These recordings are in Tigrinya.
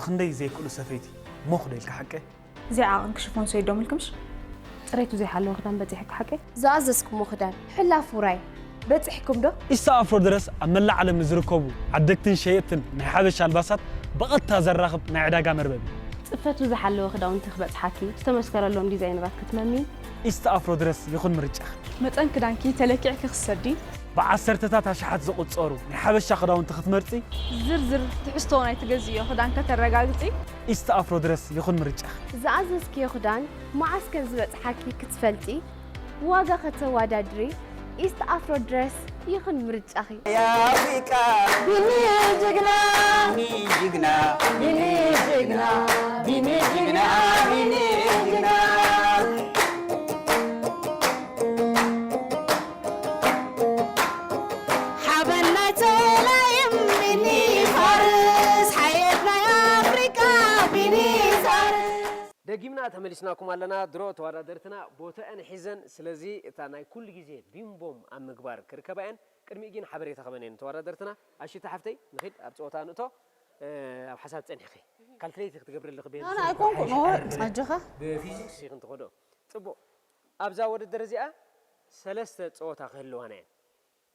ክንደይ ዘይክእሉ ሰፈይቲ ሞኽ ዶ ኢልካ ሓቀ? እዚኣ ዓቕን ክሽፎን ሰይዶም ኢልክምሽ? ጽሬቱ ዘይሓለወ ክዳን በጺሕኪ ሓቀ? ዝኣዘዝኩሞ ክዳን ሕላፍ ውራይ በጺሕኩም ዶ? ኢስታ ኣፍሮ ድረስ ኣብ መላእ ዓለም ንዝርከቡ ዓደግትን ሸየጥትን ናይ ሓበሻ ኣልባሳት ብቐጥታ ዘራኽብ ናይ ዕዳጋ መርበብ እዩ። ጽፈቱ ዝሓለወ ክዳውንቲ ክበጽሓኪ ዝተመስከረሎም ዲዛይነራት ክትመሚ ኢስታ ኣፍሮ ድረስ ይኹን ምርጫ። መጠን ክዳንኪ ተለኪዕኪ ክሰዲ ብዓሰርተታት ኣሽሓት ዝቑጸሩ ናይ ሓበሻ ክዳውንቲ ክትመርጺ ዝርዝር ትሕዝቶ ናይ ትገዝእዮ ክዳን ከተረጋግጺ ኢስታ ኣፍሮ ድረስ ይኹን ምርጫ። ዝኣዘዝክዮ ክዳን መዓስ ከም ዝበጽሓኪ ክትፈልጢ፣ ዋጋ ከተወዳድሪ፣ ኢስት ኣፍሮ ድረስ ይኹን ምርጫኺ። የአፍሪቃ ቢኒ ጀግና ቢኒ ጀግና ቢኒ ጀግና ቢኒ ጀግና ቢኒ ጀግና ሓበን ናይ ጸላኢም ቢኒ ፋርስ ሓየት ናይ ኣፍሪቃ ቢኒ ዛርስ ደጊምና ተመሊስናኩም ኣለና። ድሮ ተወዳደርትና ቦተአን ሒዘን፣ ስለዚ እታ ናይ ኩሉ ግዜ ቢምቦም ኣብ ምግባር ክርከባ እየን። ቅድሚኡ ግን ሓበሬታ ከበን እየን ተወዳደርትና። ኣሽተ ሓፍተይ ንኺድ ኣብ ጸወታ ንእቶ። እ፣ ኣብ ሓሳብ ጸኒሕኺ ካልኩሌት ክትገብሪ ኣለኺ። ኣነ ኣይኮንኩ ኖ ኣጆኻ ብፊዚክስ ኢኺ እንትኸዶ ጽቡቕ። ኣብዛ ውድድር እዚኣ ሰለስተ ጸወታ ክህልዋና እየን።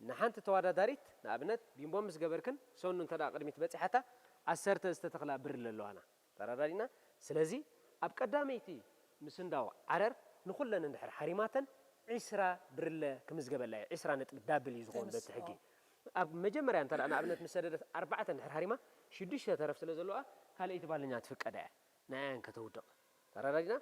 ንሓንቲ ተወዳዳሪት ንኣብነት ቢምቦ ምስ ገበርክን ሰኑ እንተ ደኣ ቅድሚት በጺሓታ ዓሰርተ ዝተተኽላ ብርለ ኣለዋና። ተረዳዲና? ስለዚ ኣብ ቀዳመይቲ ምስንዳው ዓረር ንኹለን እንድሕር ሓሪማተን ዒስራ ብርለ ክምዝገበላ እዩ። ዒስራ ነጥቢ ዳብል እዩ ዝኸውን በቲ ሕጊ። ኣብ መጀመርያ እንተ ደኣ ንኣብነት ምስ ሰደደት ኣርባዕተ እንድሕር ሃሪማ ሽዱሽተ ተረፍ ስለ ዘለዋ ካልኣይቲ ባልኛ ትፍቀዳ እያ። ንኣያን ከተውድቕ። ተረዳዲና?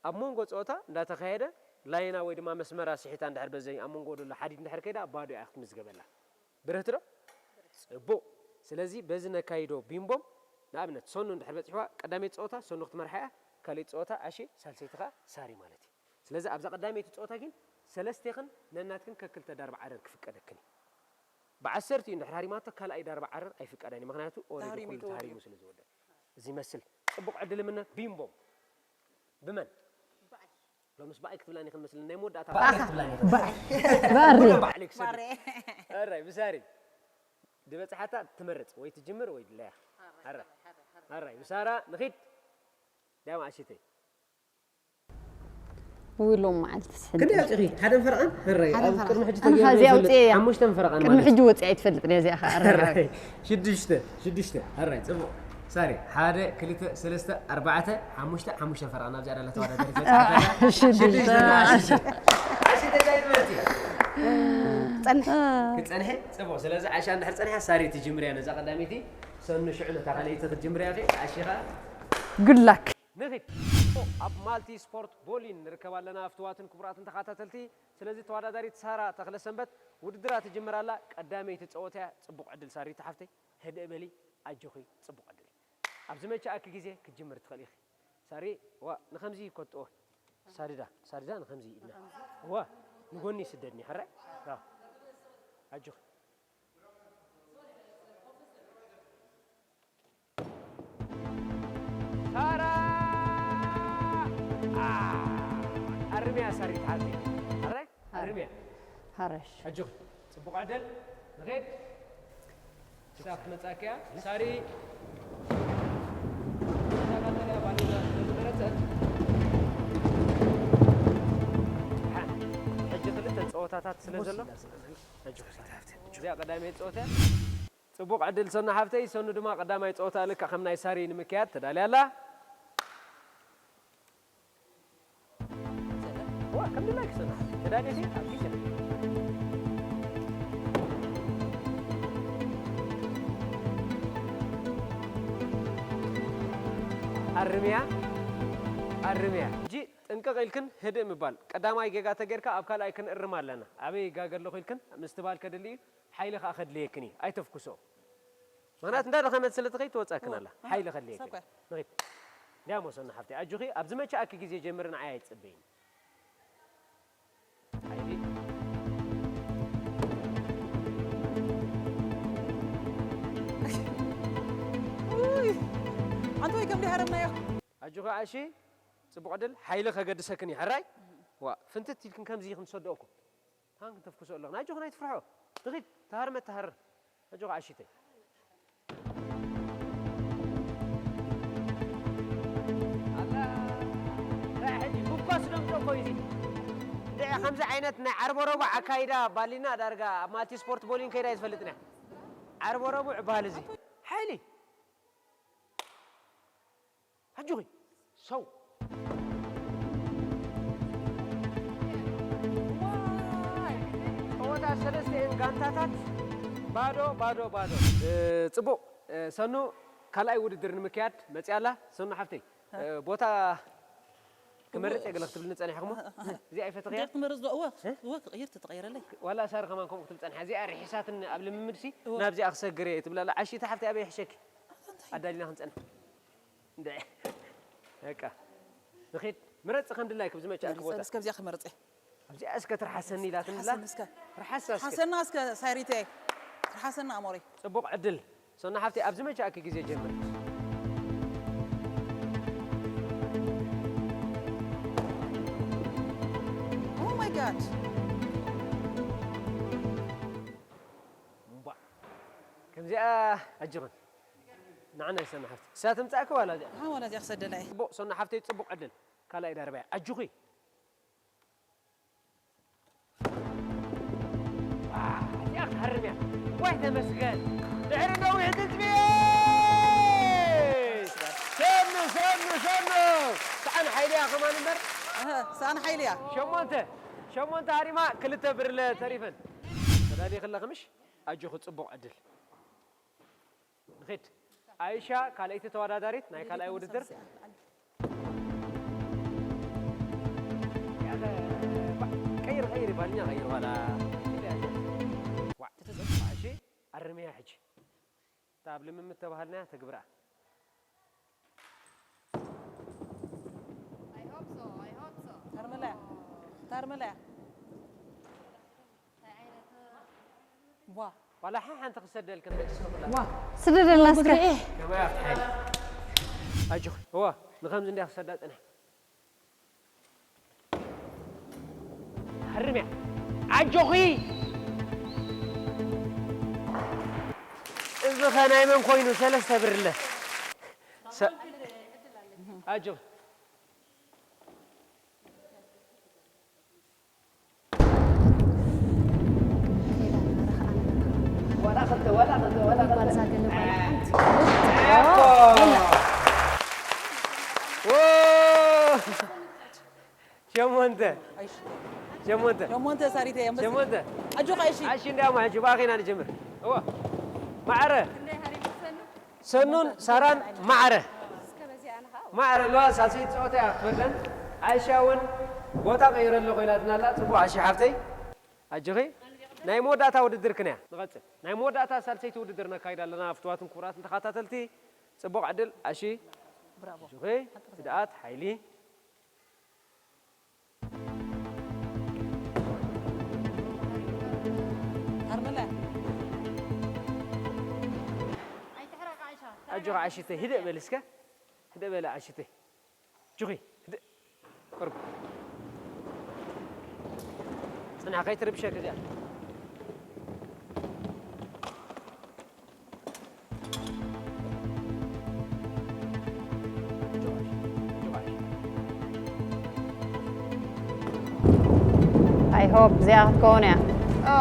ኣብ መንጎ ጸወታ እንዳተኻየደ ላይና ወይ ድማ መስመራ ስሒታ እንድሕር በዘይ ኣብ መንጎ ዘሎ ሓዲድ እንድሕር ከይዳ ባዶ እያ ክትምዝገበላ። ብርህቲ ዶ? ጽቡቕ። ስለዚ በዚ ነካይዶ ቢምቦም ንኣብነት ሰኑ እንድሕር በጺሕዋ ቀዳመይቲ ጸወታ ሰኑ ክትመርሓ እያ። ካልኣይቲ ጸወታ ኣሺ ሳልሰይቲ ከኣ ሳሪ ማለት እዩ። ስለዚ ኣብዛ ቀዳመይቲ ጸወታ ግን ሰለስቴኽን ነናትክን ከክልተ ዳርባ ዓረር ክፍቀደክን እዩ። ብዓሰርቲኡ እንድሕር ሃሪማቶ ካልኣይ ዳርባ ዓረር ኣይፍቀዳን እዩ። ምኽንያቱ ኦረዲ ተሃሪሙ ኩሉ ተወዲኡ። ተሃሪሙ ስለ ዝወደ። እዚ ይመስል። ጽቡቕ ዕድል እምነት ቢምቦም። ብመን? ሎምስ ብኣይ ክትብላኒ ክንመስል ናይ መወዳእታ ብኣኻ። ብኣይ ክትብላኒ ክንመስል። ብኣይ። ብኣሪ። ብኣሪ ክትሰዲ። ኣራይ ብሳሪ። ድበጽሓታ ትመርጽ ወይ ትጅምር ወይ ድለያ። ኣራይ። ኣራይ ብሳራ ንኺድ። ዳማ ኣሽተይ። ውሎም መዓልቲ ስሕድ ክንደይ ኣውፂኺ? ሓደን ፈረቓን? ሕራይ። ሓደን ኣብ ፈረቓ። ቅድሚ ሕጂ ኣነ ተገይሩ ኻዚ ዘይፈልጥ ኣውፅኤ እያ። ሓሙሽተን ፈረቓን ቅድሚ ማለት ሕጂ ወፂኣ ኣይትፈልጥን እያ እዚኣ ኸዓ። ሕራይ። ሽዱሽተ፣ ሽዱሽተ። ሕራይ፣ ፅቡቕ። ሳሪ፣ ሓደ፣ ክልተ፣ ሰለስተ፣ ኣርባዕተ፣ ሓሙሽተ፣ ሓሙሽተ ፈረቓን። ኣብዚኣ ደላ ተወዳዳሪ ሽዱሽተ። ሽዱሽተ። ኣሺ፣ ኣሺ፣ እንታይ ትበልቲ? ፀንሕ። ክፀንሐ? ፅቡቕ። ስለዚ ዓሻ እንድሕር ፀንሐ፣ ሳሪ ትጅምርያ ነዛ ቀዳመይቲ። ሰኑ ሽዑ ነታ ካልኣይቲ ክትጅምርያ ኢኺ። ኣሺ ኸዓ? Good luck። ንኺድ ኣብ ማልቲ ስፖርት ቦሊን ንርከብ ኣለና። ፍትዋትን ክቡራትን ተኸታተልቲ፣ ስለዚ ተወዳዳሪት ሳራ ተኽለሰንበት ውድድራ ትጅምር ኣላ። ቀዳመይቲ ጸወታ እያ። ጽቡቕ ዕድል ሳሪት ሓፍተይ፣ ህድእ በሊ፣ ኣጆኺ፣ ጽቡቕ ዕድል። ኣብ ዝመቸኣኪ ግዜ ክትጅምር ትኽእሊ ኢኺ። ሳሪ፣ ዋ፣ ንኸምዚ ይኮጥዎ። ሳድዳ፣ ሳድዳ ንኸምዚ ኢድና። ዋ፣ ንጎኒ ይስደድኒ፣ ሕራይ? ዋ። ኣጆኺ። ሳራ! ኣ፣ ኣርምያ ሳሪት ሓፍተይ። ኣራይ? ኣርምያ። ሃረሽ። ኣጆኺ። ጽቡቕ ዕድል። ንኺድ። ክሳብ ትመጻኪ እያ። ሳሪ። እዛ ቀጠልያ ባንዴራ ስለ ዝመረጸት። ሓ፣ ሕጂ ክልተ ጸወታታት ስለ ዘሎ። ኣጆኺ ሳሪ። እዚኣ ቀዳመይቲ ጸወታ እያ። ጽቡቕ ዕድል ሰኑ ሓፍተይ። ሰኑ ድማ ቀዳማይ ጸወታ ልክዕ ከም ናይ ሳሪ ንምክያድ ተዳልያ ኣላ። ዋ፣ ከም ድላይኪ ሰኑ ሓፍተይ። ተዳልየሲ? ኣብ ኪችን። ኣርምያ፣ ኣርምያ። ሕጂ ጥንቅቕ ኢልክን ህድእ ምባል። ቀዳማይ ጌጋ ተጌርካ ኣብ ካልኣይ ክንእርም ኣለና። ኣበይ ይጋገ ኣለኹ ኢልክን ምስትባል ከድሊ እዩ። ሓይሊ ከኣ ከድልየክን እዩ። ኣይተፍኩሶ። ምኽንያቱ እንዳደኸመት ስለ ትኸይድ ትወጻክን ኣላ። ሓይሊ ከድልየክን። ንኺድ። እንዲያሞ ሰኑ ሓፍተይ፣ ኣጆኺ፣ ኣብ ዝመቸኣኪ ግዜ ጀምሪ፣ ንዓይ ኣይትጽበይኒ። ሓይሊ። ውይ፣ ኣንተ ወይ ከም ድሃረምናዮ። ኣጆኺ ኣሺ፣ ጽቡቕ ዕድል። ሓይሊ ከገድሰክን እዩ፣ ሕራይ? ዋ፣ ፍንትት ኢልክን ከምዚ ኢኽን ትሰድኦኩም። ታንክ ተፍኩሶ ኣለኹ። ኣጆኽን ኣይትፍርሖ። ንኺድ፣ ተሃርመ ተሃርር። ኣጆኻ ኣሽተይ። እኮ እዩ እዚ። እንድዒ ከምዚ ዓይነት ናይ ዓርበ ረቡዕ ኣካይዳ ባሊና ዳርጋ ኣብ ማልቲ ስፖርት ቦሊን ከይዳ እየ ዝፈልጥን እያ። ዓርበ ረቡዕ ይበሃል እዚ። ሓይሊ። ኣጆኺ። ሰው። ጸወታ ሰለስቲኤን ጋንታታት ባዶ፣ ባዶ፣ ባዶ። እ፣ ጽቡቕ። እ፣ ሰኑ ካልኣይ ውድድር ንምክያድ መጽያ ኣላ። ሰኑ ሓፍተይ፣ እ፣ ቦታ ክመርጽ እየ ገለ ክትብልኒ ጸኒሕኩሞ። እዚኣ ኣይፈትኽያ? እንዴት ክመርጽ ዶ? እወ፣ እ? እወ፣ ክቕይር ተተቐየረለይ። ዋላ ሳሪ ከማን ከምኡ ክትብል ጸኒሓ። እዚኣ ርሒሳትኒ ኣብ ልምምድሲ እወ። ናብዚኣ ክሰግር እየ ትብላ ኣላ። ዓሺ፣ እታ ሓፍተይ ኣበይ ይሕሸኪ? ኣንታይ? ኣዳሊና ክንጸንሕ። እንደ-፣ በቃ። ንኺድ፣ ምረጽ ከም ድላይኪ ብዝመቻእኪ መሪጸ፣ ቦታ። እስከ ኣብዚኣ ክመርጽ እየ። ኣብዚኣ እስከ ትርሓሰኒ ኢላትኒ ኣላ። ትርሓሰኒ እስከ። ርሓሳ እስከ። ትርሓሰና እስከ ሳይሪተይ። ትርሓሰና ኣሞረይ። ጽቡቕ ዕድል። ሶና ሓፍተይ፣ ኣብ ዝመቻእኪ ግዜ ጀምሪ። Oh my God። እምቧ። ከምዚኣ ኣጆኽን። ንዓና ይሰና ሓፍቲ። እሳ ትምጻእኪ ዋላ እዚኣ? ኣሃ፣ ዋላ እዚኣ ክሰደላ እየ። ጽቡቕ፣ ሶና ሓፍተይ፣ ጽቡቕ ዕድል። ካልኣይ ዳርባያ። ኣጆኺ። ዋ፣ እዚኣ ክትሃርም እያ። ዋይ ተመስገን። ድሕሪ ነዊሕ ትጽቢት። ሰኑ፣ ሰኑ፣ ሰኑ። ሰኣን ሓይሊ እያ ከማን እምበር። ኣሀ፣ ሰኣን ሓይሊ እያ። ሸሞንተ፣ ሸሞንተ ሃሪማ፣ ክልተ ብርለ ተሪፈን። ተዳሊኺ ኣለኺ ምሽ? ኣጆኺ፣ ጽቡቕ ዕድል። ንኺድ። ኣይሻ ካልኣይቲ ተወዳዳሪት ናይ ካልኣይ ውድድር። ቀይር፣ ቀይር፣ ባልኛ ቀይር ዋላ። ዋዕ፣ ተተዘ-፣ እሺ፣ ኣርምያ ሕጂ። እታ ኣብ ልምምድ ተባሃልናያ ተግብራ። I hope so, I hope so። ታርመላያ፣ ታርመላያ። ዋ። ዋላ ሓ-፣ ሓንቲ ክሰደልክን ደቂ ስለ ኩላ። ዋ። ስደደልና እስከ። ብግሪኤ። ከመይ ኣብቲ ሓይሊ። ኣጆኺ። እዋ፣ ንኸምዚ እንድያ ክሰዳ ጽንሕ። ሃርምያ። ኣጆኺ። እዚ ኸ ናይ መን ኮይኑ? ሰለስተ ብርለ። ሰ-፣ ኣጆኺ። ሸሞንተ። ሸሞንተ። ሸሞንተ ሳሪተ፣ የመስግን። ሸሞንተ። ኣጆኻ፣ እሺ። እሺ፣ እንዲያውም ሕጂ ብኣኺና ንጀምር። እዋ። ማዕረ። ሰኑን ሳራን ማዕረ። ማዕረ ኣለዋ፣ ሳልሰይቲ ጸወታ እያ ክትወደን። ኣይሻ እውን ቦታ ቀይረ ኣለኹ ኢላትና ኣላ። ጽቡቕ፣ ኣሺ ሓፍተይ። ኣጆኺ። ናይ መወዳእታ ውድድርክን እያ። ንቐጽል። ናይ መወዳእታ ሳልሰይቲ ውድድር ነካይድ ኣለና። ፍቱዋትን ክቡራትን ተኸታተልቲ፣ ጽቡቕ ዕድል። ኣሺ። ብራቮ። ኣጆኺ። ህድኣት፣ ሓይሊ። ኣጆኻ ዓሽተይ፣ ህድእ በል እስከ። ህድእ በል ዓሽተይ። ኣጆኺ፣ ህድእ። ቅርብ። ጽንሕ፣ ከይትርብሸክ እዚኣ። I hope እዚኣ ክትከውን እያ። ኦ።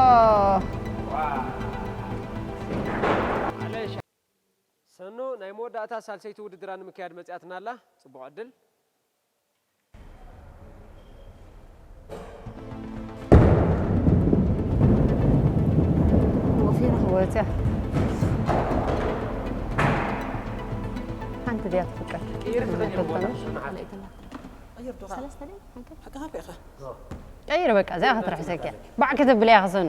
ሰኑ ናይ መወዳእታ ሳልሰይቲ ውድድራ ንምክያድ መጺኣትና ኣላ። ጽቡቕ ዕድል። ወፂያ። ሓንቲ ድያ ትፍቀድ? ቀይር ትኽእል ኢኻ፣ ሰለስተ ድያ? ሓንቲ? ቀይር በቃ፣ እዚኣ ክትርሕሰኪ እያ። ባዕ ክትብል እያ ክሰኑ።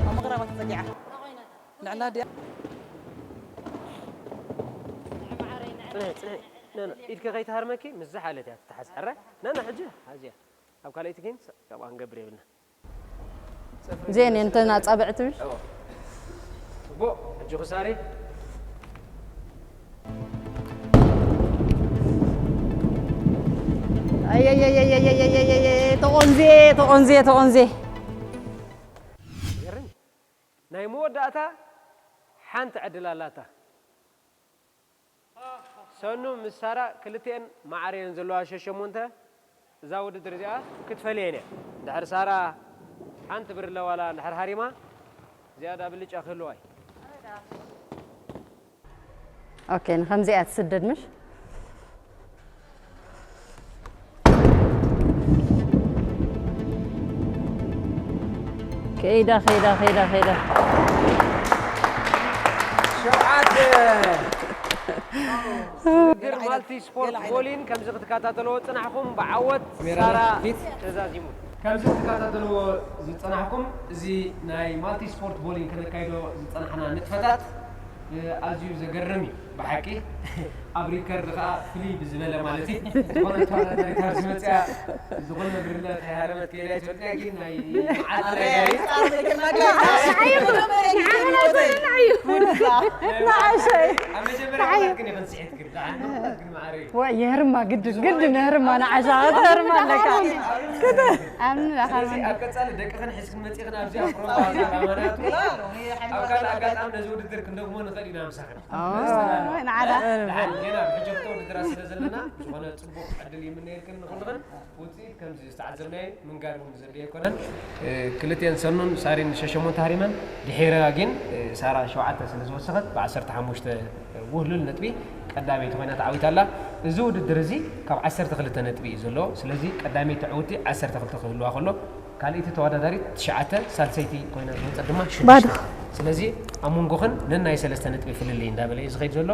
ኣብ መቕረባ ተጸጊዓ። ንዕላ ድያ? ጽንሒ፣ ጽንሒ። ና፣ ና፣ ኢድኪ ከይትሃርመኪ፣ ምስ ዝሓለት እያ ትተሓዝ። ሕራይ? ና፣ ና፣ ሕጂ፣ ሕጂ። ኣብ ካልኣይቲ ግን ስ-፣ ካብኣ ክንገብር የብልና። ዜን እንተ ናጻብዕ ትብል? እዎ። ጽቡቕ፣ ሕጂ ክሳሪ። ኣየየየየየየየየየ፣ ተቖንዜ፣ ተቖንዜ፣ ተቖንዜ። ይገርም። ናይ መወዳእታ ሓንቲ ዕድል ኣላታ። ሰኑ ምስ ሳራ ክልቲኤን ማዕረ እየን ዘለዋ ሸሸሞንተ። እዛ ውድድር እዚኣ ክትፈልየን እያ። እንድሕር ሳራ ሓንቲ ብርለ ዋላ እንድሕር ሃሪማ፣ ዝያዳ ብልጫ ክህልዋ እዩ። ኦኬ፣ ንከምዚኣ ትስደድ ምሽ? ከይዳ ከይዳ ከይዳ ከይዳ። ሸውዓተ። ውድድር ማልቲ ስፖርት ቦሊን ከምዚ ክትከታተልዎ ዝጸናሕኩም ብዓወት ሳራ ተዛዚሙ። ከምዚ ክትከታተልዎ ዝጸናሕኩም እዚ ናይ ማልቲ ስፖርት ቦሊን ከነካይዶ ዝጸናሕና ንጥፈታት ኣዝዩ ዘገርም እዩ ብሓቂ። ኣብ ሪከርድ ከዓ ፍልይ ብዝበለ ማለት እዩ። ዝኾነ ተወዳዳሪ ካብ ዝመፅያ ዝኾነ ብርለ ተሃረመት ከይዳ ይትፈልጥ ግን ናይ መዓት ንዓሸይ ኣብ መጀመርያ ማለት ግን ይኽን ስሒት ግን ደሓን ግን ማዕረ እዩ። ወ የህርማ ግድን ግድን የህርማ ንዓሻ ተህርማ ኣለካ። ስለዚ ኣብ ቀፃሊ ደቅኽን ሒዝክን መፂኽን ኣብዚኣ ፕሮግራም ኣማናቱ ኣብ ካልእ ኣጋጣሚ ነዚ ውድድር ክንደግሞ ንኽእል ኢና ምሳኽን። ንዓዳ ደሓን ጌና ብሕጂ ክልተ ውድድራት ስለ ዘለና ዝኾነ ፅቡቕ ዕድል ይምነየልክን ንኹልኽን። ውፅኢት ከምዚ ዝተዓዘብናዮ ምንጋር እውን ዘድልዮ ኣይኮነን። ክልቲኤን ሰኑን ሳሪን ሸሸሞንተ ሃሪመን ድሒራ ግን ሳራ ሸውዓተ ስለ ዝወሰኸት ብዓሰርተ ሓሙሽተ ውህሉል ነጥቢ ቀዳመይቲ ኮይና ተዓዊታ ኣላ። እዚ ውድድር እዚ ካብ ዓሰርተ ክልተ ነጥቢ እዩ ዘለዎ። ስለዚ ቀዳመይቲ ዕውቲ ዓሰርተ ክልተ ክህልዋ ከሎ ካልኣይቲ ተወዳዳሪት ትሽዓተ ሳልሰይቲ ኮይና ዝወፀት ድማ ሽዱሽተ። ስለዚ ኣብ መንጎኽን ነናይ ሰለስተ ነጥቢ ፍልልይ እንዳበለ እዩ ዝኸይድ ዘሎ።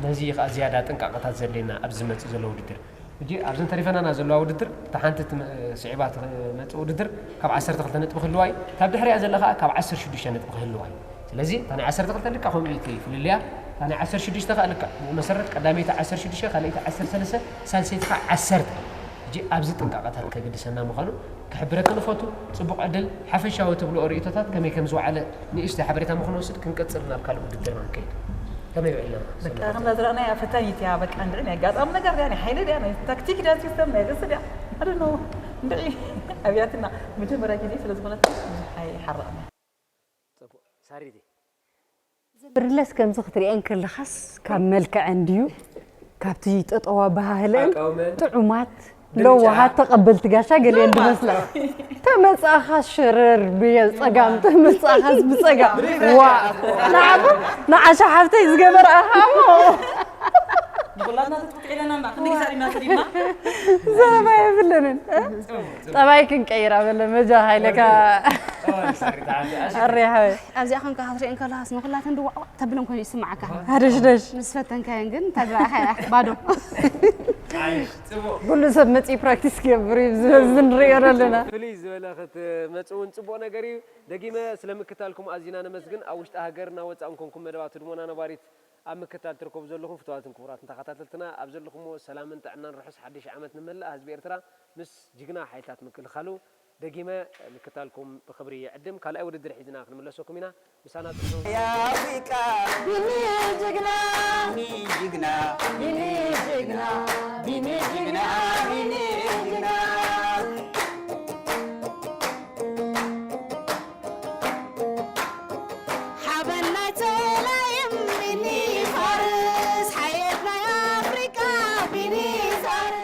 ነዚ እዩ ከዓ ዝያዳ ጥንቃቐታት ዘድልየና ኣብዚ ዝመፅእ ዘሎ ውድድር። ሕጂ ኣብዘን ተሪፈናና ዘለዋ ውድድር እታ ሓንቲ ትም- ስዒባ ትመፅእ ውድድር ካብ ዓሰርተ ክልተ ነጥቢ ክህልዋ እዩ። ካብ ድሕሪኣ ዘላ ከዓ ካብ ዓሰርተ ሽዱሽተ ነጥቢ ክህልዋ እዩ። ስለዚ እታ ናይ ዓሰርተ ክልተ ልካ ከምኡ እዩ እቲ ፍልልያ። እታ ናይ ዓሰርተ ሽዱሽተ ከዓ ልካ ብኡ መሰረት ቀዳመይቲ ዓሰርተ ሽዱሽተ ካልኣይቲ ዓሰርተ ሰለስተ ሳልሰይቲ ከዓ ዓሰርተ። ሕጂ ኣብዚ ጥንቃቐታት ከግድሰና ምዃኑ ክሕብረኪ ንፈቱ። ፅቡቕ ዕድል። ሓፈሻዊ ትብልኦ ርእቶታት ከመይ ከም ዝወዓለ ንእሽተይ ሓበሬታ ምኽንወስድ ክንቀፅል ናብ ካልእ ውድድርና ንከይድ። ከመይ ውዒልና? በቃ ከምዛ ዝረኣናያ ፈታኒት እያ። በቃ እንድዒ ናይ ኣጋጣሚ ነገር ድያ፣ ናይ ሓይሊ ድያ፣ ናይ ታክቲክ ድያ፣ ሲስተም ናይ ገስ ድያ፣ I don't know። እንድዒ ኣብያትና መጀመርያ ግዜ ስለ ዝኾነት ብዙሕ ኣይሓረቕና። ፅቡቕ ሳሪቲ ብርለስ ከምዚ ክትሪኤን ከለኻስ ካብ መልክዐን ድዩ ካብቲ ጠጠዋ በሃህለን ኣቃውመን ጥዑማት ለዋሃት ተቐበልቲ ጋሻ ገሊአን ድመስላ። ተመጻኻ ሽርር ብጸጋም ተመጻኻስ ብጸጋም ዋ ንዓኹም ንዓሻ ሓፍተይ ዝገበርኣኻ እሞ ብላትና ተትኩት ዒለና እና ክንዲ ግዛእ ዲና ስዲና ዘረባ የብለንን። ጠባይ ክንቀይራ በለ መጃ ሃይለካ ኣሬ ሓወይ ኣብዚኣ ኮንካ ክትሪአን ከለኻስ ንኹላተን ድዋዕዋዕ ተብለን ኮይኑ ይስምዓካ። ሃደሽደሽ ምስ ፈተንካየን ግን እንታይ ዝረኣኻያ ባዶ። ኩሉ ሰብ መፂኡ ፕራክቲስ ክገብር እዩ ዝበዝ ንሪኦ ኣለና። ፍልይ ዝበለ ክትመፅእ እውን ፅቡቕ ነገር እዩ። ደጊመ ስለ ምክታልኩም ኣዚና ነመስግን። ኣብ ውሽጢ ሃገር እና ወፃእ እንኮንኩም መደባት ህድሞና ነባሪት ኣብ ምክታል ትርከቡ ዘለኹም ፍትዋትን ክቡራትን ተኸታተልትና ኣብ ዘለኹሞ ሰላምን ጥዕናን ርሑስ ሓድሽ ዓመት ንመላእ ህዝቢ ኤርትራ ምስ ጅግና ሓይልታት ምክልኻሉ ደጊመ ምክታልኩም ብኽብሪ ይዕድም። ካልኣይ ውድድር ሒዝና ክንምለሰኩም ኢና። ምሳና ጽንሑ። የአፍሪቃ ቢኒ ጅግና ቢኒ ጅግና ቢኒ ጅግና ቢኒ ጅግና ቢኒ ጅግና ሓበን ናይ ተላይም ቢኒ ፋርስ ሓየት ናይ ኣፍሪቃ ቢኒ ፋርስ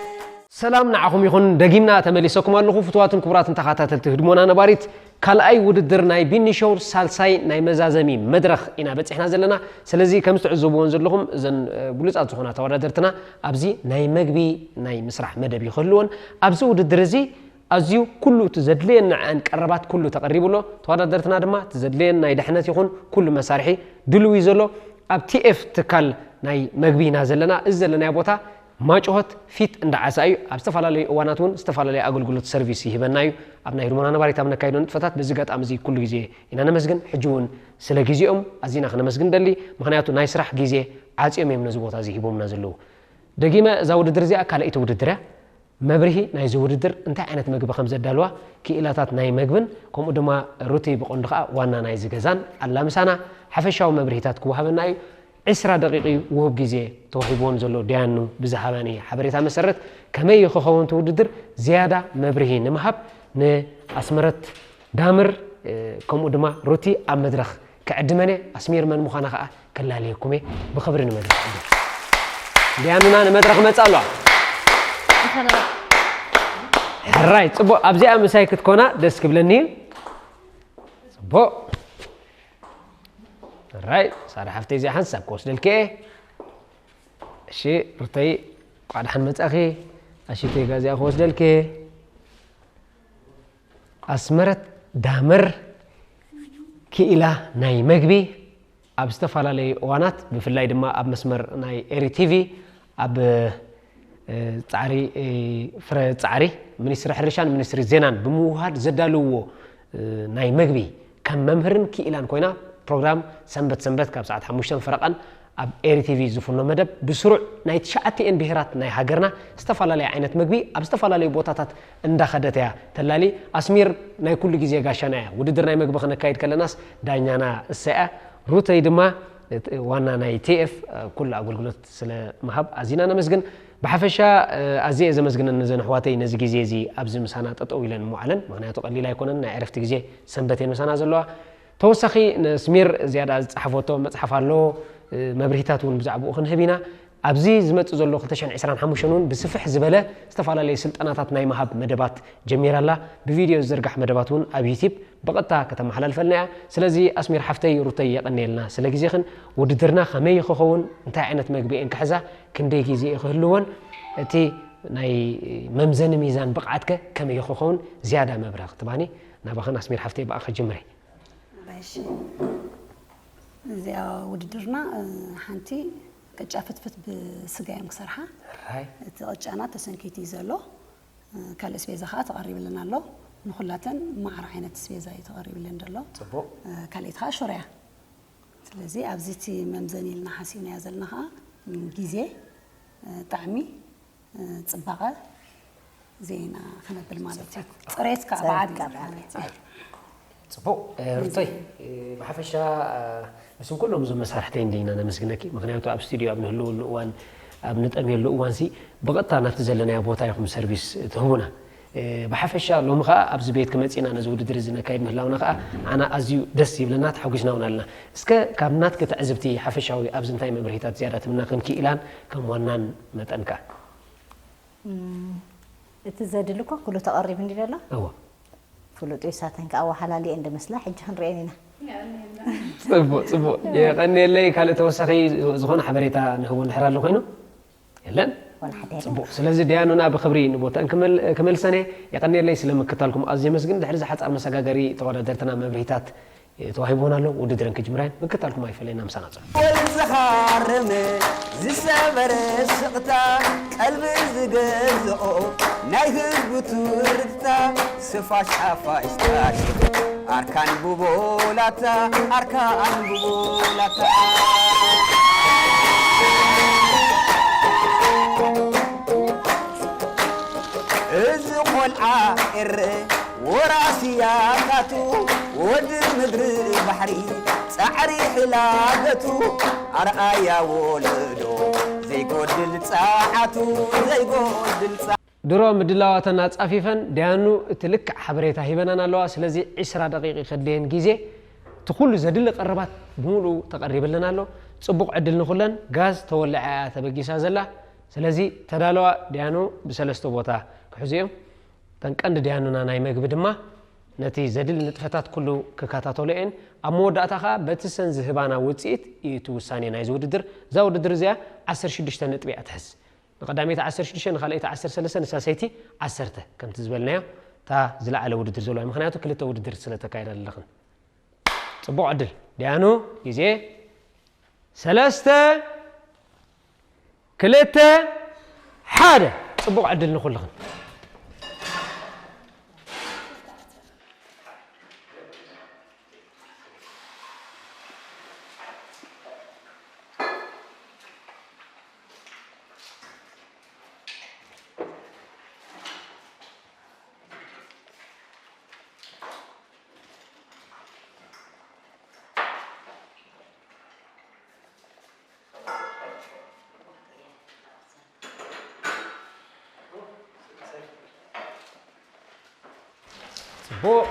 ሰላም ንዓኹም ይኹን። ደጊምና ተመሊሰኩም ኣለኹ ፍቱዋትን ክቡራትን ተኸታተልቲ ህድሞና ነባሪት። ካልኣይ ውድድር ናይ ቢኒ ሾው ሳልሳይ ናይ መዛዘሚ መድረኽ ኢና በጺሕና ዘለና። ስለዚ ከም ትዕዘብዎን ዘለኹም እዘን ብሉጻት ዝኾና ተወዳደርትና ኣብዚ ናይ መግቢ ናይ ምስራሕ መደብ እዩ ክህልወን። ኣብዚ ውድድር እዚ ኣዝዩ ኩሉ እቲ ዘድልየን ንዐን ቀረባት ኩሉ ተቐሪቡ ኣሎ። ተወዳደርትና ድማ እቲ ዘድልየን ናይ ድሕነት ይኹን ኩሉ መሳርሒ ድልው እዩ ዘሎ። ኣብ ቲኤፍ ትካል ናይ መግቢ ኢና ዘለና። እዚ ዘለናዮ ቦታ ማጭሆት ፊት እንዳ ዓሳ እዩ። ኣብ ዝተፈላለዩ እዋናት እውን ዝተፈላለዩ ኣገልግሎት ሰርቪስ ይህበና እዩ። ኣብ ናይ ህድሞና ነባሪት ኣብ ነካይዶ ንጥፈታት በዚ ኣጋጣሚ እዚ ኩሉ ግዜ ኢና ነመስግን። ሕጂ እውን ስለ ግዜኦም ኣዚና ክነመስግን ደሊ። ምኽንያቱ ናይ ስራሕ ግዜ ዓፅዮም እዮም ነዚ ቦታ እዚ ሂቦምና ዘለዉ። ደጊመ እዛ ውድድር እዚኣ ካልኣይቲ ውድድር እያ። መብርሂ ናይዚ ውድድር እንታይ ዓይነት መግቢ ከም ዘዳልዋ፣ ክኢላታት ናይ መግብን ከምኡ ድማ ሩቲ ብቐንዱ ከዓ ዋና ናይዚ ገዛን ኣላ ምሳና ሓፈሻዊ መብርሂታት ክወሃበና እዩ። ዒስራ ደቂቕ እዩ ውሁብ ግዜ ተዋሂብዎን ዘሎ። ዳያኑ ብዝሃባኒ ሓበሬታ መሰረት፣ ከመይ እዩ ክኸውን እቲ ውድድር ዝያዳ መብርሂ ንምሃብ፣ ንኣስመረት ዳምር፣ እ፣ ከምኡ ድማ ሩቲ ኣብ መድረኽ ክዕድመን እየ። ኣስሚር መን ምዃና ከኣ ከላልየኩም እየ። ብኽብሪ ንመድረኽ ዕድም። ዳያኑና ንመድረኽ መጻ ኣለዋ። ሕራይ፣ ጽቡቕ። ኣብዚኣ ምሳይ ክትኮና ደስ ክብለኒ እዩ። ጽቡቕ። ሕራይ፣ ሳራ ሓፍተይ፣ እዚኣ ሓንሳብ ክወስደልኪ እየ። እሺ፣ ሩተይ፣ እንቋዕ ደሓን መጻኺ። ኣሽተይ፣ ጋዚኣ ክወስደልኪ። ኣስመረት ዳመር ክኢላ ናይ መግቢ ኣብ ዝተፈላለዩ እዋናት፣ ብፍላይ ድማ ኣብ መስመር ናይ ኤሪ ቲቪ፣ ኣብ፣ እ፣ ጻዕሪ፣ እ፣ ፍረ ጻዕሪ፣ ሚኒስትሪ ሕርሻን ሚኒስትሪ ዜናን ብምውህሃድ ዘዳልውዎ፣ እ፣ ናይ መግቢ ከም መምህርን ክኢላን ኮይና፣ ፕሮግራም ሰንበት ሰንበት ካብ ሰዓት ሓሙሽተ ፈረቓን ኣብ ኤሪ ቲቪ ዝፍኖ መደብ፣ ብስሩዕ ናይ ትሽዓቲኤን ብሄራት ናይ ሃገርና ዝተፈላለየ ዓይነት መግቢ ኣብ ዝተፈላለዩ ቦታታት እንዳኸደት እያ ተላሊ። ኣስሚር ናይ ኩሉ ግዜ ጋሻና እያ። ውድድር ናይ መግቢ ክነካይድ ከለናስ ዳኛና እሳ እያ። ሩተይ ድማ እቲ ዋና ናይ ቲ ኤፍ ኩሉ ኣገልግሎት ስለ ምሃብ ኣዚና ነመስግን። ብሓፈሻ፣ እ፣ ኣዝየ እየ ዘመስግነን ነዘን ኣሕዋተይ ነዚ ግዜ እዚ ኣብዚ ምሳና ጠጠው ኢለን ምውዓለን። ምኽንያቱ ቀሊል ኣይኮነን፣ ናይ ዕረፍቲ ግዜ ሰንበት እየን ምሳና ዘለዋ። ተወሳኺ ንስሚር ዝያዳ ዝጸሓፈቶ መጽሓፍ ኣሎ፣ እ፣ መብርሂታት እውን ብዛዕባኡ ክንህብ ኢና። ኣብዚ ዝመጽእ ዘሎ ክልተ ሽሕን ዕስራን ሓሙሽተን እውን ብስፍሕ ዝበለ ዝተፈላለዩ ስልጠናታት ናይ ምሃብ መደባት ጀሚራ ኣላ። ብቪድዮ ዝዝርጋሕ መደባት እውን ኣብ ዩቲብ ብቐጥታ ከተመሓላልፈልና እያ። ስለዚ ኣስሚር ሓፍተይ፣ ሩተይ፣ የቐንየልና ስለ ግዜኽን። ውድድርና ከመይ ክኸውን፣ እንታይ ዓይነት መግቢ እየን ክሕዛ፣ ክንደይ ግዜ እዩ ክህልወን፣ እቲ ናይ መምዘኒ ሚዛን ብቕዓትከ ከመይ ክኸውን፣ ዝያዳ መብርሂ ክትባኒ ናባኽን ኣስሚር ሓፍተይ ብኣኺ ክጅምር እየ። እሺ፣ እዚኣ ውድድርና፣ እ፣ ሓንቲ ቅጫ ፍትፍት ብስጋ እዮም ክሰርሓ። ራይ። እቲ ቅጫና ተሰንኪቱ እዩ ዘሎ። እ፣ ካልእ ስቤዛ ከዓ ተቐሪብልና ኣሎ። ንኹላተን ማዕረ ዓይነት ስቤዛ እዩ ተቐሪብለን ዘሎ። ጽቡቕ። እ፣ ካልኣይቲ ከዓ ሽሮ እያ። ስለዚ ኣብዚ እቲ መምዘኒ ኢልና ሓሲብናዮ ዘለና ከዓ፣ ም፣ ግዜ፣ እ፣ ጣዕሚ፣ እ፣ ጽባቐ ዜና ክነብል ማለት እዩ። ጽሬት ከዓ ጽሬት ብዓቢ ከዓ ብዓቢ። ማለት እዩ። ጽቡቕ፣ እ፣ ሩቶይ፣ እ፣ ብሓፈሻ፣ እ፣ ምስም ኩሎም እዞም መሳርሕተይ እንዲና ነመስግነኪ። ምኽንያቱ ኣብ ስቱዲዮ ኣብ ንህልወሉ እዋን፣ ኣብ ንጠምየሉ እዋንሲ ብቐጥታ ናብቲ ዘለናዮ ቦታ ኢኹም ሰርቪስ ትህቡና። እ፣ ብሓፈሻ ሎሚ ኸኣ ኣብዚ ቤት ክመጺና ነዚ ውድድር እዚ ነካይድ ምህላውና ኸኣ ኣና ኣዝዩ ደስ ይብለና፣ ተሓጒስና እውን ኣለና። እስከ ካብ ናትኪ ትዕዝብቲ ሓፈሻዊ ኣብዚ እንታይ መብርሂታት ዝያዳ ትብና ከም ክኢላን ከም ዋናን መጠን ከኣ? እም፣ እቲ ዘድሊ እኮ ኩሉ ተቐሪቡ እንዲ ዘሎ? እወ። ፍሉጥ እዩ፣ ሳተን ከኣ ወሓላሊ እየን ድመስላ፣ ሕጂ ክንርእየን ኢና። ጽቡቕ፣ ጽቡቕ። የቐንየለይ። ካልእ ተወሳኺ ዝኾነ ሓበሬታ ንህቦ እንድሕር ኣሎ ኮይኑ? የለን? ዋላ ሓደ የለን። ጽቡቕ። ስለዚ ደያኑና ብኽብሪ ንቦተን ክመል-፣ ክመልሰን እየ። የቐንየለይ ስለ ምክታልኩም ኣዝየ የመስግን። ድሕሪ እዚ ሓጻር መሰጋገሪ ተወዳደርትና መብርሂታት ተዋሂቡና ኣሎ። ውድድረን ክጅምራ እየን። ምክታልኩም ኣይፈለየና፣ ምሳና ጽኑ። ጎል ዝኻረመ ዝሰበረ ስቕታ፣ ቀልቢ ዝገዝኦ ናይ ህዝቡ ትርታ፣ ስፋሽ ኣፋሽ ታሽ፣ ኣርካን ብቦላታ፣ ኣርካን ብቦላታ። እዚ ቆልዓ ኤረ ወራሲ ያታቱ፣ ወዲ ምድሪ ባሕሪ ጻዕሪ ሕላገቱ፣ ኣርኣያ ወለዶ ዘይጎድል ጸዓቱ፣ ዘይጎድል ጸ- ድሮ ምድላዋተን ኣጻፊፈን፣ ደያኑ እቲ ልክዕ ሓበሬታ ሂበናን ኣለዋ። ስለዚ ዒስራ ደቂቕ ከድልየን ግዜ፣ እቲ ኩሉ ዘድሊ ቀረባት ብምሉኡ ተቐሪብልን ኣሎ። ጽቡቕ ዕድል ንኹለን። ጋዝ ተወሊዓ እያ ተበጊሳ ዘላ። ስለዚ ተዳለዋ፣ ደያኑ ብሰለስተ ቦታ ክሕዙ እዮም። እተን ቀንዲ ደያኑና ናይ መግቢ ድማ ነቲ ዘድሊ ንጥፈታት ኩሉ ክከታተሎ እየን። ኣብ መወዳእታ ከኣ በቲ ሰን ዝህባና ውጽኢት እዩ እቲ ውሳኔ ናይዚ ውድድር። እዛ ውድድር እዚኣ ዓሰርተ ሽዱሽተ ነጥቢ እያ ትሕዝ። ንቐዳመይቲ ዓሰርተ ሽዱሽተ፣ ንኻልኣይቲ ዓሰርተ ሰለስተ፣ ንሳሰይቲ ዓሰርተ፣ ከምቲ ዝበልናዮ እታ ዝለዓለ ውድድር ዘለዋ እያ። ምኽንያቱ ክልተ ውድድር ስለ ተካይዳ ዘለኽን። ጽቡቕ ዕድል። ደያኑ፣ ግዜ ሰለስተ፣ ክልተ፣ ሓደ። ጽቡቕ ዕድል ንኹልኽን። ጽቡቕ።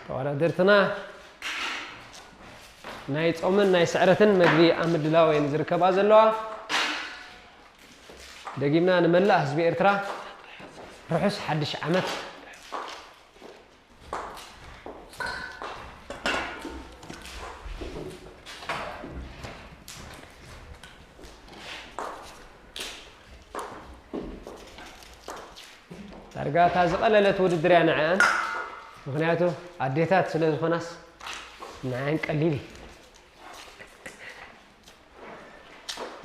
ተወዳደርትና ናይ ጾምን ናይ ስዕረትን መግቢ ኣብ ምድላው እየን ዝርከባ ዘለዋ። ደጊምና ንመላእ ህዝቢ ኤርትራ ርሑስ ሓድሽ ዓመት። ዳርጋ እታ ዝቐለለት ውድድር እያ ንዐኣን። ምኽንያቱ ኣዴታት ስለ ዝኾናስ ንዐኣን ቀሊል እዩ።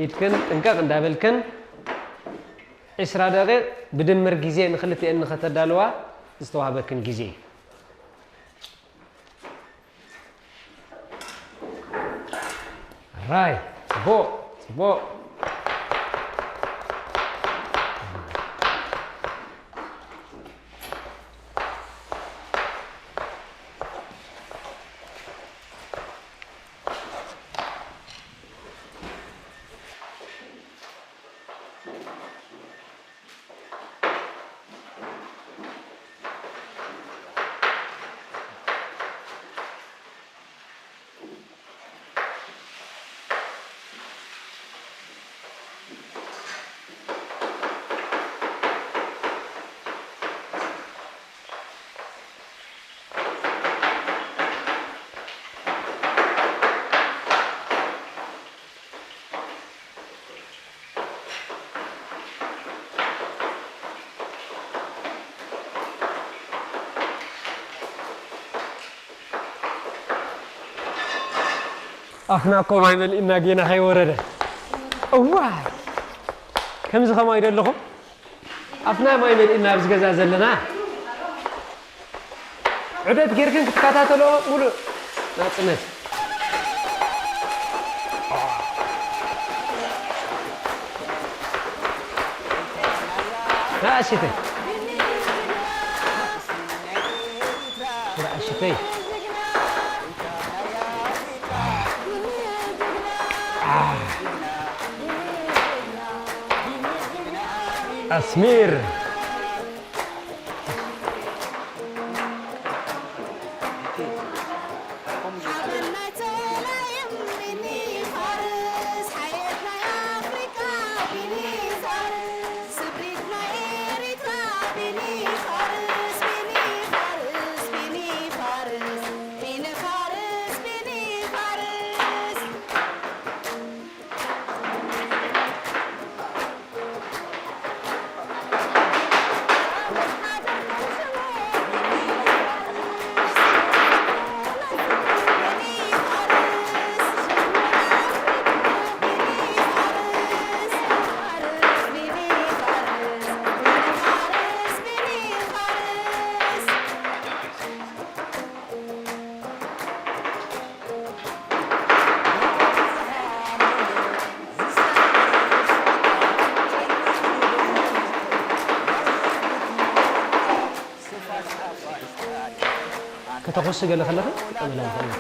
ኢድክን ጥንቀቕ እንዳበልክን ዒስራ ደቂቕ ብድምር ግዜ ንኽልቲኤን ንኸተዳልዋ ዝተዋህበክን ግዜ እዩ። ራይ ጽቡቕ ጽቡቕ። ኣፍና እኮ ማይ መሊእና ጌና ከይወረደ። እዋይ! ከምዚ ከማይ ዶ ኣለኹም? ኣፍና ማይ መሊእና ኣብዚ ገዛ ዘለና። ዑደት ጌርክን ክትከታተሎ ሙሉእ ናጽነት። ናእሽተይ። ናእሽተይ። ኣስሚር። ከተኾሲ ገለ ከለኺ ጠመላ ይኾን።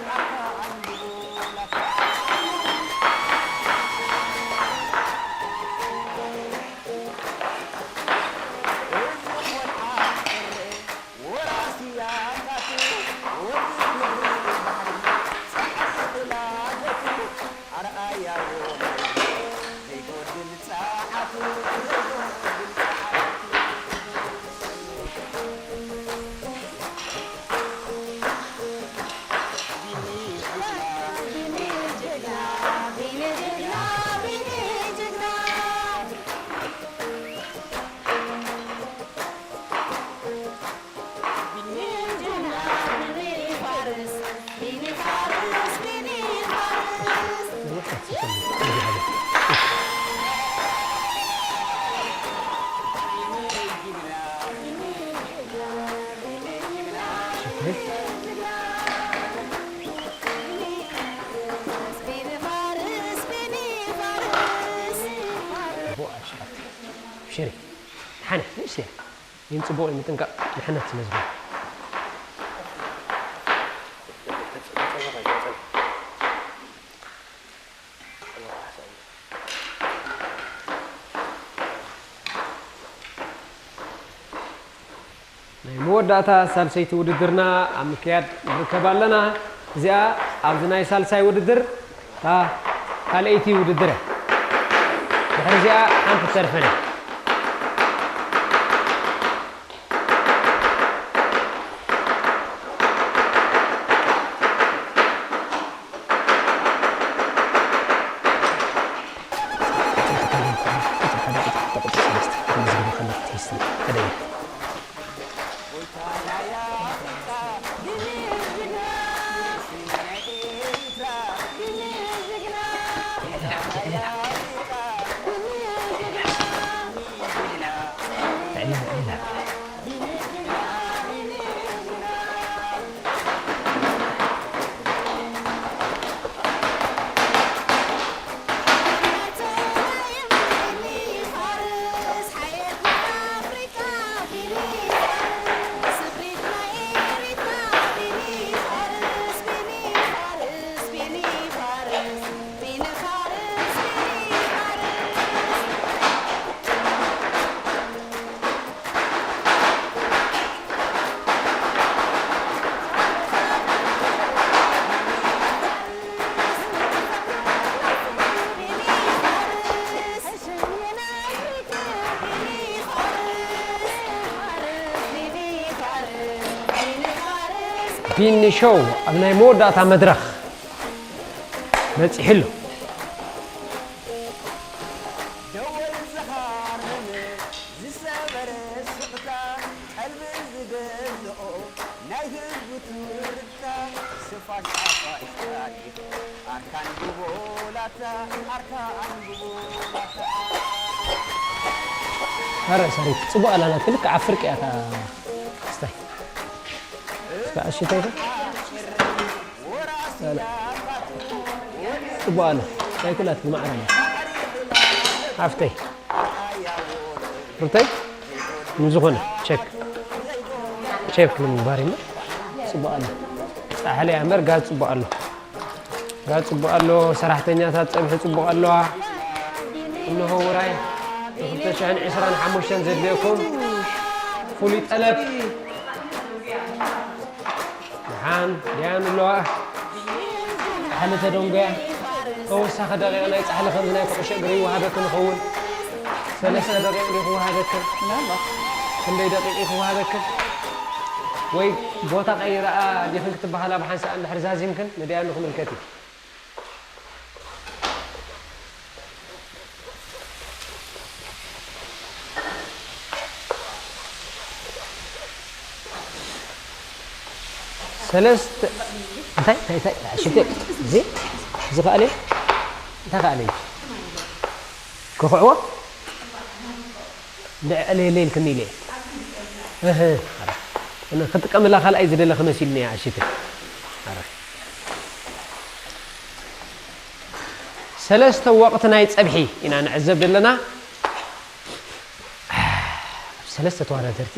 ሽሪ ሓነ ንእሽተይ ይን ጽቡቕ እዩ ምጥንቃቕ ንሕነት ስለ ዝኾነ። ናይ መወዳእታ ሳልሰይቲ ውድድርና ኣብ ምክያድ ንርከብ ኣለና። እዚኣ ኣብዚ ናይ ሳልሳይ ውድድር እታ ካልኣይቲ ውድድር እያ። ድሕሪ እዚኣ ሓንቲ ትተርፈና። ቢኒ ሾው ኣብ ናይ መወዳእታ መድረኽ በጺሑ ኣሎ። ደወል ዝሃርም ዝሰበረ ስቕታ፣ ቀልቢ ዝገዝኦ ናይ ህዝቡ ትርታ፣ ስፋሽ ኣፋሽ ታሪኽ፣ ኣርካን ጉቦላታ፣ ኣርካን ጉቦላታ። ኣረ ሰሪት ጽቡቕ ኣላላት ክልክ ዓፍርቅ እያ እታ ክስታይ። እስከ ኣሽተይ ጽቡቕ ኣሎ። ናይ ኩላትኩም ማዕረ ነው። ሓፍተይ ሩተይ፣ ንዝኾነ ቸክ፣ ቸክ ንምግባር እሞ ጽቡቕ ኣሎ። ጻሕሊ እያ እምበር ጋዝ ጽቡቕ ኣሎ። ጋዝ ጽቡቕ ኣሎ። ሰራሕተኛታት ጸብሒ ጽቡቕ ኣለዋ። እንሆ ውራይ ብ ክልተ ሽሕን ዕስራን ሓሙሽተን ዘድልየኩም ፍሉይ ጠለብ። ደሓን ድያን ኣለዋ። ጻሕሊ ተደንጎያ። ተወሳኺ ደቂቕ ናይ ጻሕሊ ከምዚ ናይ ኩዕሾ እግሪ ይወሃበክን ይኸውን። ሰለስተ ደቂቕ ድዩ ክወሃበክን? ምናልባት። ክንደይ ደቂቕ እዩ ክወሃበክን? ወይ ቦታ ቀይረኣ ዲኽን ክትበሃላ ብሓንሳእ እንድሕር ዛዚምክን ንድያኑ ክምልከት እዩ። ሰለስተ እንታይ እንታይ እንታይ ሽፍቴ እዚ እዚ ከኣለ እንታይ ከኣለ ክኽዕዎ ልዕለ ኢልክኒ ኢለ እህ ክጥቀምላ ካልኣይ ዝደለኺ መሲልኒ እያ ኣሽተ ሰለስተ ወቕቲ ናይ ጸብሒ ኢና ንዕዘብ ዘለና። ኣብ ሰለስተ ተወዳደርቲ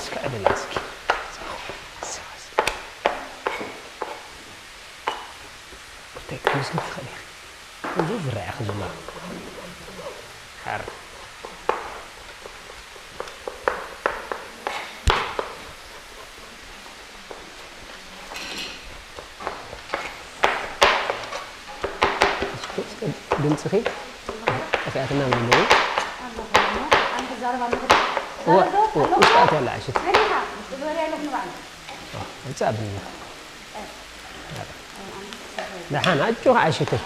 እስከ ዕልል እስኪ እንታይ ክትመስል ትኽእል ኢኺ? እዚ ዝረኣየኺ ዘሎ ሓር ድምፅኺ ጠፊኣትና መለይ ውስጣት ያለ ኣሽት ውፃ ኣብኒ ደሓን ኣጆኻ ኣሽተይ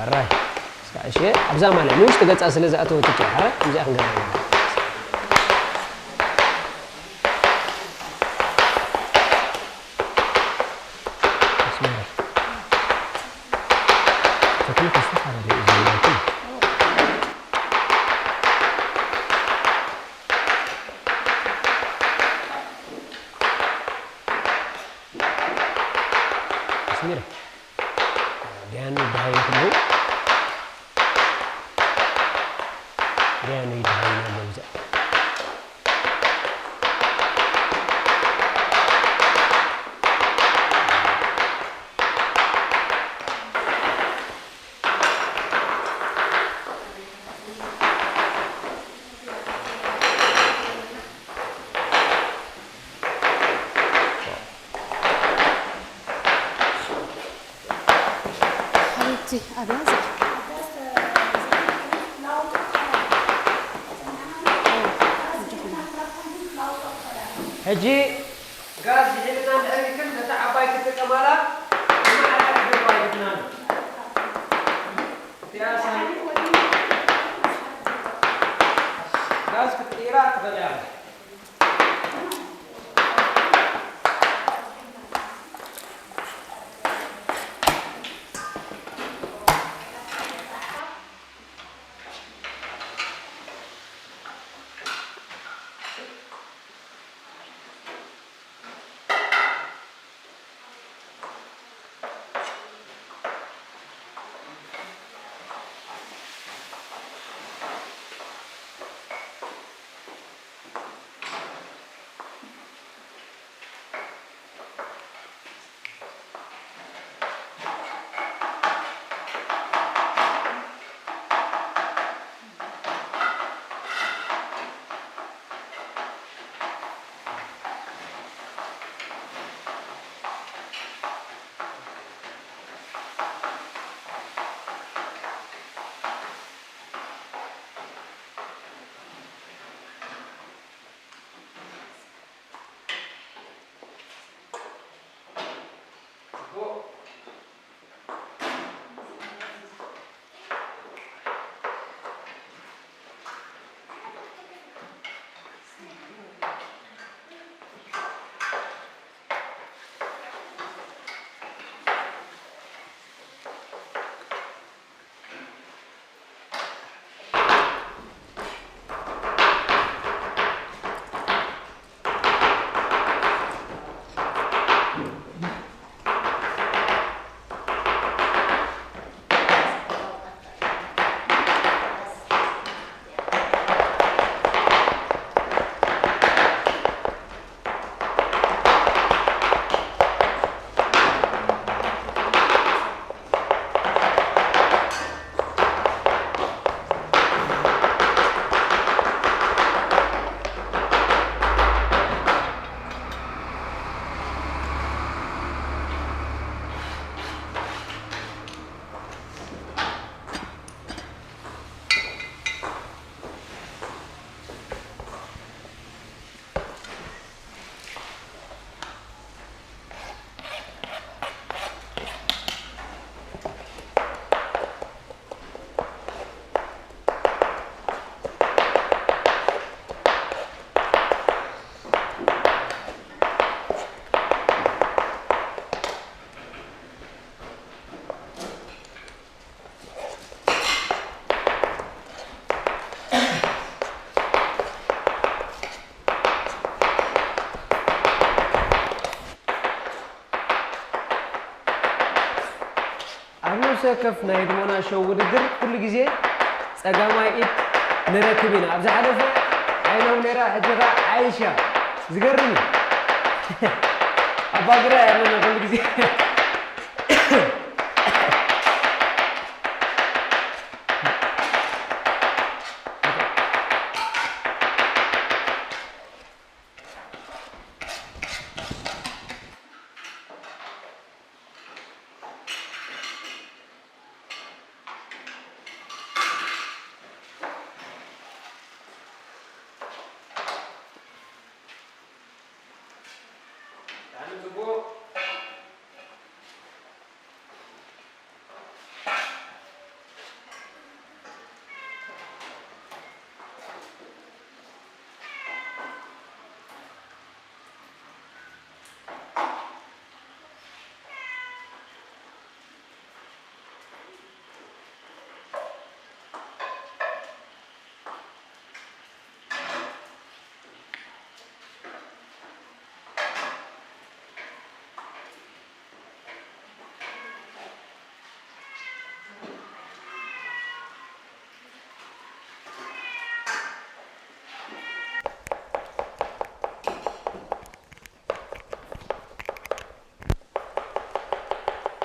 ኣራይ እስካ እሺ ኣብዛ ማለት ንውሽጢ ገጻ ስለ ዝኣተወት እኮ ሓረ እዚኣ ክንገርና ኣስሚረ ዲያኑ ይበሃል ይኽሉ ዲያኑ ይበሃል ይነብሎ ብዛዕ ሕጂ ጋዝ ዝሒልና እንድሕር ኢልክን ነታ ዓባይ ክትጥቀማላ ንማዕረ ክትገብራ ኣይግድናን። እቲኣ ሳ-፣ ጋዝ ክትቅይራ ትኽእላ ኢኺ። ኣብ ነፍሲ ወከፍ ናይ ህድሞና ሾው ውድድር ኩሉ ግዜ ጸጋማይ ኢድ ንረክብ ኢና። ኣብ ዝሓለፈ ዓይኖም ነይራ፣ ሕጂ ኸኣ ዓይሽ እያ። ዝገርም እዩ። ኣባግራ እያ ኣለና ኩሉ ግዜ።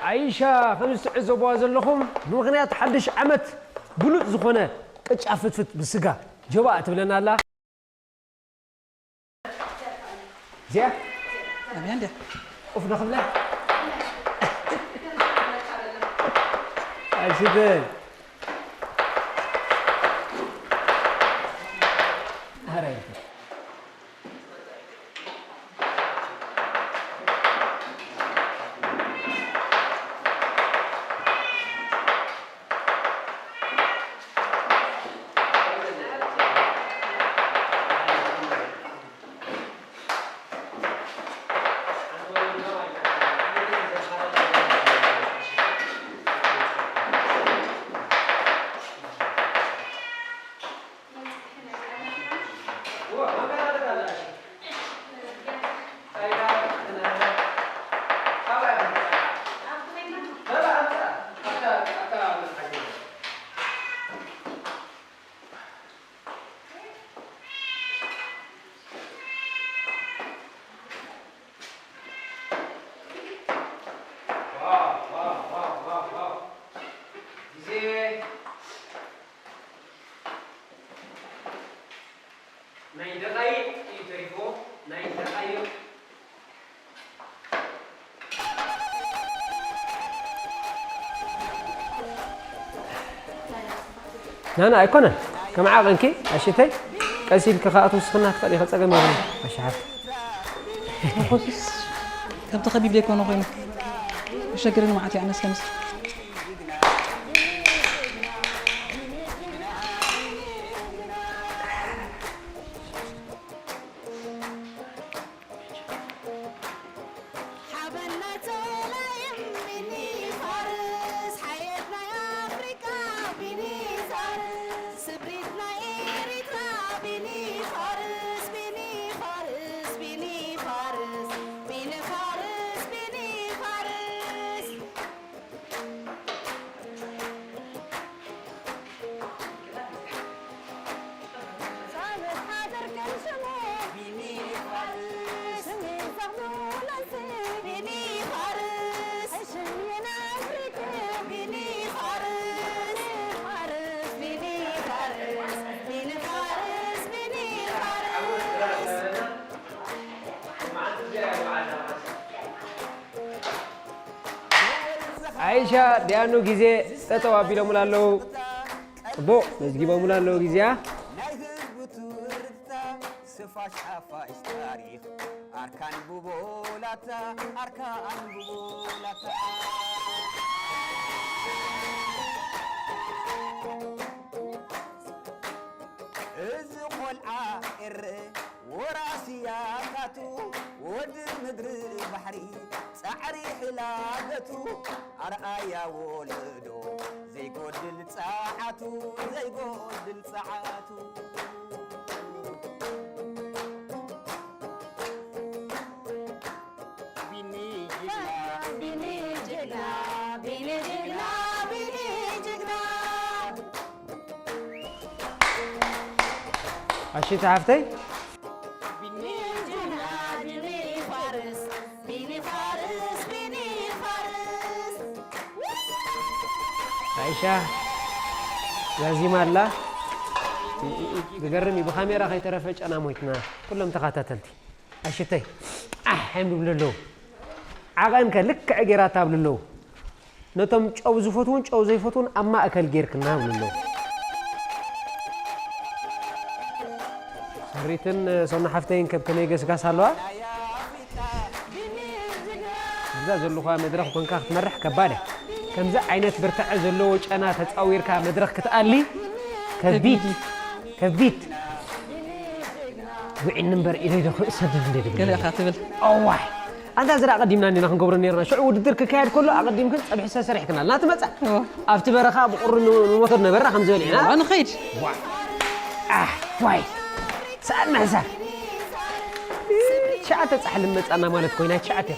ዓይሻ፣ ከም እትዕዘብዋ ዘለኹም፣ ብምኽንያት ሓድሽ ዓመት ብሉጽ ዝኾነ ቅጫ ፍትፍት ብስጋ ጀባእ ትብለና ኣላ። እዚኣ ኣብያ እንድያ። ኡፍ ዶ ክብላ? ኣይሽተይ። ኣረ። ናና ኣይኮነን። ከም ዓቐንኪ ኣሽተይ ቀስ ኢልኪ ከኣ ትውስኽና ትኽእል ኢኺ፣ ጸገም የብሉን። ኣሽሓት። መኾስስ ከም ተኸቢብ ዘይኮነ ኮይኑ። ይሸግርን መዓት እዩ ኣነስ ለምስ። ሓበና ጸላይም ቢኒ ፋርስ፣ ሓየት ናይ ኣፍሪቃ ቢኒ ፋርስ፣ ስብሪት ናይ ኤሪትራ ቢኒ ፋርስ፣ ቢኒ ፋርስ፣ ቢኒ ፋርስ፣ ቢኒ ፋርስ፣ ቢኒ ፋርስ። ዓይሻ ዲያኑ ግዜ ጠጠው ኣቢሎሙላ ኣለዉ። ጽቡቕ መዝጊቦሙላ ኣለዉ ግዜኣ። ናይ ህዝቡ ትርታ ስፋሽ ሓፋሽ ታሪኽ ኣርካን ብቦላታ ኣርካን ብቦላታ። እዚ ቆልዓ ኤረ ወራሲ ያታቱ ወዲ ምድሪ ባሕሪ ጻዕሪ ሕላገቱ ኣርኣያ ወለዶ ዘይጎድል ጸዓቱ ዘይጎድል ጸዓቱ። ቢኒ ጅግና ቢኒ ጅግና ቢኒ ጅግና ቢኒ ጅግና። ኣሽቱ ሓፍተይ። ቢኒ ጅግና ቢኒ ፋርስ ቢኒ ፋርስ ቢኒ ፋርስ። ኣይሻ ዛዚማ ኣላ። ዝገርም እዩ፣ ብካሜራ ከይተረፈ ጨና ሞይትና ኩሎም ተኸታተልቲ። ኣሽተይ ኣሕ እዮም ዝብሉ ኣለዉ። ዓቐንከ ልክዕ ጌራታ ይብሉ ኣለዉ። ነቶም ጨው ዝፈትዉን ጨው ዘይፈትዉን ኣብ ማእከል ጌርክና ይብሉ ኣለዉ። ሰሪትን ሶና ሓፍተይን ከብ ከመይ ገስጋስ ኣለዋ? እዛ ዘለኹዋ መድረኽ ኮንካ ክትመርሕ ከባድ እያ። ከምዚ ዓይነት ብርታዐ ዘለዎ ጨና ተጻዊርካ መድረኽ ክትኣሊ ከቢድ፣ ከቢድ። ውዒኒ እምበር ኢለይ ዶ ክእሰድድ እንደ ድብል ገለ ኢኻ ትብል። እዋይ። ኣንታ ዝራ ኣቐዲምና እንዲና ክንገብሮ ነይርና። ሽዑ ውድድር ክካየድ ከሎ ኣቐዲምክን ጸብሒ ሰሰሪሕክናልና ትመጻ። እዎ። ኣብቲ በረኻ ብቑሪ ን-፣ ንሞቶ ነበርና ከም ዝበል ኢና። እዎ፣ ንኸይድ። ዋ። ኣሕ፣ ዋይ። ሰኣን ምሕሳር። ትሽዓተ ጻሕሊ መጻና ማለት ኮይና ትሽዓተ።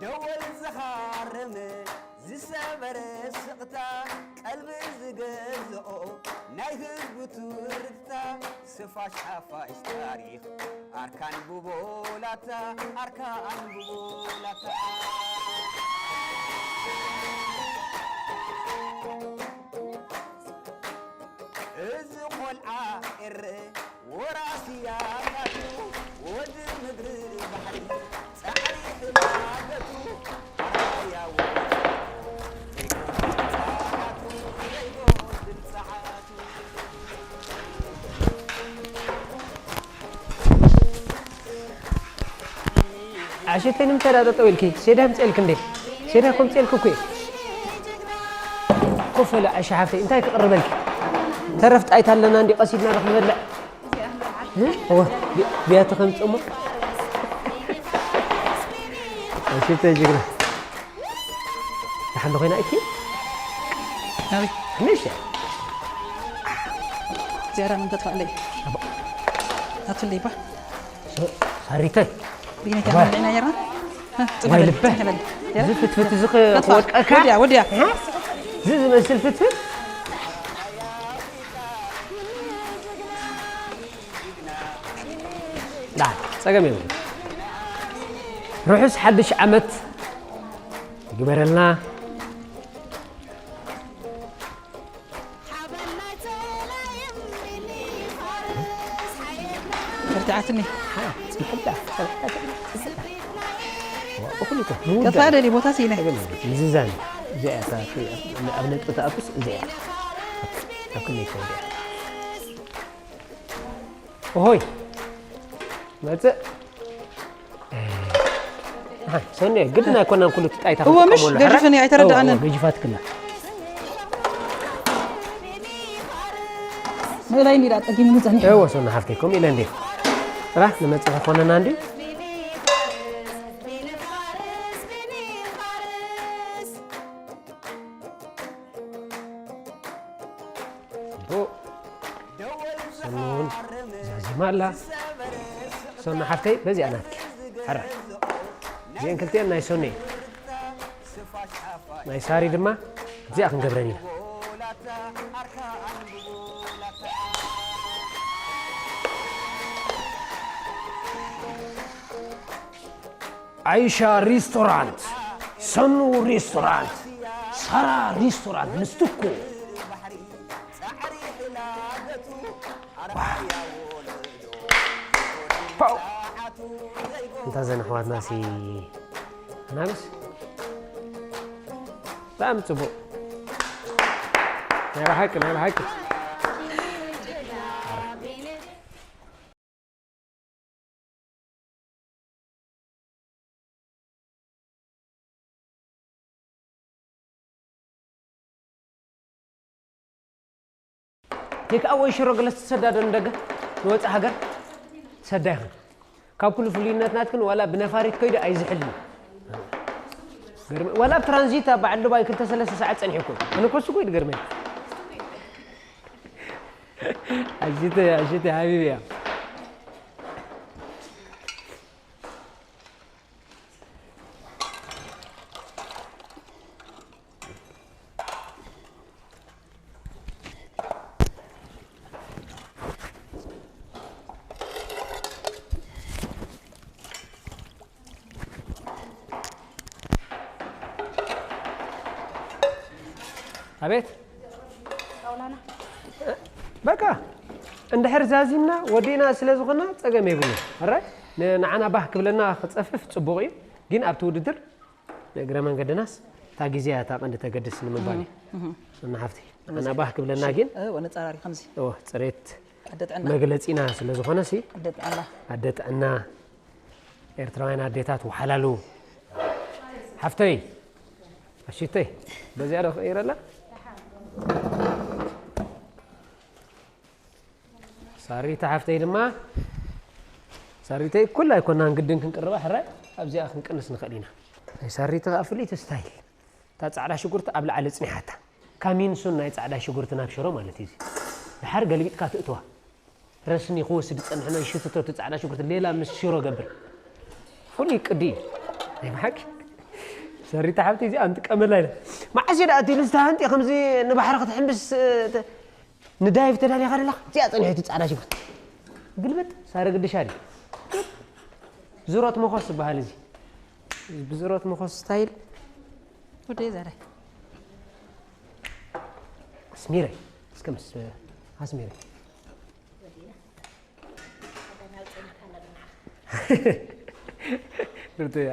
ደወል ዝሃረመ ዝሰበረ ስቕታ ቀልቢ ዝገዝኦ ናይ ህዝቡ ትርታ ስፋሽ ሓፋሽ ታሪኽ ኣርካን ብቦላታ ኣርካን ብቦላታ። እዚ ቆልዓ ኤረ ወራሲ ያታቱ ወዲ ምድሪ ባሕሪ ጻዕሪ ሕላገቱ ኣርኣያ ወራቱ ዘይጎድል ጸዓቱ ዘይጎድል ጸዓቱ። ኣሸተይ ንምንታይ ደኣ ጠጠው ኢልኪ? ሴዳ ምጽኤልኪ እንዴ? ሴዳ እኮ ምጽኤልኪ እኮ እየ። ኮፍ በሊ ኣሸ ሓፍተይ፣ እንታይ ክቕርበልኪ? ተረፍ ጣይታ ኣለና እንዲ ቀሲድና ዶ ክንበልዕ? እ? እወ፣ ቢ-፣ ቢያቲ ከምጽእ እሞ። ኣሸተይ ጅግና። ደሓን ዶ ኮይና እኪ? ኣበይ? ንሽ። ዝያዳ ምን ተጥፋለይ? ኣቦ። ኣቱለይ ባ? ሶ-፣ ሳሪተይ። ቢነታ ባ። ምን ነይራ? ዋይ ልበ። እዚ ፍትፍት እዚ ክወድቀካ። ወዲያ፣ ወዲያ። እዚ ዝመስል ፍትፍት። ዳ፣ ጸገም የብሉን። ርሑስ ሓድሽ ዓመት ይግበረልና። በርትዓትኒ። ጽንሕዳ፣ ጸንሕዳ፣ ጽንሕዳ። እኹል እኮ፣ ምውዳእ። ከፋ ደሊ ቦታ ሲነ። ምዝዛን። እዚኣ እያ፣ እታ፣ ኣብ ነጥቢ ትኣቱስ እዚኣ እያ። ኣብ ክንደይ ትወድያ? ኦሆይ። መጽእ። ኣሃ፣ ሰኒ፣ ግድን ኣይኮነን ኩሉ እቲ ጣይታ እወ፣ ምሽ ክትጥቀመሉ። ገጅፍን እያ፣ ኣይተረዳእንን። እወ፣ እወ፣ ገጅፋትክና። ምእላይ እንዲዳ ጸጊሙ ንጸኒሑ። እወ፣ ሰኒ ሓፍተይ፣ ከምኡ ኢለ እንዴ። ጥራሕ ንመጽእ ኮነና እንዴ። ጽቡቕ። ሰኑ እውን ዛዚማ ኣላ። ሰኑ ሓፍተይ፣ በዚኣ ናትኪ። ሕራይ። እዚአን ክልቲአን ናይ ሰኑ እየን። ናይ ሳሪ ድማ ኣብዚኣ ክንገብረን ኢና። ዓይሻ ሪስቶራንት፣ ሰኑ ሪስቶራንት፣ ሳራ ሪስቶራንት፣ ምስትኩ። ፓው! እንታ ዘን ኣሕዋትና ሲ ኣናብስ? ብጣዕሚ ጽቡቕ። ናይ ብሓቂ፣ ናይ ብሓቂ። ቴክ ኣወይ ሽሮ ገለ ዝተሰዳደ ንደገ ንወፃእ ሃገር ትሰዳ ይኽን። ካብ ኩሉ ፍሉይነት ናትክን ዋላ ብነፋሪት ከይዱ ኣይዝሕልን። ገርመ-፣ ዋላ ኣብ ትራንዚት ኣብ በዓል ዱባይ ክልተ ሰለስተ ሰዓት ጸኒሑ እኮ። ኣነ እኮ እሱ እኮ እዩ ዝገርመኝ። ኣሽተ፣ ኣሽተ ሓቢቢ እያ። ኣቤት። በቃ እንድሕር ዛዚምና ወዲእና ስለ ዝኾና ጸገም የብሉን። ሕራይ፣ ን-፣ ንዓና ባህ ክብለና ክጸፍፍ ጽቡቕ እዩ፣ ግን ኣብቲ ውድድር ንእግረ መንገድናስ እታ ግዜ እያ እታ ቀንዲ ተገድስ ንምባል እዩ። እህ፣ እህ። እና ሓፍቲ፣ ንዓና ባህ ክብለና ግን፣ እ፣ ወነጻራሪ ከምዚ። እወ፣ ጽሬት ኣደ ጥዕና። መግለጺና ስለ ዝኾነ ሲ፣ ኣደ ጥዕና። ኣደ ጥዕና፣ ኤርትራውያን ኣዴታት ወሓላሉ። ሓፍተይ፣ ኣሽተይ፣ በዚኣ ዶ ክቕይረላ? ሳሪታ ሓፍተይ ድማ፣ ሳሪተይ፣ ኩላ ኣይኮናን ግድን ክንቅርባ፣ ሕራይ ኣብዚኣ ክንቅንስ ንኽእል ኢና። ናይ ሳሪታ ከኣ ፍልይቲ ስታይል። እታ ጻዕዳ ሽጉርቲ ኣብ ላዕሊ ጽኒሓታ። ካሚንሱን ናይ ጻዕዳ ሽጉርቲ ናብ ሽሮ ማለት እዩ እዚ። ድሓር ገልቢጥካ ትእትዋ። ረስኒ ክወስድ ዝጸንሐ ናይ ሽትቶ እቲ ጻዕዳ ሽጉርቲ ሌላ ምስ ሽሮ ገብር። ፍሉይ ቅዲ እዩ። ናይ ብሓቂ። ሳሪታ ሓፍተይ እዚኣ ንጥቀመላ ኢና። መዓስ እዩ ደኣ እቲ ኢሉ ዝተሃንጢ ከምዚ ንባሕሪ ክትሕምብስ፣ እ፣ ተ-፣ ንዳይቭ ተዳሊኻ ደለኻ፣ እዚኣ ጸኒሑ እቲ ጻዕዳ ሽጉርቲ። ግልብጥ፣ ሳረ ግድሻ ድዩ? ብዝሮት መኾስ ዝበሃል እዚ። ብዝሮት መኾስ ስታይል። ወደይ ዘረ። ኣስሚረ፣ እስከ ምስ ኣስሚረ። ርቱያ።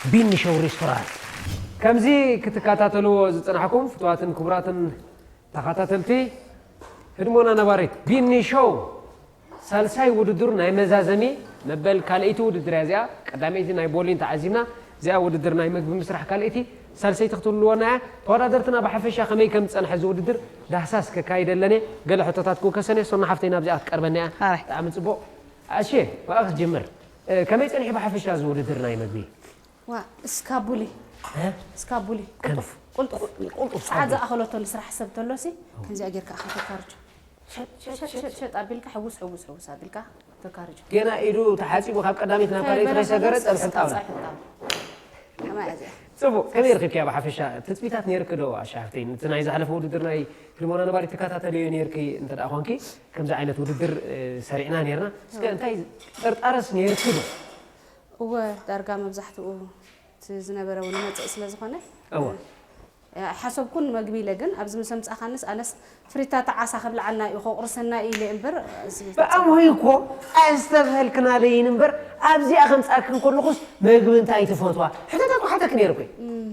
ቢኒ ሾው ሬስቶራንት። ከምዚ ክትከታተልዎ ዝጸናሕኩም ፍቱዋትን ክቡራትን ተኸታተልቲ ህድሞና ነባሪት ቢኒ ሾው፣ ሳልሳይ ውድድር ናይ መዛዘሚ መበል ካልኣይቲ ውድድር እያ እዚኣ። ቀዳመይቲ ናይ ቦሊን ተዓዚብና፣ እዚኣ ውድድር ናይ መግቢ ምስራሕ ካልኣይቲ፣ ሳልሰይቲ ክትህልወና እያ። ተወዳደርትና ብሓፈሻ ከመይ ከም ዝጸንሐ እዚ ውድድር ዳህሳስ ከካይደለን እየ። ገለ ሕቶታት ክውከሰን እየ። ሶና ሓፍተይ ናብዚኣ ክትቀርበና እያ። ኣራይ። ብጣዕሚ ጽቡቕ። ኣሸ፣ ብኣኻ ክትጅምር። እ፣ ከመይ ጸኒሑ ብሓፈሻ እዚ ውድድር ናይ መግቢ? ዋ፣ እስካቡሊ። እ? እስካቡሊ። ከም ቁልጡፍ፣ ቁልጡፍ። ቁልጡፍ ሰዓት እስካቡሊ። ዝኣኸለቶ ንስራሕ ሰብ ተሎሲ፣ ከምዚኣ ጌርካ ኣኻ ተካርጆ። ሸጥ፣ ሸጥ፣ ሸጥ፣ ሸጥ፣ ሸጥ ኣቢልካ፣ ሕውስ፣ ሕውስ፣ ሕውስ ኣቢልካ ተካርጆ። ገና ኢዱ ተሓጺቡ ካብ ቀዳሚት ናብ ካልኣይቲ ከይበለ ከይሰገረ ከሎ ጸብሒ ጣውላ። ጸብሒ ጣውላ። ከማይ እዚኣ። ጽቡቕ፣ ከመይ ረኺብክያ ብሓፈሻ? ትጽቢታት ነይርኪ ዶ ኣሻ ሓፍተይ? ነቲ ናይ ዝሓለፈ ውድድር ናይ ህድሞና ነባሪት ትከታተልዮ ነይርኪ እንተ ደኣ ኾንኪ፣ ከምዚ ዓይነት ውድድር፣ እ፣ ሰሪዕና ነይርና። እስከ እንታይ ጥርጣረስ ነይርኪ ዶ? እወ፣ ዳርጋ መብዛሕትኡ እቲ ዝነበረ እውን ይመጽእ ስለ ዝኾነ፣ እወ። እ፣ ሓሰብኩን መግቢ ኢለ፣ ግን ኣብዚ ምስ ኣምጻእካንስ ኣነስ ፍሪታታ ዓሳ ከብልዓና እዩ፣ ከቑርሰና እዩ ኢለ እምበር፣ እዚ ብኣምሆይ እኮ ኣስተብሀልክናለይን እምበር፣ ኣብዚኣ ከምጻእክን ከለኹስ መግቢ እንታይ ትፈትዋ? ሕቶታት ክሓተክ ነይረ እኮ።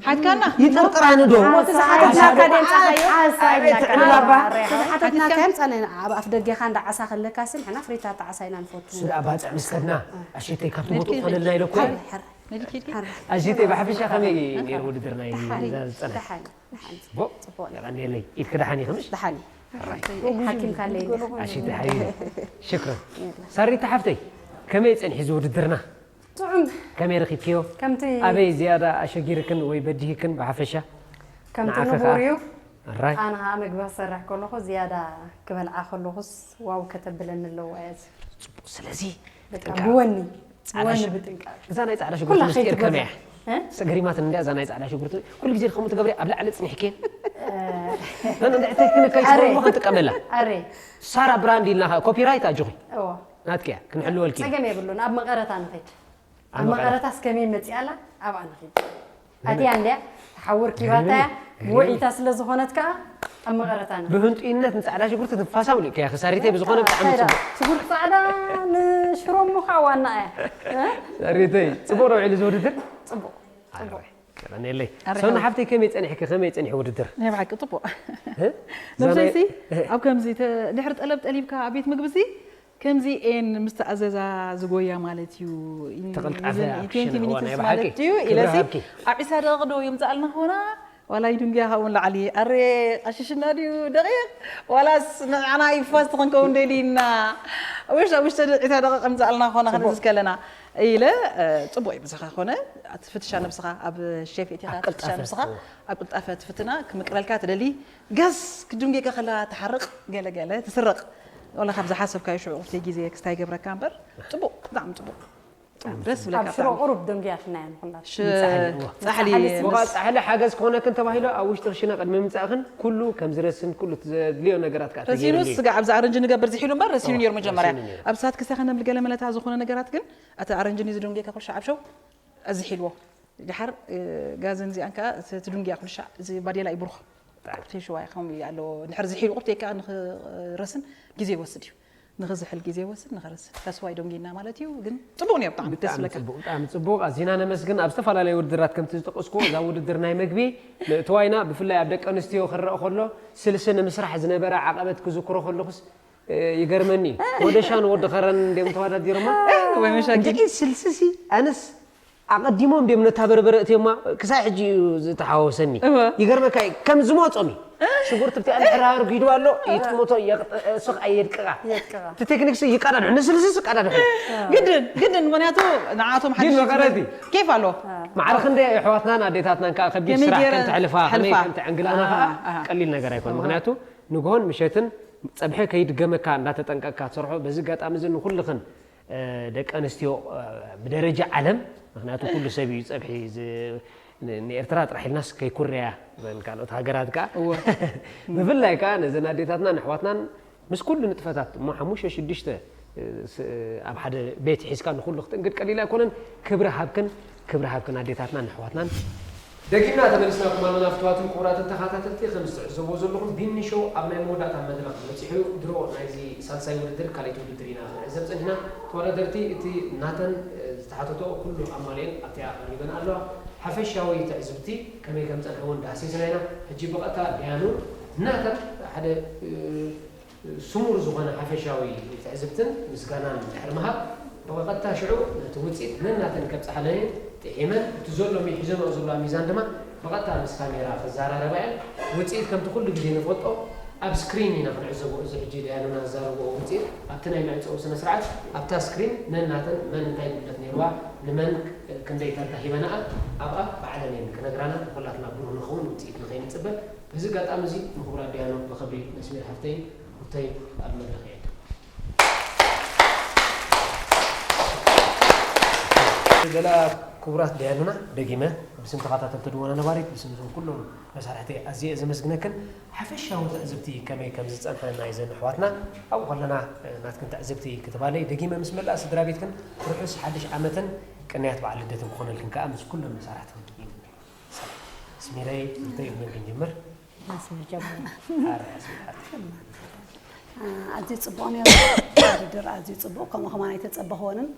ሓትካና? ይጥርጥራኒ ዶ? እሞ እቲ ዝሓተትናካ ዓሳ፣ ደምጻኻዮ? ዓሳ፣ ዓሳ፣ ቤት ዕልል ኣባ። ኣረ፣ እቲ ዝሓተትናካ ሓቲትካ? የምጻእና ኢና። ኣብ ኣፍ ደጌኻ እንዳ ዓሳ ከለካሲ ንሕና ፍሪታታ ዓሳ ኢና ንፈቱ። ስለ ኣባጽዕ ምስ ከድና፣ ኣሽተይ ካብቲ ቦትኡ ንልኪ፣ ፈለልና ኢለ እኮ። ሓር፣ ሓር። ንልኪ፣ ንልኪ። ሓር። ኣሽተይ ብሓፈሻ ከመይ ነይሩ ውድድር ናይ ደሓን እዩ፣ ዝጸንሐ? ደሓን እዩ፣ ደሓን እዩ። ቦ፣ ጽቡቕ እዩ። የቐንየለይ። ኢድኪ ደሓን እዩ፣ ከምሽ? ደሓን እዩ። ሓኪም ካለይ ኢለ። ኣሽተይ ሓቢቢ። ሽክረን። የላ። ሳሪታ ሓፍተይ፣ ከመይ ጸኒሑ እዚ ውድድርና? ጥዑም። ከመይ ረኺብክዮ? ከምቲ ኣበይ ዝያዳ ኣሸጊርክን ወይ በዲህክን ብሓፈሻ? ከምቲ ንዓኺ ንቡር ከኣ? እዩ። ኣራይ። ኣነ ኸዓ ምግቢ ክሰርሕ ከለኹ ዝያዳ ክበልዓ ከለኹስ ዋው ከተብለኒ ኣለዋ እያ። ጽቡቕ። ስለዚ በቃ ጥንቃቐ። ብወኒ፣ ጻዕዳ ብወኒ ሽ-፣ ብጥንቃቐ። እዛ ናይ ጻዕዳ ሽጉርቲ ኩላ ምስጢር ከይትጎድእ። ከመይ እያ? እ? ሰገሪማትን እንድያ እዛ ናይ ጻዕዳ ሽጉርቲ። ኩሉ ግዜ ከምኡ ትገብሪ ኣብ ላዕሊ ጽኒሕኪ። እ። ኣነ እንድዒ ቴክኒክ ኣረ። ከይትገብሪ ክንጥቀመላ። ኣረ። ሳራ ብራንድ ኢልና ኸዓ ኮፒራይት ኣጆኺ። እዎ። ናትኪ እያ፣ ክንሕልወልኪ። ጸገም የብሉን፣ ኣብ መቐረታ ንኸይድ። ኣብ ኣብ መቐረታ። መቐረታ እስከመይ መጺኣላ ኣብኣ ንኺድ። ኣትያ እንድያ፣ ተሓውር ኪባታ እያ፣ ገሪመኒ፣ ገሪመኒ። ውዒታ ስለ ዝኾነት ከኣ ኣብ መቐረታ ንኺድ። ብህንጡይነት ንጻዕዳ ሽጉርቲ ትንፋሳ ኣውሊቕክያ፣ ክሳሪተይ ብዝኾነ ብጣዕሚ እንታይ ጽቡቕ። ሽጉርቲ ጻዕዳ ንሽሮ እሞ ከኣ ዋና እያ። እ? ሳሪተይ፣ ጽቡቕ ዶ ውዒሉ እዚ ውድድር? ጽቡቕ፣ ጽቡቕ። ኣረ፣ ቀንየለይ። ኣረ፣ ሰውና ሓወይ። ሓፍተይ ከመይ ጸኒሕኪ? ከመይ ጸኒሑ ውድድር? ናይ ብሓቂ ጽቡቕ። እ? ነብሰይሲ ዛናይ-፣ ኣብ ከምዚ ተ-፣ ድሕሪ ጠለብ ጠሊብካ ኣብ ቤት ምግቢሲ ከምዚ ኤን ምስ ተኣዘዛ ዝጎያ ማለት እዩ። ኢን-፣ ተቐልጣፈ ኢን-፣ ኣብ ኢንቴንቲ ክሽነ፣ እዋ፣ ሚኒትስ ናይ ብሓቂ ማለት እዩ። ክብሪ ኢለሲ ሃብኪ። ኣብ ዒስራ ደቂቕ ዶ የምጽኣልና ኾና? ዋላ ይድንጉያ ካብኡ ንላዕሊ። ኣረ፣ ቀሽሽና ድዩ ደቂቕ? ዋላስ ንዓና ይፋስ ክንከውን ደሊና? ውሽጢ፣ ኣብ ውሽጢ ዒስራ ደቂቕ የምጽኣልና ኾና ጽቡቕ። ክንዝዝ ከለና። ኢለ፣ እ፣ ጽቡቕ እዩ ብዝኻ ኾነ። ኣቲ ፍትሻ ነብስኻ ኣብ ሼፍ እቲኻ ኣብ ትፍትሻ ቅልጣፈ። ነብስኻ። እዎ። ኣብ ቅልጣፈ ትፍትና ክምቅረልካ ትደሊ። ገስ ክድንጌካ ከላ ትሓርቕ፣ ገለ ገለ ትስረቕ። ወላ ካብ ዝሓሰብካዮ ሽዑ ቁርተይ ግዜ ክስታይ ገብረካ እምበር፣ ጽቡቕ፣ ብጣዕሚ ጽቡቕ። ጽቡቕ፣ ደስ ዝብለካ ኣብ ሽሮ ብጣዕሚ። ቁሩብ ደንጉያትና እያ ንኹላትና። ሽ-፣ ጻሕሊ፣ እዎ። ጻሕሊ ጻሕሊ ስ-፣ ሞቓ ጻሕሊ ሓገዝ ክኾነክን ተባሂሉ ኣብ ውሽጢ ክሽነ ቅድሚ ምምጻእክን ኩሉ ከም ዝረስን ኩሉ እቲ ዘድልዮ ነገራት ከኣ ረሲኑ ተገይሩሉ እዩ። ስጋ ኣብዚ ኣረንጂ ንገብር ዝሒሉ እምበር ረሲኑ እዎ፣ ነይሩ መጀመርያ። ረሲኑ ነይሩ። ኣብ ሳት ክሳኸ ነብል ገለ መለታ ዝኾነ ነገራት ግን ኣቲ ኣረንጂ ንዝደንጉየካ ኩሉ ሻዕ ኣብ ሸው ኣዝሒልዎ። ድሓር፣ እ፣ ጋዘን እዚኣን ከኣ እቲ ትድንጉያ ኩሉ ሻዕ እዚ ባዴላ ይብርኾ። ብጣዕሚ። ቁርተይ ሽዋይ ከምኡ እዩ ኣለዎ። ድሕር ዝሒሉ ቁርተይ ከኣ ንኽረስን ግዜ ይወስድ እዩ። ንኽዝሕል ግዜ ይወስድ፣ ንኽረስን። ተስፋ ይደንጉየና ማለት እዩ። ግን ጽቡቕ ነይሩ ብጣዕሚ ደስ ብጣዕሚ ዝብለካ። ጽቡቕ፣ ብጣዕሚ ጽቡቕ። ኣዚና ነመስግን። ኣብ ዝተፈላለየ ውድድራት ከምቲ ዝጠቐስኩዎ፣ እዛ ውድድር ናይ መግቢ ምእትዋይና ብፍላይ ኣብ ደቂ ኣንስትዮ ክረኣ ከሎ ስልሲ ንምስራሕ ዝነበረ ዓቐበት ክዝክሮ ከለኹስ፣ እ፣ ይገርመኒ። ወደሻን ወዲ ኸረን እንዲዮም ተወዳዲሮማ። ወይ መሻኪል። እንድዒ ስልስሲ ኣነስ ኣቐዲሞም ድዮም ነታ በርበረ እትዮማ፣ ክሳብ ሕጂ እዩ ዝተሓዋወሰኒ። እወ። ይገርመካ እዩ፣ ከም ዝሞጾም እዩ። ሽጉርቲ ብትኣ እንድሕር ኣርጊዱ ኣሎ፣ ይጥምቶ፣ የቕጥ-፣ እሱ ኸኣ የድቅቓ። የድቅቓ። እቲ ቴክኒክስ ይቀዳድሑ፣ ንስልስስ ይቀዳድሑ። ግድን፣ ግድን፣ ምኽንያቱ ንዓቶም ግን ሓድሽ መቐረቲ። ኬፍ ኣሎ። ማዕረ ክንደይ ኣሕዋትናን ኣዴታትናን ከኣ ከቢድ ከመይ ስራሕ ገይረን ከም ተሕልፋ፣ ከመይ ተሕልፋ? ከም ተዕንግላና ከኣ ኣሃ፣ ኣሃ። ቀሊል ነገር ኣይኮነን። እወ። ምኽንያቱ ንግሆን ምሸትን ጸብሒ ከይድገመካ እንዳተጠንቀቅካ ትሰርሖ። በዚ ኣጋጣሚ እዚ ንኹልኽን፣ እ፣ ደቂ ኣንስትዮ፣ እ፣ ብደረጃ ዓለም፣ ምኽንያቱ ኩሉ ሰብ እዩ ጸብሒ ዝ-፣ ን-፣ ንኤርትራ ጥራሕ ኢልናስ ከይኩርያ፣ እዘን ካልኦት ሃገራት ከኣ። እወ። ብፍላይ ከኣ ነዘን ኣዴታትናን ኣሕዋትናን ምስ ኩሉ ንጥፈታት እሞ ሓሙሽተ ሽዱሽተ፣ እ፣ ስ-፣ ኣብ ሓደ ቤት ሒዝካ ንኹሉ ክትእንግድ ቀሊል ኣይኮነን። ክብሪ ሃብክን፣ ክብሪ ሃብክን ኣዴታትናን ኣሕዋትናን። ደጊምና ተመሊስናኩም ኣለና ፍትዋትን ክቡራትን ተኸታተልቲ። ከም ዝትዕዘብዎ ዘለኹም ቢኒ ሾው ኣብ ናይ መወዳእታ መድረኽ በጺሑ። ድሮ ናይዚ ሳልሳይ ውድድር ካልኣይቲ ውድድር ኢና ክንዕዘብ ጸኒሕና። ተወዳደርቲ እቲ ናተን ዝተሓተቶ ኩሉ ኣማሊኤን ኣብቲኣ ቀሪበን ኣለዋ። ሓፈሻዊ ትዕዝብቲ ከመይ ከም ጸንሐ እውን ዳህሲስና ኢና። ሕጂ ብቐጥታ ዳያኑ ናተን ሓደ ስሙር ዝኾነ ሓፈሻዊ ትዕዝብትን ምስጋናን ድሕሪ ምሃብ፣ ብቐጥታ ሽዑ ነቲ ውፅኢት ነናተን ከብፅሓለየ ጥዒመን፣ እቲ ዘሎ ሒዘንኦ ዘለዋ ሚዛን ድማ ብቐጥታ ምስ ካሜራ ክዘራረባ እየን። ውፅኢት ከምቲ ኩሉ ግዜ ንፈልጦ ኣብ ስክሪን ኢና ክንዕዘቦ። እዚ ሕጂ ዳያኑና ዝዛረብኦ ውፅኢት ኣብቲ ናይ መዕፀዊ ስነ ስርዓት ኣብታ ስክሪን ነናተን መን እንታይ ጉድለት ነይርዋ፣ ንመን ክንደይ ተርታ ሂበናኣ ኣብኣ ባዕለን እየን ክነግራና። ንኩላትና ብሩህ ንኸውን ውፅኢት ንኸይንፅበ በዚ ኣጋጣሚ እዚ ንክቡራት ዳያኑ ብኽብሪ ነስሚር ሓፍተይ ሩተይ ኣብ መድረኽ እየ። ገለ ክቡራት ዳያኑና ደጊመ ብስም ተኸታተልቲ ድወና ነባሪት ብስም እዞም ኩሎም መሳርሕቲ ኣዝየ እየ ዘመስግነክን። ሓፈሻዊ ትዕዝብቲ ከመይ ከም ዝጸንሐ ናይዘን ኣሕዋትና ኣብኡ ከለና ናትክን ትዕዝብቲ ክትባለይ ደጊመ ምስ መላእ ስድራ ቤትክን ርሑስ ሓድሽ ዓመትን ቅንያት በዓል ልደትን ክኾነልክን ከኣ ምስ ኩሎም መሳርሕትክን ይምነ። ሰላም። ስሚረይ ሩተይ ብመን ክንጅምር? ኣስሚር ጀምር። ኣረ፣ ኣስሚር ሓፍተይ። ኣዝዩ ጽቡቕ ነይሩ። ውድድር ኣዝዩ ጽቡቕ፣ ከምኡ ከማን ኣይተጸበኽወንን።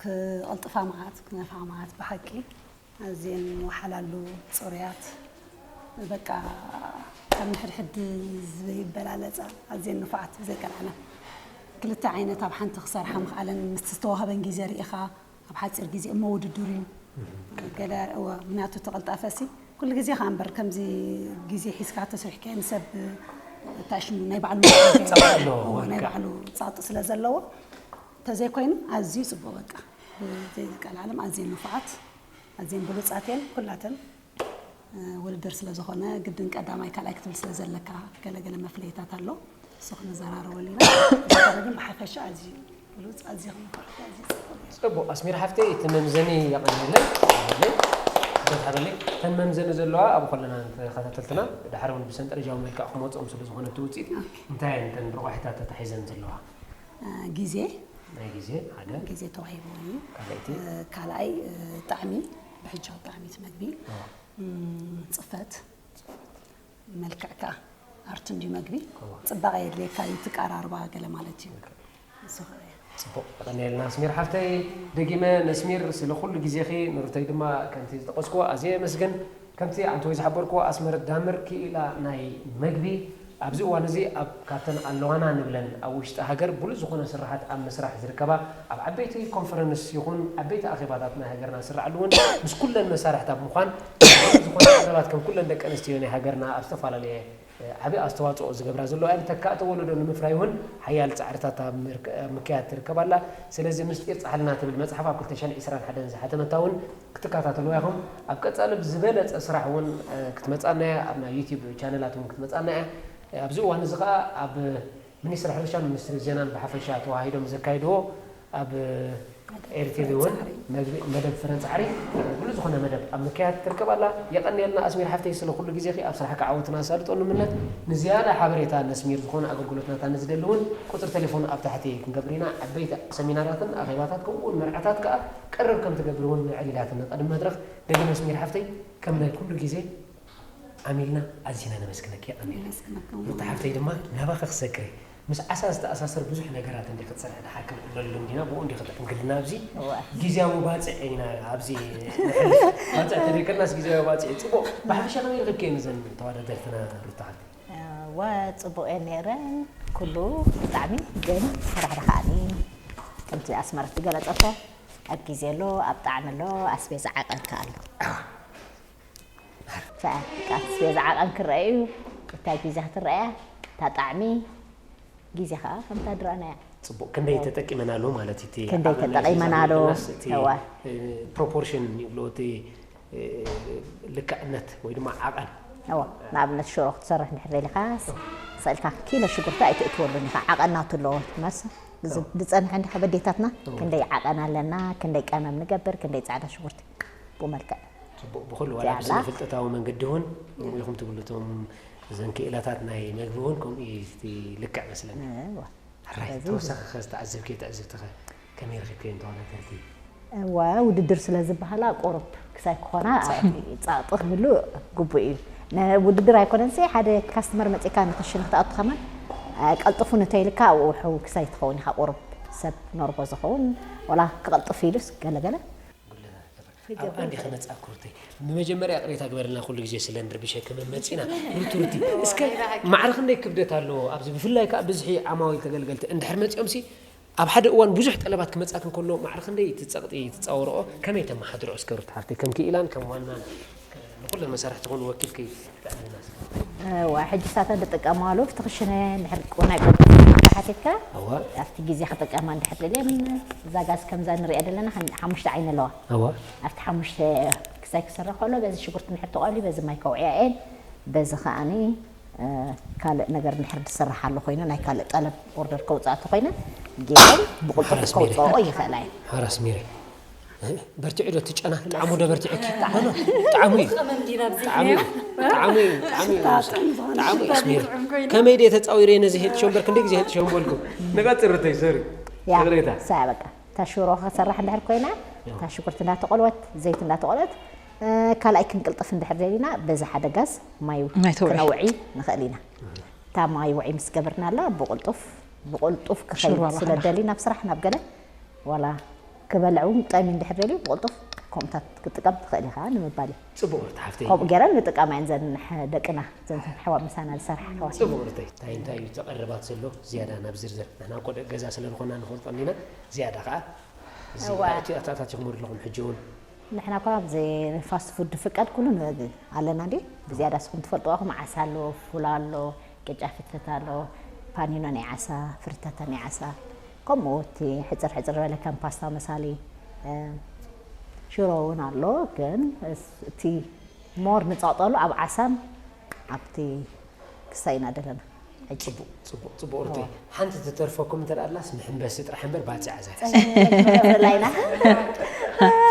ክቕልጥፋ መዓት፣ ክነፍሓ መዓት ብሓቂ ኣዝየን ወሓላሉ ጽሩያት፣ በቃ ካብ ንሕድሕድ ዘይበላለጻ ኣዝየን ንፉዓት ብዘይ ቀልዓለም። ክልተ ዓይነት ኣብ ሓንቲ ክሰርሓ ምኽኣለን ምስቲ ዝተዋህበን ግዜ ርኢኻ ኣብ ሓጺር ግዜ እሞ ውድድር እዩ። ገለ እወ፣ ምክንያቱ እቲ ቅልጣፈ ሲ ኩሉ ግዜ ከኣ እምበር ከምዚ ግዜ ሒዝካ ተስሪሕካዮ ንሰብ እንታይ ሽሙ ናይ ባዕሉ ጸቕጢ ኣለዎ፣ እወ፣ ናይ ወልቃ። ባዕሉ ጸቕጢ ስለ ዘለዎ እንተዘይኮይኑ ኣዝዩ ጽቡቕ በቃ። ብዘይቀልዓለም ኣዝየን ንፉዓት ኣዝየን ብሉጻት እየን ኩላተን። ውድድር ስለ ዝኾነ ግድን ቀዳማይ ካልኣይ ክትብል ስለ ዘለካ ገለገለ መፍለይታት ኣሎ። እሱ ክንዘራረበሉ ኢና። ግን ብሓፈሻ ኣዝዩ ብሉጽ፣ ኣዝዩ ክንፈርሕ፣ ኣዝዩ ጽቡቕ ነይሩ። ጽቡቕ ኣስሚር ሓፍተይ፣ እቲ መምዘኒ የቐንየለይ። የቐንየለይ። ስደት ሃበለይ። እተን መምዘኒ ዘለዋ ኣብ ኮለና ተኸታተልትና ድሓር እውን ብሰንጠረጃዊ መልክዕ ክመጾም ስለ ዝኾነ እቲ ውጽኢት ኦኬ። እንታይ እየን እተን ረቋሒታት ተታሒዘን ዘለዋ? እ፣ ግዜ። ናይ ግዜ ሓደ። ግዜ ተዋሂቡ እዩ። ካልኣይቲ? እ፣ ካልኣይ፣ እ፣ ጣዕሚ፣ ብሕጃዊ ጣዕሚ እቲ መግቢ። ኦ። እም፣ ጽፈት፣ መልክዕ ከኣ ኣርት እንድዩ መግቢ። እዋ። ጽባቐ የድልየካ እዩ፣ እቲ ቀራርባ ገለ ማለት እዩ። እሱ ኸኣ እዩ። ጽቡቕ፣ የቐንየልና ኣስሚር ሓፍተይ። ደጊመ ነስሚር ስለ ኩሉ ግዜኺ፣ ንሩተይ ድማ ከምቲ ዝጠቐስክዎ ኣዝየ የመስግን። ከምቲ ኣንተ ወይ ዝሓበርክዎ ኣስመረት ዳምር ክኢላ ናይ መግቢ፣ ኣብዚ እዋን እዚ ኣብ ካብተን ኣለዋና ንብለን ኣብ ውሽጢ ሃገር ብሉጽ ዝኾነ ስራሓት ኣብ ምስራሕ ዝርከባ፣ ኣብ ዓበይቲ ኮንፈረንስ ይኹን ዓበይቲ ኣኼባታት ናይ ሃገርና ዝስርዓሉ እውን ምስ ኩለን መሳርሕታ ብምዃን ብሉጽ ዝኾነ ኣገባት ከም ኩለን ደቂ ኣንስትዮ ናይ ሃገርና ኣብ ዝተፈላለየ ዓቢ ኣስተዋጽኦ ዝገብራ ዘለዋ እየን። ተካእቲ ወለዶ ንምፍራይ እውን ሓያል ጻዕርታት ኣብ ምርክ-፣ ኣብ ምክያድ ትርከብ ኣላ። ስለዚ ምስጢር ጻሕልና ትብል መጽሓፍ ኣብ ክልተ ሽሕን ዕስራን ሓደን ዝሓተመታ እውን ክትከታተልዋ ኢኹም። ኣብ ቀጻሊ ብዝበለጸ ስራሕ እውን፣ እ፣ ክትመጻና እያ። ኣብ ናይ ዩቲዩብ ቻነላት እውን ክትመጻና እያ። ኣብዚ እዋን እዚ ከኣ ኣብ ሚኒስትሪ ሕርሻን ሚኒስትሪ ዜናን ብሓፈሻ ተዋሂዶም ዘካይድዎ ኣብ ኤር ቲ ቪ እውን መግቢ-፣ መደብ ፍረ ጻዕሪ ብሉጽ ዝኾነ መደብ ኣብ ምክያድ ትርከብ ኣላ። የቐንየልና ኣስሚር ሓፍተይ ስለ ኩሉ ግዜኺ፣ ኣብ ስራሕካ ዓወትን ኣሳልጦን ንምነ። ንዝያዳ ሓበሬታ ነስሚር ዝኾነ ኣገልግሎት ናታ ንዝደሊ እውን ቁጽሪ ቴሌፎን ኣብ ታሕቲ ክንገብር ኢና። ዓበይቲ ሰሚናራትን ኣኼባታት ከምኡ እውን መርዓታት ከኣ ቅርብ ከም ትገብር እውን ኣዕሊላትኒ ቅድሚ መድረኽ። ደጊመ ኣስሚር ሓፍተይ ከም ናይ ኩሉ ግዜ ዓሚልና ኣዚና ነመስግነኪ። ኣሜን። ነመስግነኩም። ሩታ ሓፍተይ ድማ ናባኺ ክሰግር ምስ ዓሳ ዝተኣሳሰር ብዙሕ ነገራት እንዲ ክትሰርሒ ድሓር ክንዕለሉ እንዲና፣ ብኡ እንዲ ክትዕንግልና ኣብዚ እወ። ግዜያዊ ባጽዕ ኢና ኣብዚ ንሕልፍ። ባጽዕ ተደይቀናስ ግዜያዊ ባጽዕ እዩ። ጽቡቕ፣ ብሓፈሻ ከመይ ረኺብክየን እዘን ተወዳደርትና ሩታ ሓፍተይ? እወ፣ ጽቡቕ እየን ነይረን። ኩሉ ብጣዕሚ ግን ስራሕ ድኻኒ ከምቲ ኣስመረት ዝገለጸቶ ኣብ ግዜ ኣሎ፣ ኣብ ጣዕሚ ኣሎ፣ ኣስቤዛ ዓቐን ከኣ ኣሎ። ኣስቤዛ ዓቐን ክረአ እዩ። እታ ግዜ ክትረኣያ፣ እታ ጣዕሚ፣ ግዜ ኸኣ ከምታ ድረኣናያ። ጽቡቕ። ክንደይ ተጠቂመናሉ ማለት እዩ። እቲ ክንደይ ዓቐን ናይ ተጠቂመናሉ። ዘዛንየናስ እቲ፣ እወ። እ፣ ፕሮፖርሽን ይብሎ፣ እቲ፣ እ፣ ልክዕነት ወይ ድማ ዓቐን። እወ። ንኣብነት ሽሮ ክትሰርሕ እንድሕር ደሊኻ፣ ስእልካ ኪሎ ሽጉርቲ ኣይተእትወሉን ኢኻ። ዓቐን ናቱ ኣለዎ። መስ-፣ እወ። ዝጸንሐ እንዲኻ በዴታትና እወ። ክንደይ ዓቐን ኣለና፣ ክንደይ ቀመም ንገብር፣ ክንደይ ጻዕዳ ሽጉርቲ ብኡ መልክዕ። ጽቡቕ፣ ብኹሉ እዚኣ ዋላ ኣላ። ብስነ ፍልጠታዊ መንገዲ እውን ከምኡ ኢኹም ትብሉ፣ እቶም እዘን ክኢላታት ናይ መግቢ እውን ከምኡ እዩ፣ እቲ ልክዕ መስለኒ። እዋ። ሕራይ፣ ስለዚ ተወሳኺ ኸ ዝተዓዘብክዮ ትዕዝብቲ ኸ ከመይ ረኺብክዮ ተወዳደርቲ? እወ፣ ውድድር ስለ ዝበሃላ ቁሩብ ክሳይ ክኾና ጸቕጢ ክህሉ ግቡእ እዩ። ንውድድር ኣይኮነንሲ፣ ሓደ ካስተመር መጺእካ ንክሽነ ክትኣቱ ከማን ቀልጥፉ እንተይልካ ኣብኡ ሕው ክሳይ ትኸውን ኢኻ። ቁሩብ ሰብ ኖርቦ ዝኸውን ወላ ክቐልጥፍ ኢሉስ ገለገለ ኣብ ኣንዲ ከመፅኣ ክሩተይ ብመጀመርያ ቅሬታ ግበርልና ኩሉ ግዜ ስለ ንርብሸ ክመመፂና ሩቲ ሩቲ እስከ ማዕረ ክንደይ ክብደት ኣለዎ ኣብዚ ብፍላይ ከዓ ብዝሒ ዓማዊል ተገልገልቲ እንድሕር መፂኦም ሲ ኣብ ሓደ እዋን ብዙሕ ጠለባት ክመፃክ እንከሎ ማዕረ ክንደይ እቲ ፀቕጢ ትፃወርኦ ከመይ ተመሓድርኦ እስከ ሩቲ ሓፍተይ ከም ክኢላን ከም ዋናን ንኩለን መሳርሕቲ ኮኑ ወኪልኪ ተዕልልና እስከ ዋ ሕጂ ሳተን ዝጥቀማሉ ብቲ ክሽነ እንድሕር ናይ ቁርሲ ሓቲትካ ኣዋ ኣብቲ ግዜ ክጥቀማ እንድሕር ደልየን እዛ ጋዝ ከምዛ ንሪኣ ዘለና ሓን- ሓሙሽተ ዓይኒ ኣለዋ ኣዋ ኣብቲ ሓሙሽተ ክሳይ ክስራሕ ከሎ በዚ ሽጉርቲ እንድሕር ተቐልዩ በዚ ማይ ከውዕያ እየን በዚ ከዓኒ እ፣ ካልእ ነገር እንድሕር ዝስራሕ ኣሎ ኮይነ ናይ ካልእ ጠለብ ኦርደር ከውፅኣ ተኮይነ ጌረን ብቁልጡፍ ሓራስ ሚሪ። ከውፅኦ ይኽእላ እየን ሓራስ ሚሪ በርትዒ ዶ ትጨና ጣዕሙ ዶ በርትዒ ጣዕሙ እዩ ጣዕሙ እዩ ጣዕሙ እዩ ጣዕሙ እዩ ጣዕሙ እዩ ኣስሚሪ ከመይ ድየ ተፃዊረ ነዚ ሄጥ ሸምበር ክንደይ ግዜ ሄጥ ሸምበልኩ ንቐፅር ርተይ ሰሪ ያ ቅሬታ ሳ በቃ እታ ሽሮ ክሰርሕ እንድሕር ኮይና እታ ሽጉርቲ እንዳተቆልወት ዘይቲ እንዳተቆልወት እ፣ ካልኣይ ክንቅልጥፍ እንድሕር ደሊና በዚ ሓደ ጋዝ ማይ ማይ ተውዒ። ክነውዒ ንኽእል ኢና እታ ማይ ውዒ ምስ ገብርናላ ብቁልጡፍ ብቁልጡፍ ክኸይድ ሽሮ ኣላ ስለ ከላ። ደሊ ናብ ስራሕ ናብ ገለ ዋላ ክበልዕ እውን ጠሚ እንድሕር ደልዩ ብቁልጡፍ ከምኡታት ክጥቀም ትኽእል ኢኻ ንምባል እዩ ፅቡቅ ርት ሓፍተይ ከምኡ ገይረን ንጥቀማ እየን ዘን ሕ- ደቅና ዘን ሕዋ ምሳና ዝሰርሓ ኣሕዋት ፅቡቅ ርተይ እንታይ እንታይ እዩ ተቐርባት ዘሎ ዝያዳ ናብ ዝርዝር ንሕና ቆደ ገዛ ስለ ዝኾና ንፈልጦ እንዲና ዝያዳ ከዓ እዚ እዋ። እቲ ኣታታቲኹም ኣለኹም ሕጂ እውን ንሕና እኳ ኣብዚ ፋስት ፉድ ፍቃድ ኩሉ ንበል ኣለና እንዲ ብዝያዳ ስኹም ትፈልጥዋ ኹም ዓሳ ኣሎ ፉል ኣሎ ቅጫ ፍትፍት ኣሎ ፓኒኖ ናይ ዓሳ ፍርተታ ናይ ዓሳ ከምኡ እቲ ሕፅር ሕፅር ዝበለ ከም ፓስታ መሳሊ እ፣ ሽሮ እውን ኣሎ ግን እስ- እቲ ሞር ንፀቕጠሉ ኣብ ዓሳን ኣብቲ ክሳይና ደለና ሕጂ ፅቡቅ ፅቡቅ ፅቡቅ ርተይ ሓንቲ ትተርፈኩም እንተ ኣላስ መሐንበሲ ጥራሕ እምበር ባፅዕ ኣዛ ላይና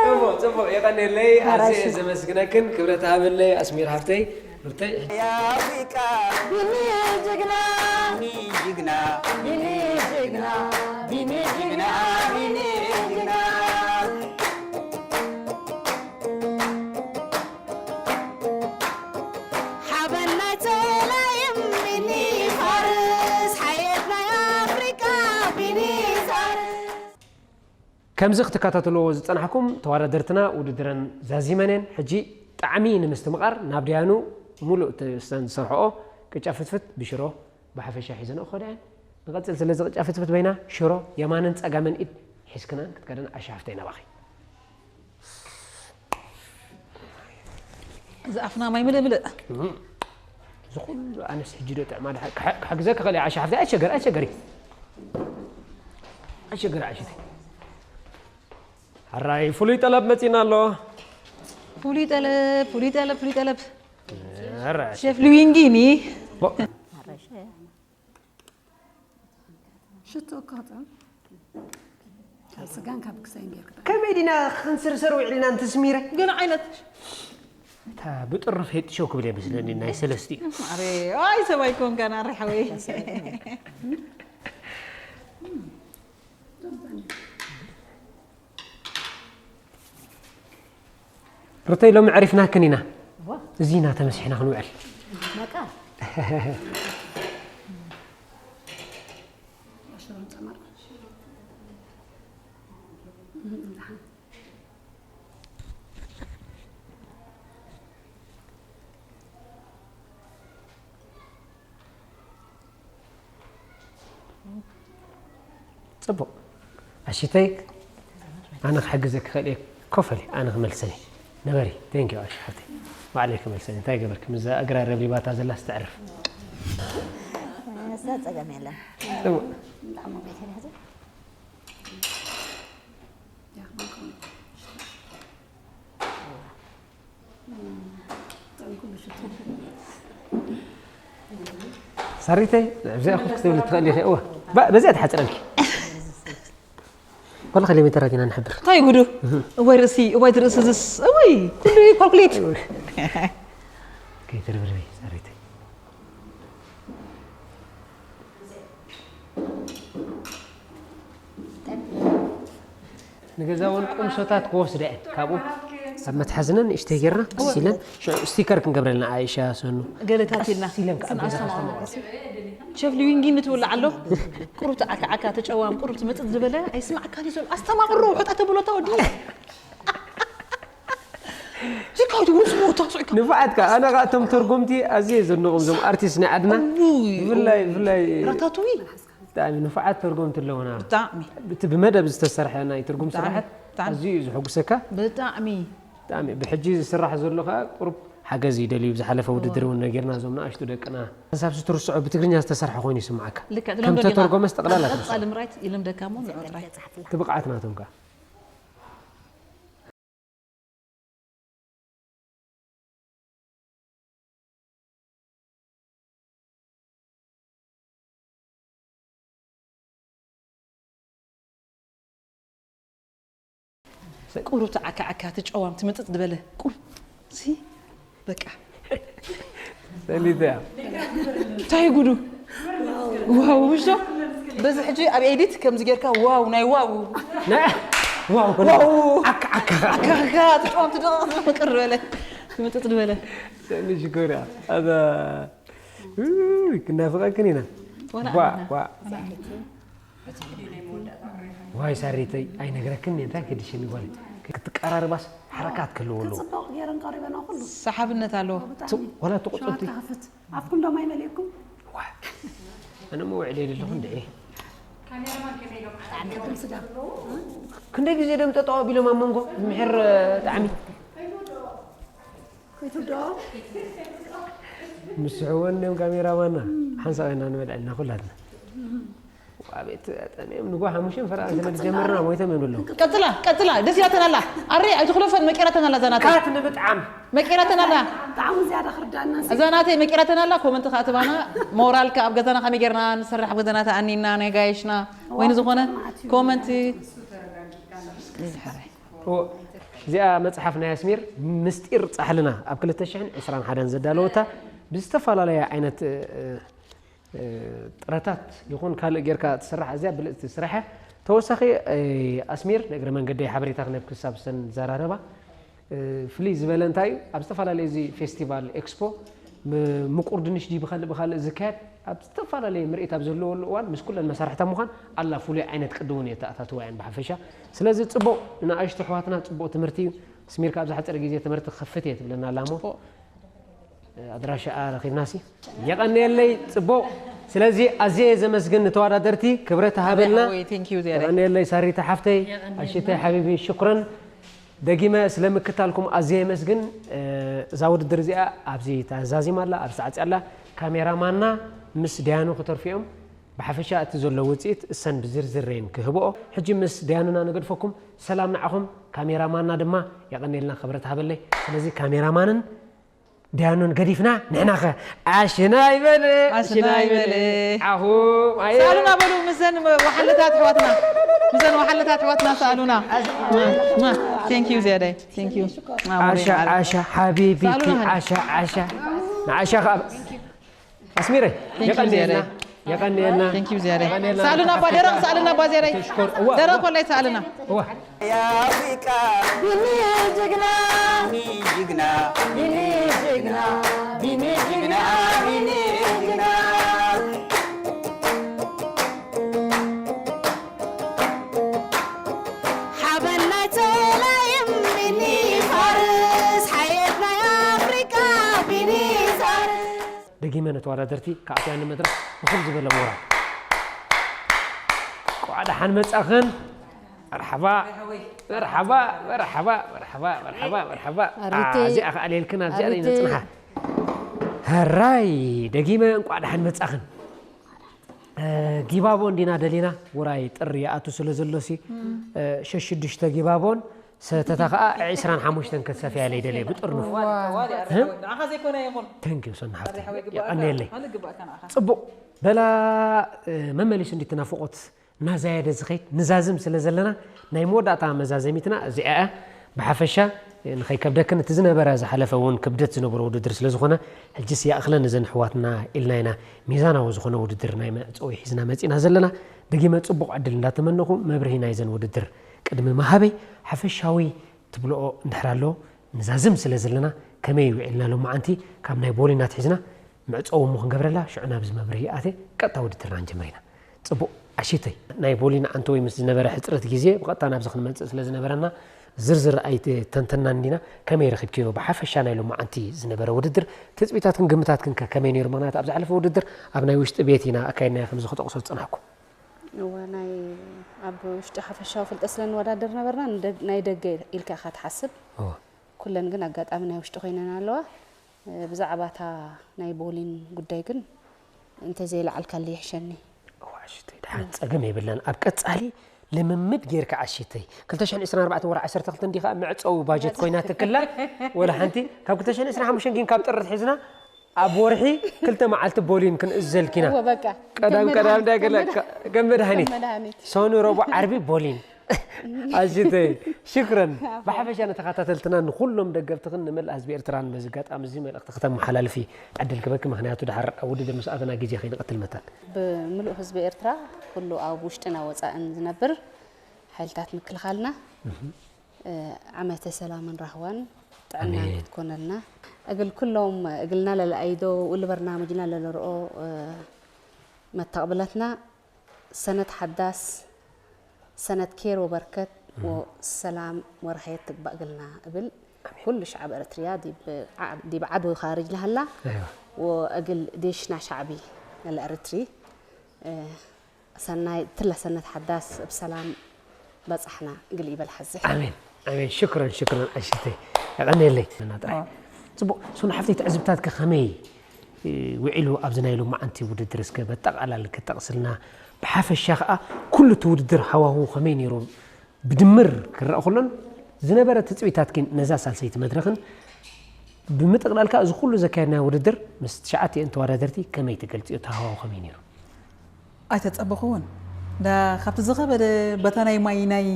ፅቡቅ ፅቡቅ የቀንየለይ ኣዝየ ሓራሽ። ዘመስግነክን ክብረት ሃበለይ ኣስሚር ሃፍተይ ርተይ የአፍሪቃ ቢኒ ጀግና ቢኒ ጀግና ቢኒ ጀግና ቢኒ ጀግና ቢኒ ጀግና ሓበን ናይ ተላይም ቢኒ ፋርስ ሓየት ናይ ኣፍሪቃ ቢኒ ፋርስ ከምዚ ክትከታተልዎ ዝጸናሕኩም ተወዳደርትና ውድድረን ዛዚመን እየን። ሕጂ ጣዕሚ ንምስትምቓር ናብ ደያኑ ሙሉእ እቲ እስተን ዝሰርሕኦ ቅጫ ፍትፍት ብሽሮ ብሓፈሻ ሒዘንኦ ክኸዳ እየን። ንቐጽል ስለዚ ቅጫ ፍትፍት በይና ሽሮ የማንን ጸጋምን ኢድ ሒዝክናን ክትከደን ኣሻፍተይ ናባኺ። እዚ ኣፍና ማይ ምልእ ምልእ እዚ ኩሉ ኣነስ ሕጂ ዶ ጥዕማ ድሓ ክሕግዘ ክኽእል እየ ዓሻ ሓፍቲ ኣይሸገር ኣይሸገር ኣይሸገር ዓሽቲ ሓራይ ፍሉይ ጠለብ መፂና ኣሎ ፍሉይ ጠለብ ፍሉይ ጠለብ ፍሉይ ጠለብ ሕራይ ሸፍ ልዊንጊኒ ሽቶ እኮ ጥዑም ካብ ስጋን ካብ ክሳይን ጌርካ ከመይ ዲና ክንስርሰር ውዕልና እንትስሚረ ገለ ዓይነት እታ ብጥርፍ ሄጥሸው ክብል እየ መስለኒ ናይ ሰለስቲኡ ኣረ ኣይ ሰብኣይ ኮንካ ናሪ ሓወይ ርተይ ሎሚ ዕሪፍናክን ኢና እዚ ኢና ተመሲሕና ክንውዕል በቃ ፅቡቅ ኣሽተይ ኣነ ክሕግዘ ክኽእል እየ ኮፈሊ ኣነ ክመልሰኒ ነበሪ thank you ኣሽ ሓፍተይ ባዕለይ ክመልሰኒ እንታይ ገበርክ ምዛ እግራ ረብሪባታ ዘላ ስተዕርፍ እሳ ፀገም የለን ፅቡቅ ብጣዕሚ ቤት ይሕዘ ሳሪተይ ኣብዚኣ ኮፍ ክትብሊ ትኽእሊ ኢኺ እወ ባ- በዚኣ ትሓፅረልኪ ኮላ ኪሎ ሜተራት ኢና ንሕብር እንታይ ጉዱ እዋይ ርእሲ እዋይ ርእሲ ዝስ እዋይ ኩሉ ካልኩሌት ከይትርብርቢ ሳሪተይ ንገዛ እውን ቁምሶታት ክወስዳ እየን። ካብኡ ኣብ መትሓዝነን ንእሽተይ ጌርና ቀስ ኢለን ሽዑ ስቲከር ክንገብረልና። ኣይሻ፣ ሰኑ፣ ገለታት ኢልና ቀስ ኢለን ከኣ ኣብ ገዛ ከስተማቕሮ። ሸፍ ሊዊንጊ ንትብልዓ ኣሎ። ቁሩብ ተዓካዓካ ተጨዋም ቁሩብ ትምጥጥ ዝበለ ኣይስማዕካን እዩ ዘሎ። ኣስተማቕሮ ውሕጣ ተብሎ እታ ወዲ። ዚካውቲ ውስጥ ቦታ ስዒካ። ንፉዓት ከኣ ኣነ ከኣ እቶም ተርጎምቲ ኣዝየ ዘድንቖም እዞም ኣርቲስት ናይ ዓድና። እውይ። ብፍላይ ብፍላይ ራታቱዊ። ብጣዕሚ ንፉዓት ተርጎምቲ ኣለውና። ብጣዕሚ። እቲ ብመደብ ዝተሰርሐ ናይ ትርጉም ብጣዕሚ፣ ስራሓት ብጣዕሚ። ኣዝዩ እዩ ዝሕጉሰካ። ብጣዕሚ። ብጣዕሚ። ብሕጂ ዝስራሕ ዘሎ ከኣ ቁሩብ ሓገዝ ይደልዩ። ብዝሓለፈ ውድድር እውን ነጊርና እዞም ንኣሽቱ ደቅና። ሓንሳብ ትርስዖ ብትግርኛ ዝተሰርሐ ኮይኑ ይስምዓካ። ልክዕ፣ ከም ትለምዶ ጌና ተተርጎመስ ጠቕላላ ትርስዖ። ቀጻሊ ምርኣይ ይልምደካ እሞ ንዕኡ ጥራይ። እቲ ብቕዓት ናቶም ከኣ። ቁሩብ ተዓካዓካ ትጨዋም ትምጥጥ ዝበለ ቁሩብ ሲ በቃ ሰሊጥ እያ። እንታይ ጉዱ። ዋው ምሽ በዚ ሕጂ ኣብ ኤዲት ከምዚ ጌርካ ዋው ናይ ዋው ናይ ዋው ዋው ዓካ ዓካ ዓካ ትጨዋም ትደቕቕ ምቅር በለ ትምጥጥ ዝበለ ሰሊ ሽኮር እያ። ኣዛ ክናፍቐክን ኢና። ዋላ ዋ ኣና። ዋ ዋይ ሳሪተይ ኣይነግረክን እንታይ ክድሽኒ ጓል ክትቀራርባስ ሓረካት ክህልዎ ኣለዎ። ጽቡቕ ገይረን ቀሪበና ኩሉ። ሰሓብነት ኣለዎ። ብጣዕሚ። ወላ ትቁጽርቲ። ሸዋት ከኸፍት። ኣፍኩም ዶ ማይ መሊእኩም? ዋ። ኣነ መውዕል የለ ኣለኹ እንድዒ። ብጣዕሚ ቅድም ስጋ። ክንደይ ግዜ ደም ጠጠው ኣቢሎም ኣብ መንጎ ምሕር ጣዕሚ። ከይትውድኦ። ምስሕወን እዮም ካሜራ ማና ሓንሳብ ኢና ንበልዐልና ኩላትና። ኣቤት ጠሚዮም ንጎ ሓሙሽን ፈረቓ እንተ ጀመርና ሞይቶም እዮም ዘለዉ። ቀጽላ ቀጽላ ደስ ኢላተን ኣላ ኣረ ኣይትኽለፈን መቂራተን ኣላ ዛናተ ካት ንምጥዓም መቂራተን ኣላ ጣዕሙ ዝያዳ ክርዳና እዛ ናተይ መቂራተን ኣላ ኮመንት ከኣ ትባና ሞራልካ ኣብ ገዛና ከመይ ጌርና ንሰርሕ ኣብ ገዛና ተኣኒና ናይ ጋየሽና ወይ ንዝኾነ ኮመንት እዚኣ መጽሓፍ ናይ ኣስሚር ምስጢር ጻሕልና ኣብ ክልተ ሽሕን ዕስራን ሓደን ዘዳለወታ ብዝተፈላለየ ዓይነት ጥረታት ይኹን ካልእ ጌርካ ትስራሕ ኣዝያ ብልጽቲ ስራሕ እያ። ተወሳኺ ኣስሚር ንእግረ መንገደይ ሓበሬታ ክነብ ክሳብ ሰን ዘራረባ ፍልይ ዝበለ እንታይ እዩ ኣብ ዝተፈላለየ እዚ ፌስቲቫል ኤክስፖ ምቁር ድንሽ ድዩ ብኻልእ ብኻልእ ዝካየድ ኣብ ዝተፈላለየ ምርኢት ኣብ ዘለወሉ እዋን ምስ ኩለን መሳርሕታ ምዃን ኣላ ፍሉይ ዓይነት ቅዲ እውን እየ ተኣታትዋ እየን ብሓፈሻ ስለዚ ጽቡቕ ንኣሽቱ ኣሕዋትና ጽቡቕ ትምህርቲ እዩ ኣስሚርካ ኣብ ዝሓፀረ ግዜ ትምህርቲ ክኸፍት እየ ትብለና ኣላ እሞ ኣድራሻኣ ረኺብናሲ የቐንየለይ ጽቡቕ ስለዚ ኣዝየ ዘመስግን ንተወዳደርቲ ክብረት ሃበልና የቐንየለይ ሳሪታ ሓፍተይ ኣሽተይ ሓቢቢ ሽኩረን ደጊመ ስለ ምክታልኩም ኣዝየ የመስግን እዛ ውድድር እዚኣ ኣብዚ ተዛዚማ ኣላ ኣብዚ ዓጽያ ኣላ ካሜራማና ምስ ዳያኑ ክተርፉ እዮም ብሓፈሻ እቲ ዘሎ ውፅኢት እሰን ብዝርዝር ረይን ክህብኦ ሕጂ ምስ ዳያኑና ንገድፈኩም ሰላም ንዓኹም ካሜራማና ድማ የቐንየልና ክብረት ሃበለይ ስለዚ ካሜራማንን ዳያኑን ገዲፍና ንሕናኸ ኣሽና ይበል ኣሽና ይበል ዓኹም ኣየ ሳሉና በሉ ምሰን ወሓለታት ኣሕዋትና ምሰን ወሓለታት ኣሕዋትና ሳሉና thank you ዝያዳይ thank you ኣሻ ኣሻ ሓቢቢቲ ሳሉና ሃኒ። ኣሻ ኣሻ ንዓሻ ከኣ ኣስሚረ Thank you የቐንየልና ዝያዳይ። የቐንየልና Thank you ዝያዳይ የቐንየልና። ሳሉና እባ ደረቕ ሳሉና እባ ዝያዳይ ተሽኮር እዋ ደረቕ ወላይ ሳሉና እዋ የአፍሪቃ ቢኒ ጅግና ቢኒ ጅግና ቢኒ ጅግና ቢኒ ጅግና ቢኒ ጅግና ሓበን ናይ ጸላይም ቢኒ ፋርስ ሓየት ናይ ኣፍሪቃ ቢኒ ፋርስ ደጊመ ንተወዳደርቲ ክኣትያ ንመድረኽ ብኹም ዝበለ ሞራል። እንቋዕ ደሓን መጻኽን። መርሓባ መርሓባ መርሓባ መርሓባ መርሓባ መርሓባ። ኣሪተይ። ኣዚኣ ከኣ ሌልክን ኣብዚኣ ኣሪተይ። ነጽንሓ። ሕራይ ደጊመ እንቋዕ ደሓን መጻኽን። እ፣ ጊባቦ እንዲና ደሊና ውራይ ጥሪ ይኣቱ ስለ ዘሎሲ እ፣ ሸሽ ሽዱሽተ ጊባቦን ሰተታ ከኣ ዕስራን ሓሙሽተን ከሰፍያ ኢለ ይደልየ ብጥርኑፍ ንዓኻ ዘይኮነ ይኹን ተንኪው ሰና ሓፍቲ ሓወይ ግባእካ የቐንየለይ ኣነ ግባእካ ንዓኻ ጽቡቕ በላ እ፣ መመሊሱ እንዲ ትናፍቖት እናዛየደ ዝኸይድ ንዛዝም ስለ ዘለና ናይ መወዳእታ መዛዘሚትና እዚኣ እያ ብሓፈሻ እ፣ ንኸይከብደክን እቲ ዝነበረ ዝሓለፈ እውን ክብደት ዝነበሮ ውድድር ስለ ዝኾነ ሕጅስ ይኣኽለን እዘን ኣሕዋትና ኢልና ኢና ሚዛናዊ ዝኾነ ውድድር ናይ መዕፀዊ ሒዝና መፂና ዘለና ደጊመ ፅቡቕ ዕድል እንዳተመነኹ መብርሂ ናይዘን ውድድር ቅድሚ ምሃበይ ሓፈሻዊ ትብልኦ እንድሕር ኣሎ ንዛዝም ስለ ዘለና ከመይ ውዒልና ሎማዓንቲ ካብ ናይ ቦሊን ኣትሒዝና መዕጸዊ እሞ ክንገብረላ ሽዑ ናብዚ መብርሂ ኣትየ ቀጥታ ውድድርና ንጅምር ኢና። ጽቡቕ ኣሺተይ ናይ ቦሊን ዓንተወይ ምስ ዝነበረ ሕጽረት ግዜ ብቐጥታ ናብዚ ክንመጽእ ስለ ዝነበረና ዝርዝር ኣይተንተናን ዲና ከመይ ረኺብክዮ ብሓፈሻ ናይ ሎማዓንቲ ዝነበረ ውድድር ትጽቢታትክን ግምታትክን ከ ከመይ ነይሩ ምኽንያቱ ኣብ ዝሓለፈ ውድድር ኣብ ናይ ውሽጢ ቤት ኢና ኣካይድናዮ ከምዚ ክጠቕሶ ዝጸናሕኩ። እወ ናይ ኣብ ውሽጢ ሓፈሻዊ ፍልጠት ስለ ንወዳደር ነበርና ናይ ደገ ኢልካ ኢኻ ትሓስብ ኩለን ግን ኣጋጣሚ ናይ ውሽጢ ኮይነን ኣለዋ ብዛዕባ እታ ናይ ቦሊን ጉዳይ ግን እንተዘይለዓልካሉ ይሕሸኒ። እዋ ኣሽተይ ደሓን ጸገም የብላን ኣብ ቀጻሊ ልምምድ ጌርካ ኣሽተይ ክልተ ሽሕን ዕስራን ኣርባዕተን ወርሒ ዓሰርተ ክልተ እንዲኻ መዕጸዊ ባጀት ኮይና ትክላ ወላ ሓንቲ ካብ ክልተ ሽሕን ዕስራን ሓሙሽተን ግን ካብ ጥሪ ሒዝና ኣብ ወርሒ ክልተ መዓልቲ ቦሊን ክንእዘልኪና ቀዳም ቀዳም ዳገለ ከም መድሃኒት ሰኑ ረቡዕ ዓርቢ ቦሊን ኣጅተይ ሽክረን ብሓፈሻ ንተኸታተልትና ንኩሎም ደገፍትኽን ንመላእ ህዝቢ ኤርትራን በዚ ኣጋጣሚ እዚ መልእኽቲ ክተመሓላልፊ ዕድል ክበኪ ምክንያቱ ድሓር ኣብ ውድድር ምስ ኣተና ግዜ ከይንቐትል መታን ብምሉእ ህዝቢ ኤርትራ ኩሉ ኣብ ውሽጥና ወፃእን ዝነብር ሓይልታት ምክልኻልና ዓመተ ሰላምን ራህዋን ጥዕናን ክትኮነልና እግል ኩሎም እግልና ለለኣይዶ ውል በርናምጅና ለለርኦ መተቕብለትና ሰነት ሓዳስ ሰነት ኬር ወበርከት ወሰላም ወርሀየት ትግባእ እግልና እብል ኩሉ ሸዓብ ኤረትርያ ዲብ ዓቢ ኻርጅ ለሃላ ወእግል ዴሽና ሸዕቢ ለኤረትሪ ሰናይ ትላ ሰነት ሓዳስ ብሰላም በጻሕና እግል ይበል ሓዝሕ። ኣሜን ኣሜን ሽክረን ሽክረን ኣሽተይ የቐንየለይ ጥራይ ጽቡቕ ሱን ሓፍተይ ትዕዝብታትኪ ከመይ ውዒሉ ኣብዚ ናይ ሎማዓንቲ ውድድር እስከ በጠቓላል ክጠቕስልና ብሓፈሻ ከኣ ኩሉ እቲ ውድድር ሃዋሁ ከመይ ነይሩ ብድምር ክረኣ ከሎን ዝነበረ ትጽቢታትኪን ነዛ ሳልሰይቲ መድረኽን ብምጥቕላልካ እዚ ኩሉ ዘካየድናዮ ውድድር ምስ ትሽዓቲኤን ተወዳደርቲ ከመይ ትገልጽዮ እቲ ሃዋሁ ከመይ ነይሩ? ኣይተጸበኹውን እንዳ ካብቲ ዝኸበደ በታ ናይ ማይ ናይ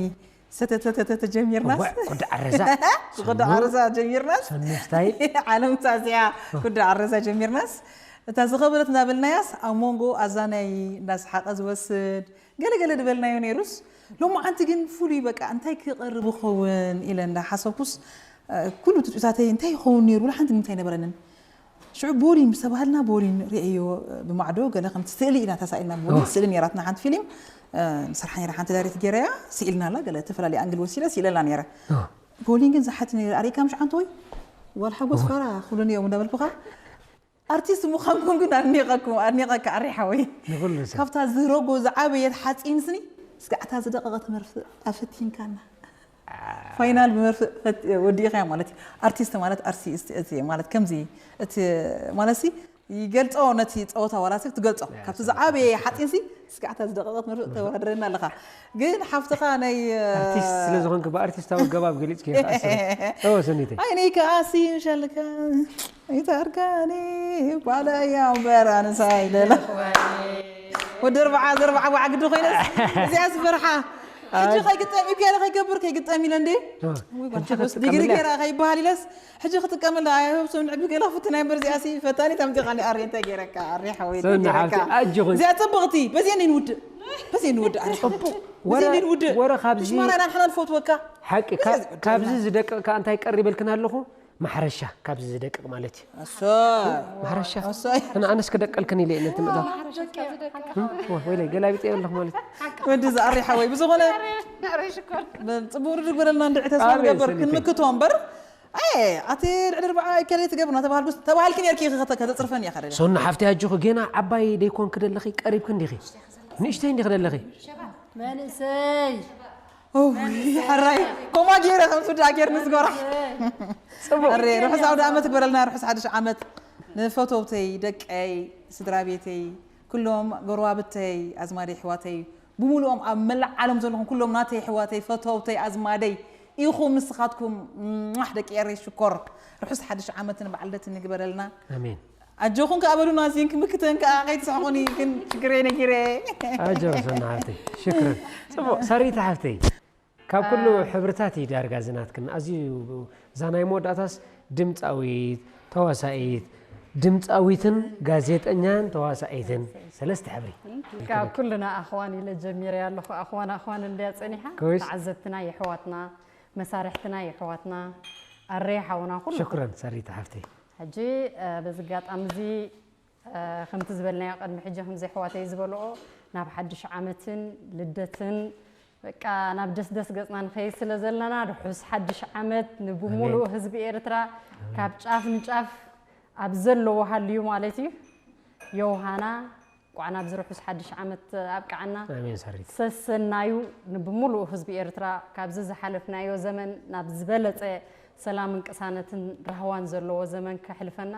ሰተተተተ ጀሚርናስ ኩዳ ዓረዛ ኩዳ ዓረዛ ጀሚርናስ ሰንስታይ ዓለም ሳዚያ ኩዳ ዓረዛ ጀሚርናስ እታ ዝኸበደት እንዳበልናያስ ኣብ መንጎ ኣዛናይ እንዳስሓቐ ዝወስድ ገለ ገለ ዝበልናዮ ነይሩስ ሎማዓንቲ ግን ፍሉይ በቃ እንታይ ክቐርብ ይኸውን ኢለ እንዳሓሰብኩስ ኩሉ ትፅቢታተይ እንታይ ይኸውን ነይሩ ወላ ሓንቲ ግምት ኣይነበረንን ሽዑ ቦሊን ምስ ተባሃልና ቦሊን ርእየዮ ብማዕዶ ገለ ከምቲ ስእሊ ኢና ተሳኢልና ቦሊን ስእሊ ነይራትና ሓንቲ ፊልም ንሰርሓ ነይራ ሓንቲ ዳይሬክት ገይረያ ስኢልናላ ገለ ተፈላለየ ኣንግል ወሲደ ስኢለላ ነይረ ቦሊን ግን ዝሓቲ ነይረ ኣሪእካ ምሽ ዓንተወይ ጓል ሓጎስ ፋራ ኩሉ ነዮም እንዳበልኩኻ ኣርቲስት ምዃንኩም ግን ኣድኒቐኩም ኣድኒቐካ ኣሪ ሓወይ ንኹሉ ሰብ ካብታ ዝረጎ ዝዓበየት ሓፂን ስኒ ስጋዕታ ዝደቐቐት መርፍእ ኣፈቲንካና ፋይናል ብመርፍእ ፈት- ወዲእኻያ ማለት እዩ ኣርቲስት ማለት ኣርቲስት እቲ ማለት ከምዚ እቲ ማለት ሲ ይገልፆ ነቲ ፀወታ ዋላ ሰብ ትገልፆ ካብቲ ዝዓበየ ሓፂን ሲ ስጋዕታ ዝደቐቐት መርፍእ ተወዳድረና ኣለኻ ግን ሓፍትኻ ናይ ኣርቲስት ስለ ዝኾንክ ብኣርቲስታዊ ኣገባብ ገሊፅኪ ይኽኣስር እወ ሰኒተይ ኣይ ነይ ከዓ ሲ ምሻልካ ይታርካኒ ጓለያ እምበር ኣነሳ ኢለላ ወዲ ኣርባዓ ዘርባዓ ዋዓ ግዲ ኮይነስ እዚኣ ዝፈርሓ ሕጂ ከይግጠም ኢፒ ያለ ከይገብር ከይግጠም ኢለ እንዴ ዲግሪ ገይራ ከይበሃል ኢለስ ሕጂ ክጥቀመላ ኣይህብሶም ንዕቢ ገለ ክፍትና እምበር እዚኣ ሲ ፈታኒት ኣምፂኻኒ ኣሪ እንታይ ገይረካ ኣሪ ሓወይ እንታይ ገይረካ እዚኣ ፅብቕቲ በዚአ ነይ ንውድእ በዚአ ንውድእ ኣሪ ሓወይ በዚአ ነይ ንውድእ ወረ ካብዚ ሽማራ ኢና ንሕና ንፈትወካ ሓቂ ካብዚ ዝደቅቕ ከኣ እንታይ ቀሪበልክን ኣለኹ ማሕረሻ ካብዚ ዝደቅቕ ማለት እዩ። እሶይ ማሕረሻ እሶይ ኣነ ኣነስ ክደቀልክን ኢለ እየ ነቲ ምእታው። ማሕረሻ ካብ ዝደቅቕ ወ- ወይለይ ገላቢጠ ኣለኹ ማለት እዩ። ወዲ ዝኣሪ ሓወይ ብዝኾነ ጽቡቅ ርድግ በለልና እንድዒ ተስፋ ኣሜን፣ ንገብር ሰኒተይ። ክንምክቶ እምበር ኣየ ኣቲ ልዕሊ ርብዓ ከለ ትገብር እናተባሃልኩስ ተባሃልኪ ነርኪ ኢኺ ከተ- ከተጽርፈኒ ኢኻ ደለ። ሶኒ ሓፍተይ ኣጆኺ ጌና ዓባይ ደይኮንኪ ደለኺ ቀሪብኪ እንዲኺ ንእሽተይ እንዲኺ ደለኺ። መንእሰይ እውይ፣ ሕራይ ኮማ ገይረ ከም ስዳ ገይር ንዝጎራ። ጽቡቅ። ኣሬ ርሑስ ኣውደ ዓመት ግበረልና፣ ርሑስ ሓድሽ ዓመት ንፈተውተይ፣ ደቀይ፣ ስድራ ቤተይ፣ ኩሎም ጎረባብተይ፣ ኣዝማደይ፣ ኣሕዋተይ ብሙሉኦም ኣብ መላእ ዓለም ዘለኹም ኩሎም ናተይ ኣሕዋተይ፣ ፈተውተይ፣ ኣዝማደይ ኢኹም ንስኻትኩም። ሟሕ ደቂ ኤረይ ሽኮር። ርሑስ ሓድሽ ዓመትን በዓል ልደትን ይግበረልና። ኣሜን። ኣጆኹን ከኣ በሉና እዚን ክምክተን ከኣ ከይትስሕቁኒ ግን ሽግረይ ነጊረ። ኣጆኺ ሰና ሓፍተይ ሽክረን። ጽቡቕ ሳሪታ ሓፍተይ ካብ ኩሉ ሕብርታት እዩ ዳርጋ ዝናትክን ኣዝዩ እዛ ናይ መወዳእታስ ድምጻዊት ተዋሳኢት ድምፃዊትን ጋዜጠኛን ተዋሳኢትን ሰለስተ ሕብሪ። ካብ ኩልና ኣኽዋን ኢለ ጀሚረ ኣለኹ። ኣኽዋን ኣኽዋን እንድያ ጸኒሓ። ከወይስ? ተዓዘብትና የሕዋትና፣ መሳርሕትና የሕዋትና፣ ኣረይ ሓውና ኩሉ። ሽኩረን ሰሪታ ሓፍተይ። ሕጂ እ፣ በዚ ኣጋጣሚ እዚ እ፣ ከምቲ ዝበልናዮ ቅድሚ ሕጂ ከምዚ ኣሕዋተይ ዝበልኦ ናብ ሓድሽ ዓመትን ልደትን በቃ ናብ ደስደስ ገጽና ንኸይድ ስለ ዘለና ርሑስ ሓድሽ ዓመት ንብሙሉእ ኣሜን። ህዝቢ ኤርትራ ካብ ጫፍ ንጫፍ ኣብ ዘለዎ ሃልዩ ማለት እዩ። ዮሃና እንቋዕ ናብዚ ርሑስ ሓድሽ ዓመት ኣብቅዓና። ኣሜን ሰሪታ። ሰሰናዩ ንብሙሉእ ህዝቢ ኤርትራ ካብዚ ዝሓለፍናዮ ዘመን ናብ ዝበለጸ ሰላምን ቅሳነትን ራህዋን ዘለዎ ዘመን ከሕልፈና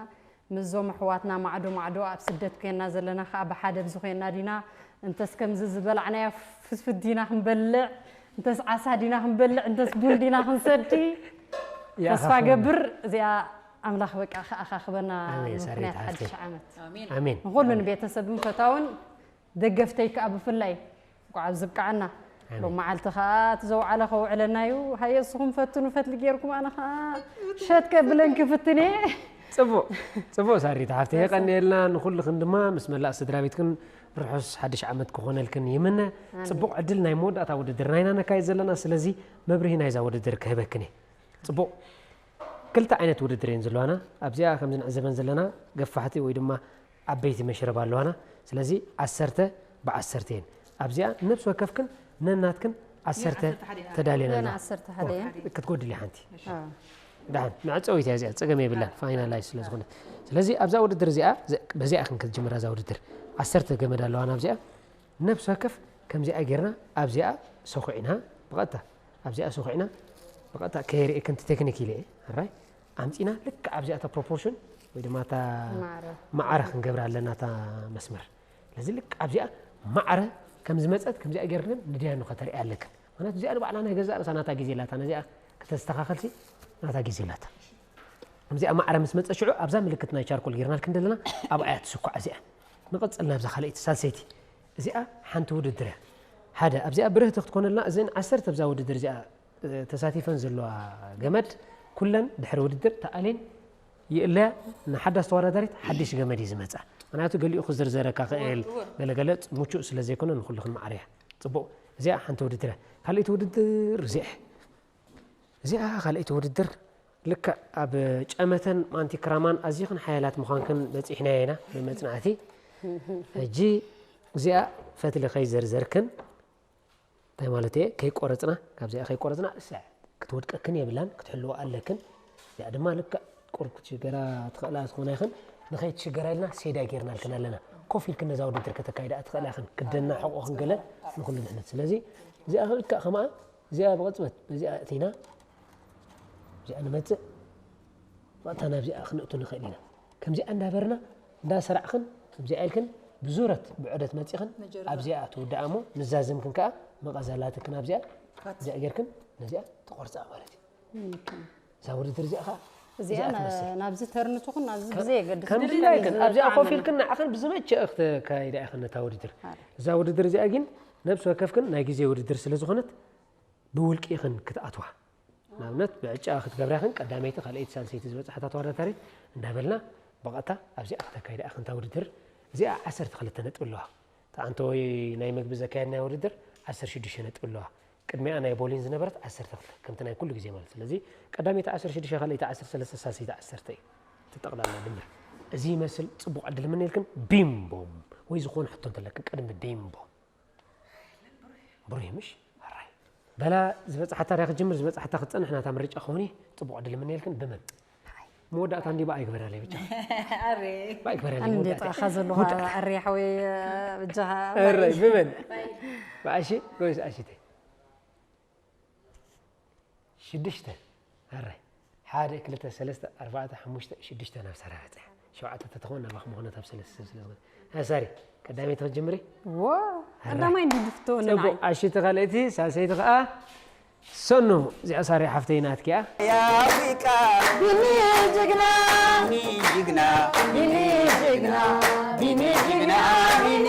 ምስዞም ኣሕዋትና ማዕዶ ማዕዶ ኣብ ስደት ኮይና ዘለና ከዓ ብሓደ ኣብዚ ኮይና ዲና እንተስ ከምዚ ዝበላዕናዮ ፍትፍት ዲና ክንበልዕ እንተስ ዓሳ ዲና ክንበልዕ እንተስ ቡን ዲና ክንሰቲ ተስፋ ይኣኻኽበና። ገብር እዚኣ ኣምላኽ በቃ ከኣኻኽበና ኣሜን፣ ንምኽንያት ሰሪት ሓድሽ ሓፍተይ። ዓመት ኣሜን። ንኹሉ ንቤተሰብን ፈታውን ደገፍተይ ከዓ ብፍላይ እንኳዕ ኣብዚ ብቃዓና ኣሜን። ሎም መዓልቲ ከዓ እቲ ዘውዓለ ከውዕለና እዩ ሃየ እስኹም ፈትኑ ፈትሊ ጌርኩም ኣነ ከዓ ሸት ከብለን ክፍትን እየ ፅቡቅ ፅቡቅ ሳሪት ሓፍተይ የቀንየልና ንኩልክን ድማ ምስ መላእ ስድራ ቤትክን ርሑስ ሓድሽ ዓመት ክኾነልክን ይምነ። ፅቡቅ ዕድል ናይ መወዳእታ ውድድር ናይና ነካይድ ዘለና ስለዚ መብርሂ ናይዛ ውድድር ክህበክን እየ። ፅቡቅ ክልተ ዓይነት ውድድር እየን ዘለዋና ኣብዚኣ ከም ዝንዕዘበን ዘለና ገፋሕቲ ወይ ድማ ዓበይቲ መሽረብ ኣለዋና ስለዚ ዓሰርተ ብዓሰርተ እየን ኣብዚኣ ነብሲ ወከፍክን ነናትክን ዓሰርተ ተዳልየን ገና ኣለዋ ዓሰርተ ሓደ እየን ክትጎድል ሓንቲ ኣዎ። ዳን መዕፀዊት እያ እዚኣ ፀገም የብላን ፋይናላይዝ ስለ ዝኾነ ስለዚ ኣብዛ ውድድር እዚኣ በዚኣ ክንክትጅምራ እዛ ውድድር ዓሰርተ ገመድ ኣለዋና ኣብዚኣ ነብሲ ወከፍ ከምዚኣ ጌርና ኣብዚኣ ሰኹዕና ብቐጥታ ኣብዚኣ ሰኹዕና ብቐጥታ ከየርኢ ከምቲ ቴክኒክ ኢለ እየ ራይ ኣምፂና ልክዕ ኣብዚኣ እታ ፕሮፖርሽን ወይ ድማ እታ ማዕረ። ማዕረ ክንገብራ ኣለና እታ መስመር ስለዚ ልክዕ ኣብዚኣ ማዕረ ከም ዝመፀት ከምዚኣ ጌርክን ንድያኑ ከተርኢ ኣለክን ምክንያቱ እዚኣ ንባዕላ ናይ ገዛእ ርእሳ ናታ ግዜ ላታ ነዚኣ ከተስተኻኸልሲ ናታ ግዜ ላታ እዚኣ ማዕረ ምስ መፀ ሽዑ ኣብዛ ምልክት ናይ ቻርኮል ጌርናልክን ዘለና ኣብኣ እያ ትስኳዕ እዚኣ ንቐፅል ናብዛ ካልኣይቲ ሳልሰይቲ እዚኣ ሓንቲ ውድድር እያ ሓደ ኣብዚኣ ብርህቲ ክትኮነልና እዘን ዓሰርተ ኣብዛ ውድድር እዚኣ ተሳቲፈን ዘለዋ ገመድ ኩለን ድሕሪ ውድድር ተኣልየን ይእለያ ንሓዳስ ተወዳዳሪት ሓድሽ ገመድ እዩ ዝመፃ ምክንያቱ ገሊኡ ክዝርዘረካ ክእል ገለገለ ምቹእ ስለ ዘይኮነ ንኩሉ ክንመዓር እያ ፅቡቅ እዚኣ ሓንቲ ውድድር እያ ካልኣይቲ ውድድር እዚኣ እዚኣ ካልኣይቲ ውድድር ልክዕ ኣብ ጨመተን ማንቲክራማን ኣዝኽን ሓያላት ምዃንክን በፂሕናዮ ኢና ብመፅናዕቲ ሕጂ እዚኣ ፈትሊ ከይዘርዘርክን እንታይ ማለት እየ ከይቆረፅና ካብዚኣ ከይቆረፅና እሰ ክትወድቀክን የብላን ክትሕልዋ ኣለክን እዚኣ ድማ ልክዕ ቁርብ ክትሽገራ ትኽእላ ዝኾና ይኽን ንኸይትሽገራ ኢልና ሴዳ ጌርናልክን ኣለና ኮፍ ኢልክን ነዛ ውድድር ከተካይዳ ትኽእላ ይኽን ክደና ሕቆኽን ገለ ንኩሉ ድሕነት ስለዚ እዚኣ ልክዕ ከማኣ እዚኣ ብቕፅበት በዚኣ እቲና እዚኣ ንመፅእ መቕታ ናብዚኣ ክንእቱ ንኽእል ኢና ከምዚኣ እንዳበርና እንዳሰራዕኽን ከምዚኣ ኢልክን ብዙረት ብዑደት መፂኽን ኣብዚኣ ትውድኣ እሞ ንዛዘምክን ከዓ መቐዘላትክን ኣብዚኣ እዚኣ ጌርክን ነዚኣ ትቆርፅኣ ማለት እዩ እዛ ውድድር እዚኣ ከዓ እዚኣ እዚኣ ትመስል ናብዚ ተርንትኹን ናብዚ ግዜ የገድስ ከምዚ ኢልክን ኣብዚኣ ኮፍ ኢልክን ንዓኽን ብዝመቸ ክተካይዳ ኢኽን ነታ ውድድር እዛ ውድድር እዚኣ ግን ነብሲ ወከፍክን ናይ ግዜ ውድድር ስለ ዝኾነት ብውልቂ ኢኽን ክትኣትዋ ንኣብነት ብዕጫ ክትገብራ ኢኽን ቀዳመይቲ ካልኣይቲ ሳልሰይቲ ዝበፅሓታ ተወዳዳሪት እንዳበልና ብቐጥታ ኣብዚኣ ክተካይዳ ኢኽን እታ ውድድር እዚኣ ዓሰርተ ክልተ ነጥቢ ኣለዋ ተኣንተ ወይ ናይ መግቢ ዘካየድናዮ ውድድር ዓሰርተ ሽዱሽተ ነጥቢ ኣለዋ ቅድሚኣ ናይ ቦሊን ዝነበረት ዓሰርተ ክልተ ከምቲ ናይ ኩሉ ግዜ ማለት ስለዚ ቀዳመይቲ ዓሰርተ ሽዱሽተ ካልኣይቲ ዓሰርተ ሰለስተ ሳልሰይቲ ዓሰርተ እዩ እቲ ጠቕላላ ድምር እዚ ይመስል ፅቡቕ ዕድል ምንልክን ቢምቦም ወይ ዝኾነ ሕቶ እንተለክን ቅድሚ ቢምቦም ብሩህ ምሽ ኣራይ በላ ዝበፅሓታ ዳ ክጅምር ዝበፅሓታ ክትፀንሕ ናታ ምርጫ ክኾኒ ፅቡቕ ዕድል ምንልክን ብመን መወዳእታ እንዲ ብኣ ይግበራለይ ብቻ ብኣ ይግበራለይ እንዴ መወዳእታ ጣኻ ዘለዋ ኣርያ ሓወይ ብጃኻ ኣራይ ብመን ብኣሺ ጎይስ ኣሽተይ ሽዱሽተ ኣራይ ሓደ ክልተ ሰለስተ ኣርባዕተ ሓሙሽተ ሽዱሽተ ናብ ሰራ በፅሐ ሸውዓተ ተተኾን ናባኽ ምኾነት ኣብ ሰለስተ ሰብ ስለ ዝኾነ ኣሳሪ ቀዳመይቲ ክትጅምሪ ዋ ቀዳማይ እንዲ ድፍቶ ፅቡቅ ኣሽቲ ካልእቲ ሳልሰይቲ ከዓ ሰኑ እዚኣ ሳሪ ሓፍተይ ናትኪያ የአፍሪቃ ቢኒ ጅግና ቢኒ ጅግና ቢኒ ጅግና ቢኒ ጅግና ቢኒ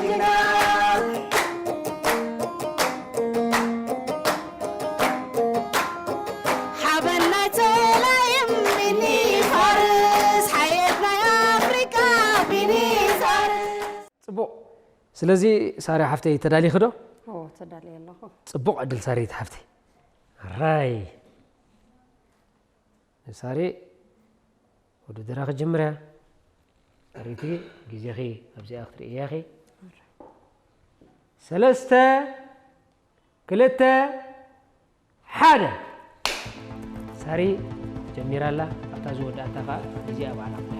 ጅግና ሓበን ናይ ጸላይም ቢኒ ፋርስ ሓየት ናይ ስለዚ ሳሪ ሓፍተይ ተዳሊኺ ዶ? ኦ ተዳልየ ኣለኹ። ጽቡቕ ዕድል ሳሪት ሓፍተይ። ራይ ሳሪ ውድድራ ክጅምር እያ። ሳሪቲ ግዜኺ ኣብዚኣ ክትርእያ ኢኺ። ሰለስተ ክልተ ሓደ። ሳሪ ጀሚራ ኣላ። ኣብታ ዝወዳእታ ኸዓ እዚኣ ባዕላ ክትሓ።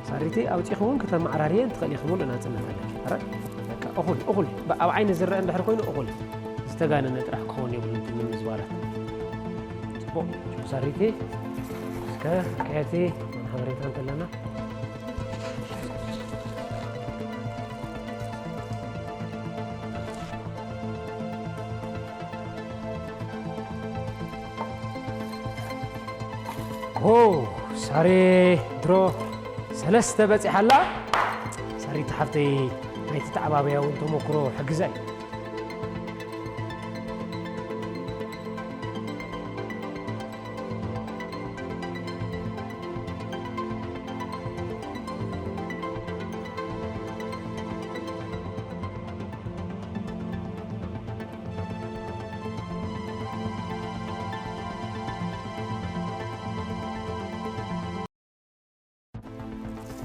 ሳሪቲ ኣውፂኺ እውን ክተመዓራርየን ትኽእሊ ኢኺ፣ ሙሉእ ናፅነት ኣለኪ። ኧረ በቃ እኹል እኹል፣ ብ-፣ ኣብ ዓይኒ ዝረአ እንድሕር ኮይኑ እኹል፣ ዝተጋነነ ጥራሕ ክኸውን የብሉን እቲ ምምዝባላት። ፅቡቕ ሳሪቲ። እስከ ኣካየድቲ ሓበሬታ እንተለና። ኦ ሳሪ ድሮ ሰለስተ በፂሓ ኣላ። ሳሪቲ ሓፍተይ ናይቲ ተዓባብያ እውን ተመክሮ ሕግዛ እዩ።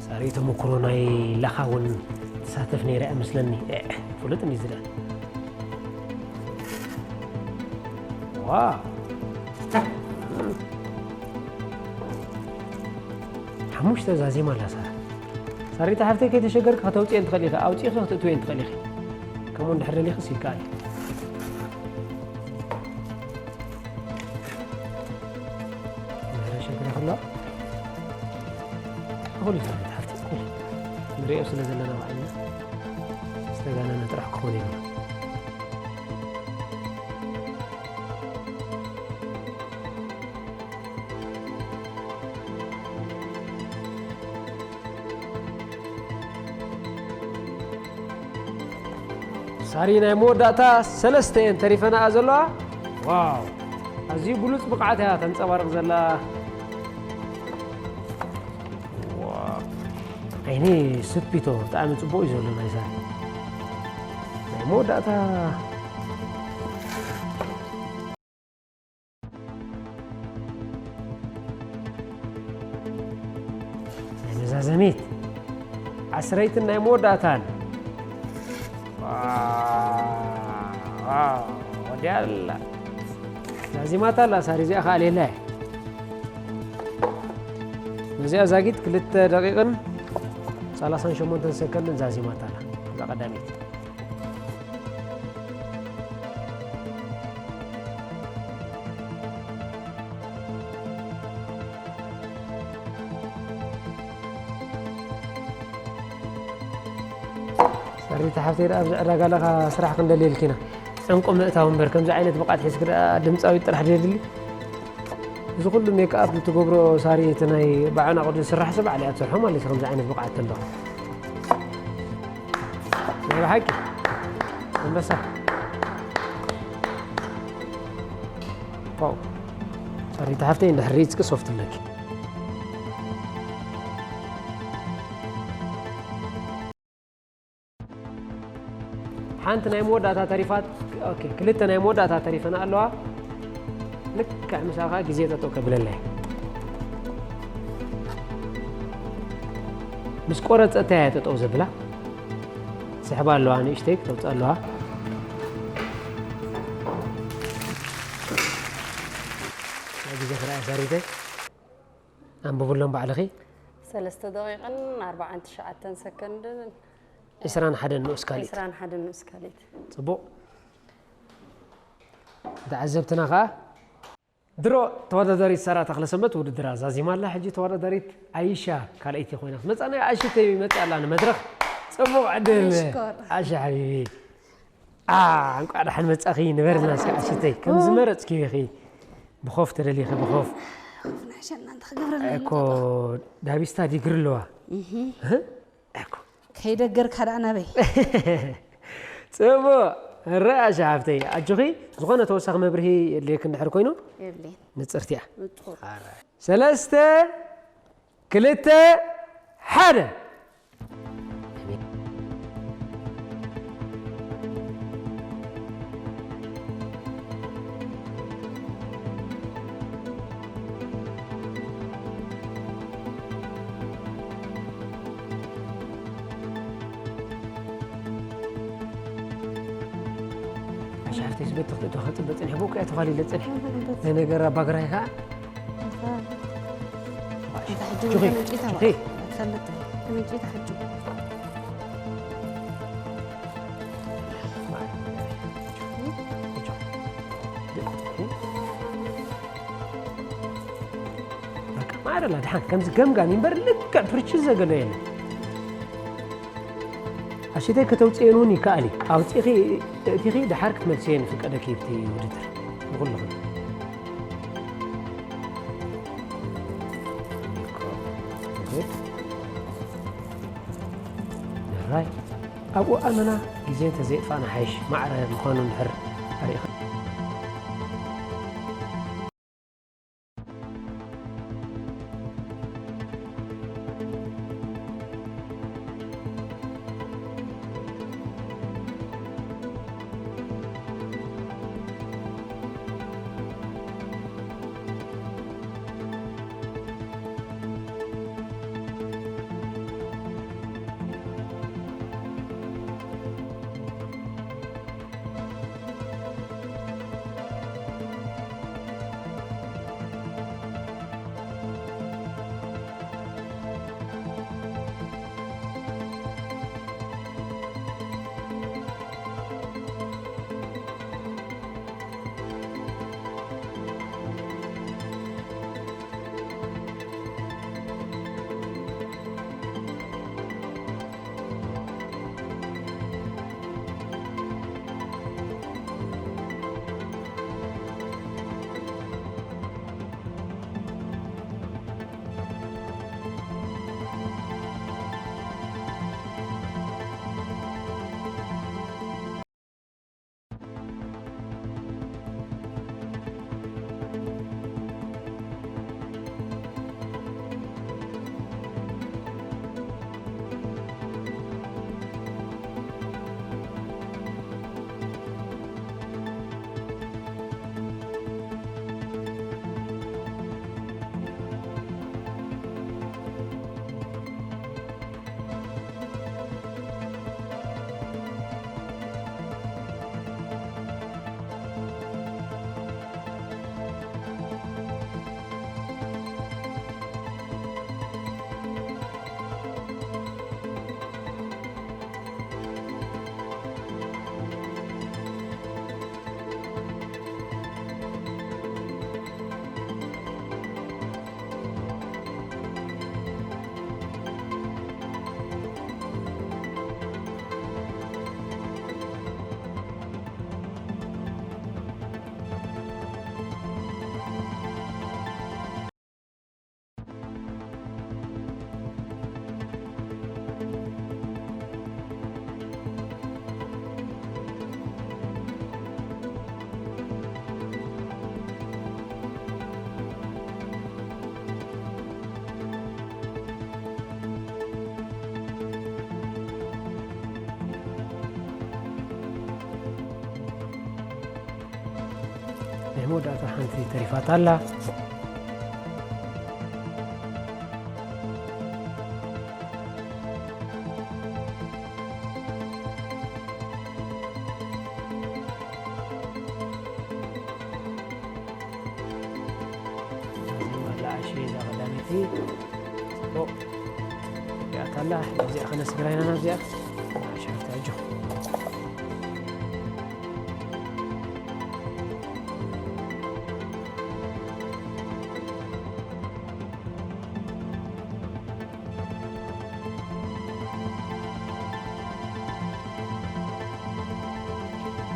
ሳሪ ተመክሮ ናይ ላኻ እውን ትሳተፍ ነይራ እያ መስለኒ። ኤዕ፣ ፍሉጥ እንዲ ዝዳ። ዋ። ሓሙሽተ ዛዜማ ኣላ ሳሪ። ሳሪታ ሓፍተይ ከይተሸገርኪ ከተውፅኤን ትኽእሊ ኢኺ፣ ኣውፂእኺ ክትእትውየን ትኽእሊ ኢኺ። ከምኡ እንድሕር ደሊኽስ ይከኣል እዩ። ምሕረት ሸግረክ ኣሎ። እኹል እዩ፣ ሓፍቲ፣ እኹል። ንሪኦ ስለ ዘለና ባዕልና ዝተጋነነ ጥራሕ ክኾን የብሉን። ሳሪ ናይ መወዳእታ ሰለስተ እየን ተሪፈናኣ ዘለዋ። ዋው! ኣዝዩ ብሉጽ ብቕዓት እያ ተንጸባርቕ ዘላ። ዋው! ዓይኒ ስፒቶ ብጣዕሚ ጽቡቕ እዩ ዘሎ ናይ ሳሪ። ናይ መወዳእታ ናይ መዛዘሚት ዓስረይትን ናይ መወዳእታን። ዋው፣ ወዲያ ኣላ። ዛዚማታ ኣላ ሳሪ፣ እዚኣ ከኣ ሌላ እያ። ነዚኣ ዛጊት ክልተ ደቂቕን ሰላሳን ሸሞንተን ሰከንድን ዛዚማታ ኣላ። እዛ ቀዳመይቲ። ሳሪታ ሓፍተይ ደኣ ኣብዚ ዕዳጋ ኣለኻ ስራሕ ክንደልየልኪ ኢና። ዕንቁ ምእታው እምበር ከምዚ ዓይነት ብቕዓት ሒዝኪ ደኣ ድምጻዊት ጥራሕ ድየ ድሊ። እዚ ኩሉ ሜክኣፕ እትገብሮ ሳሪ እቲ ናይ ብዓናቑ ዝስራሕ ሰብ ባዕላ እያ ትሰርሖ ማለት እዩ፣ ከምዚ ዓይነት ብቕዓት ተለኹ። ናይ ብሓቂ ኣንበሳ። ዋው። ሳሪታ ሓፍተይ እንድሕር ሪእጽኪ ሶፍት ኣለኪ። ሓንቲ ናይ መወዳእታ ተሪፋት፣ ኦኬ፣ ክልተ ናይ መወዳእታ ተሪፈን ኣለዋ። ልክዕ ምሳኻ ግዜ ጠጠው ከብለለይ። ምስ ቆረጸት እያ ጠጠው ዘብላ። ስሕባ ኣለዋ፣ ንእሽተይ ክተውጽእ ኣለዋ። ናይ ግዜ ክረኣያ ሳሪተይ። ኣንብብሎም ባዕልኺ። ሰለስተ ደቂቕን ኣርባዓን ትሽዓተን ሰከንድን። ዕስራን ሓደን ንኡስ ካልኢት። ዕስራን ሓደን ንኡስ ካልኢት። ጽቡቕ። ተዓዘብትና ኸኣ ድሮ ተወዳዳሪት ሳራ ተኽለሰንበት ውድድራ ዛዚማ ኣላ። ሕጂ ተወዳዳሪት ኣይሻ ካልኣይቲ ኮይና ክትመጽእ እያ። ኣሽተይ መጽኣ ኣላ ንመድረኽ። ጽቡቕ ዕድል። ኣሽኮር። ኣሻ ሓቢቢ። ኣ፣ እንቋዕ ደሓን መጻኺ ንበርና እስከ ኣሽተይ። ከም ዝመረጽኪ ኢኺ። ብኾፍ ተደሊኺ፣ ብኾፍ። ንሕሸና እንተ ክገብረና እኮ ዳቢስታ ዲግሪ ኣለዋ። እህ? እኮ። ከይደገርካ ደኣ ናበይ? ጽቡቕ። ርኣ ኣሻ ሓፍተይ፣ ኣጆኺ ዝኾነ ተወሳኺ መብርሂ የድልየኪ እንድሕር ኮይኑ? የብለይን። ንጽርቲ እያ። ምጡቕ። ሰለስተ፣ ክልተ፣ ሓደ። ኣሻሓፍተይ ስበት ትኽትእቶ ክፅበ ፅንሐ ብኡ ከያ ተዃሊለ ፅንሐ። ናይ ነገር ኣባግራይ ከዓ ማረላ ድሓን ከምዚ ገምጋም እምበር ልክዕ ፕርችዝ ዘገሎ የለ። ኣሽተይ ከተውፅኤን እውን ይከኣል እዩ። ኣውፂኺ እቲኺ ድሓር ክትመልስየን ፍቀደኪ ብቲ ውድድር ንኩልኹም። ራይ ኣብኡ ኣለና ግዜ እንተዘይጥፋእና ሓይሽ ማዕረ ምዃኑ እንድሕር ኣሪእኻ። ናይ መወዳእታ ሓንቲ ተሪፋታ ኣላ። እዛ ቀዳመይቲ ጽቡቕ እዚኣ ታላ፣ እዚኣ ከነስግራ ኢና ናብዚኣ። እሺ፣ ሓፍቲ ኣጆ።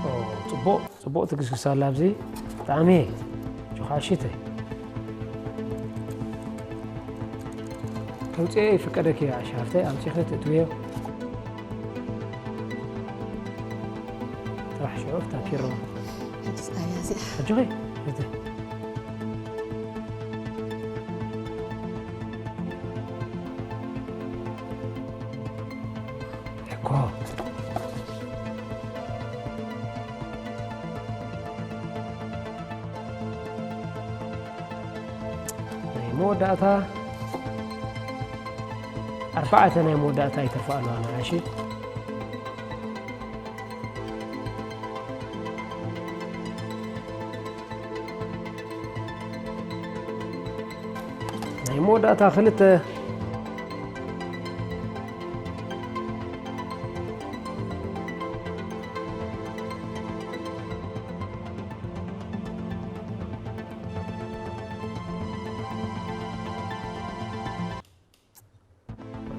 ኦ፣ ጽቡቕ፣ ጽቡቕ ትግስግስ ኣላ ኣብዚ። ብጣዕሚ ጆኻ ሽተ። ተውጽኤ ይፍቀደኪ እያ፣ ሻፍተይ ኣምጺኺ ትእትውዮ። ጥራሕ ሽዑ ፍታኪሮ። ሕጅስ ኣያ እዚኣ። ኣጆኺ፣ ሽተ። መወዳእታ ኣርባዕተ ናይ መወዳእታ ይተርፋ ኣለዋ ንዓሺ። ናይ መወዳእታ ክልተ።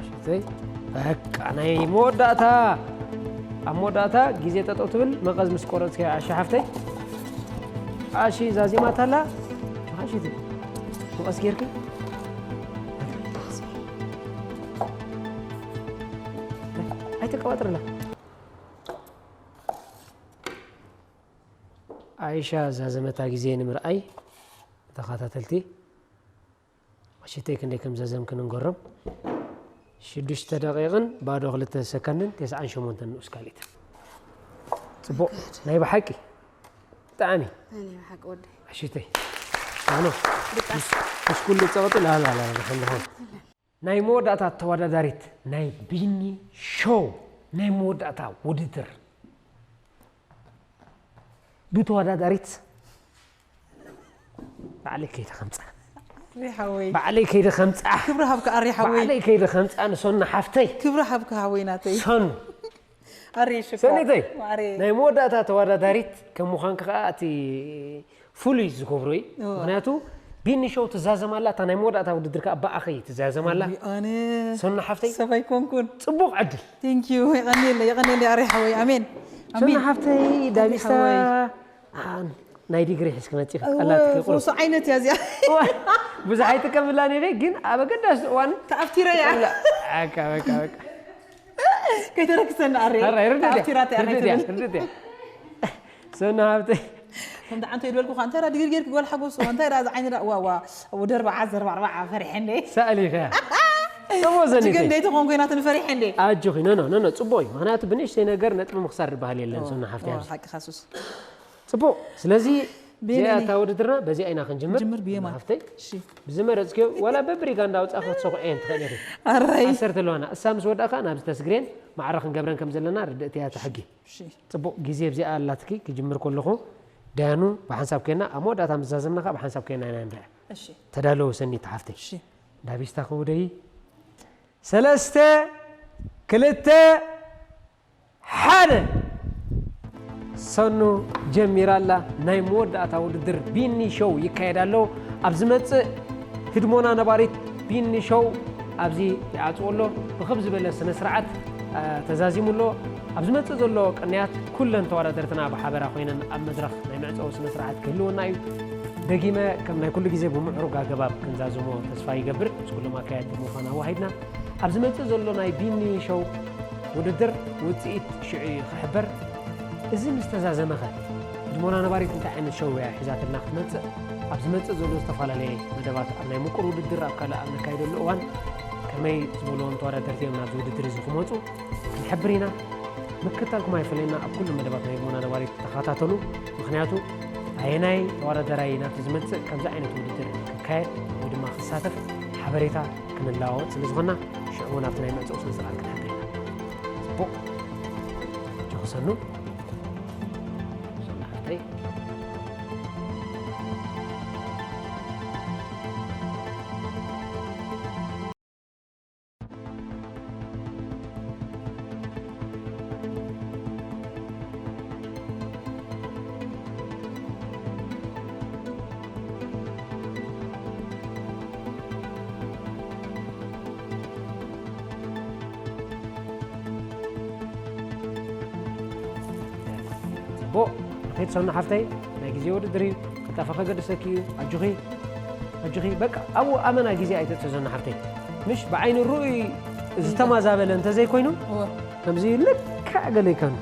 ሽተይ በቃ ናይ መወዳእታ፣ ኣብ መወዳእታ ግዜ ጠጠው ትብል። መቐዝ ምስ ቆረፅኪ ኣሻ ሓፍተይ፣ ኣሺ ዛዚማት ኣላ። ኣሺ መቐስ ጌርኪ ኣይተቀባጥርላ። ኣይሻ ዛዘመታ ግዜ ንምርኣይ ተኸታተልቲ ኣሽተይ ክንደይ ከም ዘዘምኪ ንንገሮም። ሽዱሽተ ደቂቕን ባዶ ክልተ ሰከንድን ተስዓን ሸሞንተን ንኡስ ካልኢት። ጽቡቕ። ናይ ብሓቂ ብጣዕሚ ናይ ብሓቂ ወደይ። ኣሽተይ ኣኖ ምስ ምስ ኩሉ ጸቕጢ ላላላ ንኾን ናይ መወዳእታ ተወዳዳሪት ናይ ቢኒ ሾው ናይ መወዳእታ ውድድር ብተወዳዳሪት ባዕለይ ከይደ ከምፃ ሪሓወይ ባዕለይ ከይደ ከምፃ ክብሪ ሃብካ ኣሪሓወይ ባዕለይ ከይደ ከምፃ ንሶና ሓፍተይ ክብሪ ሃብካ ሃወይ ናተይ ሶን ኣሪ ሽኮር ሰኒተይ ማሬ ናይ መወዳእታ ተወዳዳሪት ከም ምዃንኪ ከዓ እቲ ፍሉይ ዝገብሮ እዩ እወ። ምክንያቱ ቢኒ ሾው ትዛዘም ኣላ እታ ናይ መወዳእታ ውድድር ከዓ ብኣኸይ ትዛዘም ኣላ ኣነ ሶና ሓፍተይ ሰብ ኣይኮንኩን ፅቡቕ ዕድል ቴንክ ዩ የቐኒለ የቐኒለ ኣሪ ሓወይ ኣሜን ሶና ኣሜን ሓፍተይ ዳቢስታ ሓወይ። አ፣ ናይ ዲግሪ ሒዝኪ መፂኺ ቀላትኪ ቁርብ ፈውሱ ዓይነት እያ እዚኣ እዋ፣ ብዙሕ ኣይጥቀምላ ነይረ ግን ኣብ ኣገዳሲ እዋን ተኣፍቲረ እያ ትጥቀምላ። በቃ በቃ በቃ ከይተረክሰና ኣረ ሕራይ ርድእ ተኣፍቲራ ድያ ርድእ ድያ ተያረክሰን ርድእ ድያ ሶና ሃብተይ ከምቲ ዓንተ ይድበልኩ ኳ እንታይ ዳ ድግር ጌርክ ጓል ሓጎስ እንታይ ዳ ዝዓይኒ ዳ ዋዋ ወደርባ ዓዘርባ ኣርባዓ ፈሪሐ እንደ ሰእሊኸ እሞ ጅገ ዘኒተይ እንደ ተኾንኩ ኢና ትንፈሪሐ እንደ ኣጆኺ ኖ ኖ ኖ ኖ ጽቡቕ እዩ ምክንያቱ ብንእሽተይ ነገር ነጥቢ ምኽሳር ዝበሃል የለን ሶና ሓፍተይ ዋ፣ ኣብዚ ሓቂ ካሱስ ጽቡቕ ስለዚ ብየመን እዚኣታ ውድድርና በዚኣ ኢና ክንጅምር ጅምር ብየማን። ሃፍተይ እሺ ብዝመረጽክዮ ዋላ በብሪጋ እንዳውጻእኺ ክትሰኹ እየን ትኽእል ኢኺ ኣራይ ዓሰርተ ኣለዋና እሳ ምስ ወዳእካ ናብዚ ተስግሬን ማዕረ ክንገብረን ከም ዘለና ርድእቲ እያ እቲ ሕጊ እሺ ጽቡቕ ግዜ ኣብዚኣ ኣላትኪ ክጅምር ከለኹ ዳያኑ ብሓንሳብ ኮይና ኣብ መወዳእታ ምስ ዛዘምና ከዓ ብሓንሳብ ኮይና ኢና ንርአ እሺ ተዳለዉ ሰኒት ሓፍተይ እሺ ዳቢስታ ክውደይ ሰለስተ ክልተ ሓደ ሰኑ ጀሚራ ኣላ ናይ መወዳእታ ውድድር ቢኒ ሾው ይካየድ ኣሎ ኣብ ዝመፅእ ህድሞና ነባሪት ቢኒ ሾው ኣብዚ ይዓፅዎ ኣሎ ብክብ ዝበለ ስነ ስርዓት ተዛዚሙ ኣሎ ኣብ ዝመፅእ ዘሎ ቅንያት ኩለን ተወዳደርትና ብሓበራ ኮይነን ኣብ መድረኽ ናይ መዕፀዊ ስነ ስርዓት ክህልወና እዩ ደጊመ ከም ናይ ኩሉ ግዜ ብምዕሩግ ኣገባብ ክንዛዝሞ ተስፋ ይገብር ምስ ኩሎም ኣካየድቲ ምዃን ኣዋሂድና ኣብ ዝመፅእ ዘሎ ናይ ቢኒ ሾው ውድድር ውፅኢት ሽዑ እዩ ክሕበር እዚ ምስ ተዛዘመኸ ህድሞና ነባሪት እንታይ ዓይነት ሸው እያ ሒዛትልና ክትመፅእ ኣብ ዝመፅእ ዘሎ ዝተፈላለየ መደባት ኣብ ናይ ምቁር ውድድር ኣብ ካልእ ኣብ ነካይደሉ እዋን ከመይ ዝበልዎም ተወዳደርቲ እዮም ናብዚ ውድድር እዚ ክመፁ ክንሕብር ኢና ምክታልኩም ኣይፈለየና ኣብ ኩሉ መደባት ናይ ህድሞና ነባሪት ተኸታተሉ ምክንያቱ ኣየናይ ተወዳደራይ ናብቲ ዝመፅእ ከምዚ ዓይነት ውድድር ክካየድ ወይ ድማ ክሳተፍ ሓበሬታ ክንለዋወጥ ስለ ዝኾንና ሽዑ እውን ኣብቲ ናይ መዕፀዊ ስነ ስርዓት ክንሕብር ኢና ፅቡቕ ጆክሰኑ ሰናሕተይ ጽቡቕ ንኸይድ ሰኑ ሓፍተይ ናይ ግዜ ውድድር እዩ ክጠፋ ከገድሰኪ እዩ ኣጆኺ ኣጆኺ በቃ ኣብኡ ኣመና ግዜ ኣይተጥፍእ ሰኑ ሓፍተይ ምሽ ብዓይኒ ርኡይ ዝተማዛበለ እንተዘይኮይኑ ከምዚ ልክዕ ገለ ይከኑ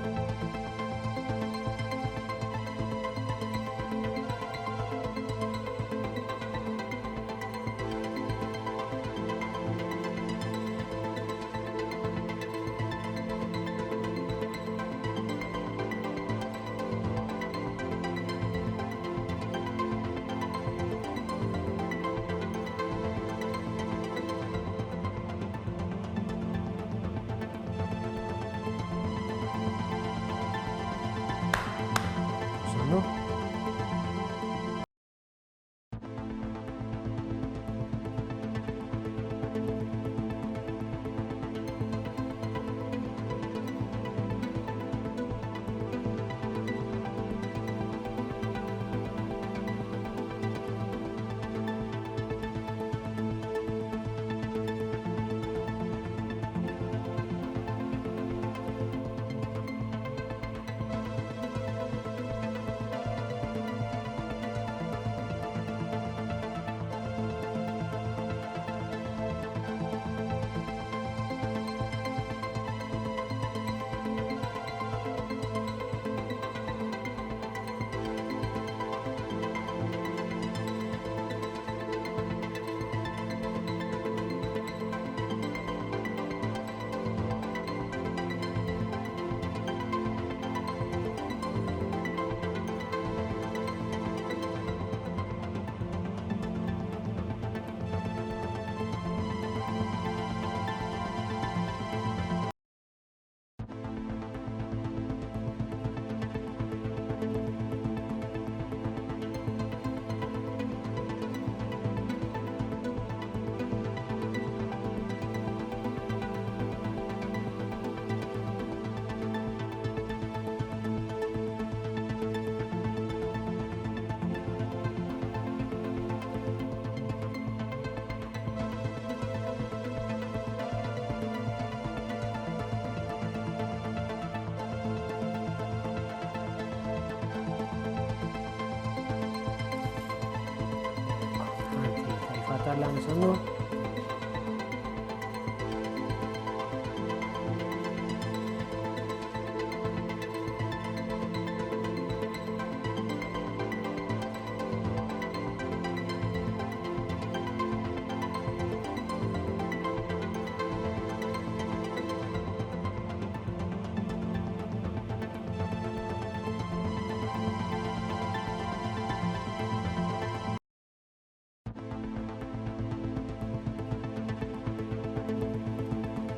ሓንቲ ተሪፋታ ኣላ ንሰኑ።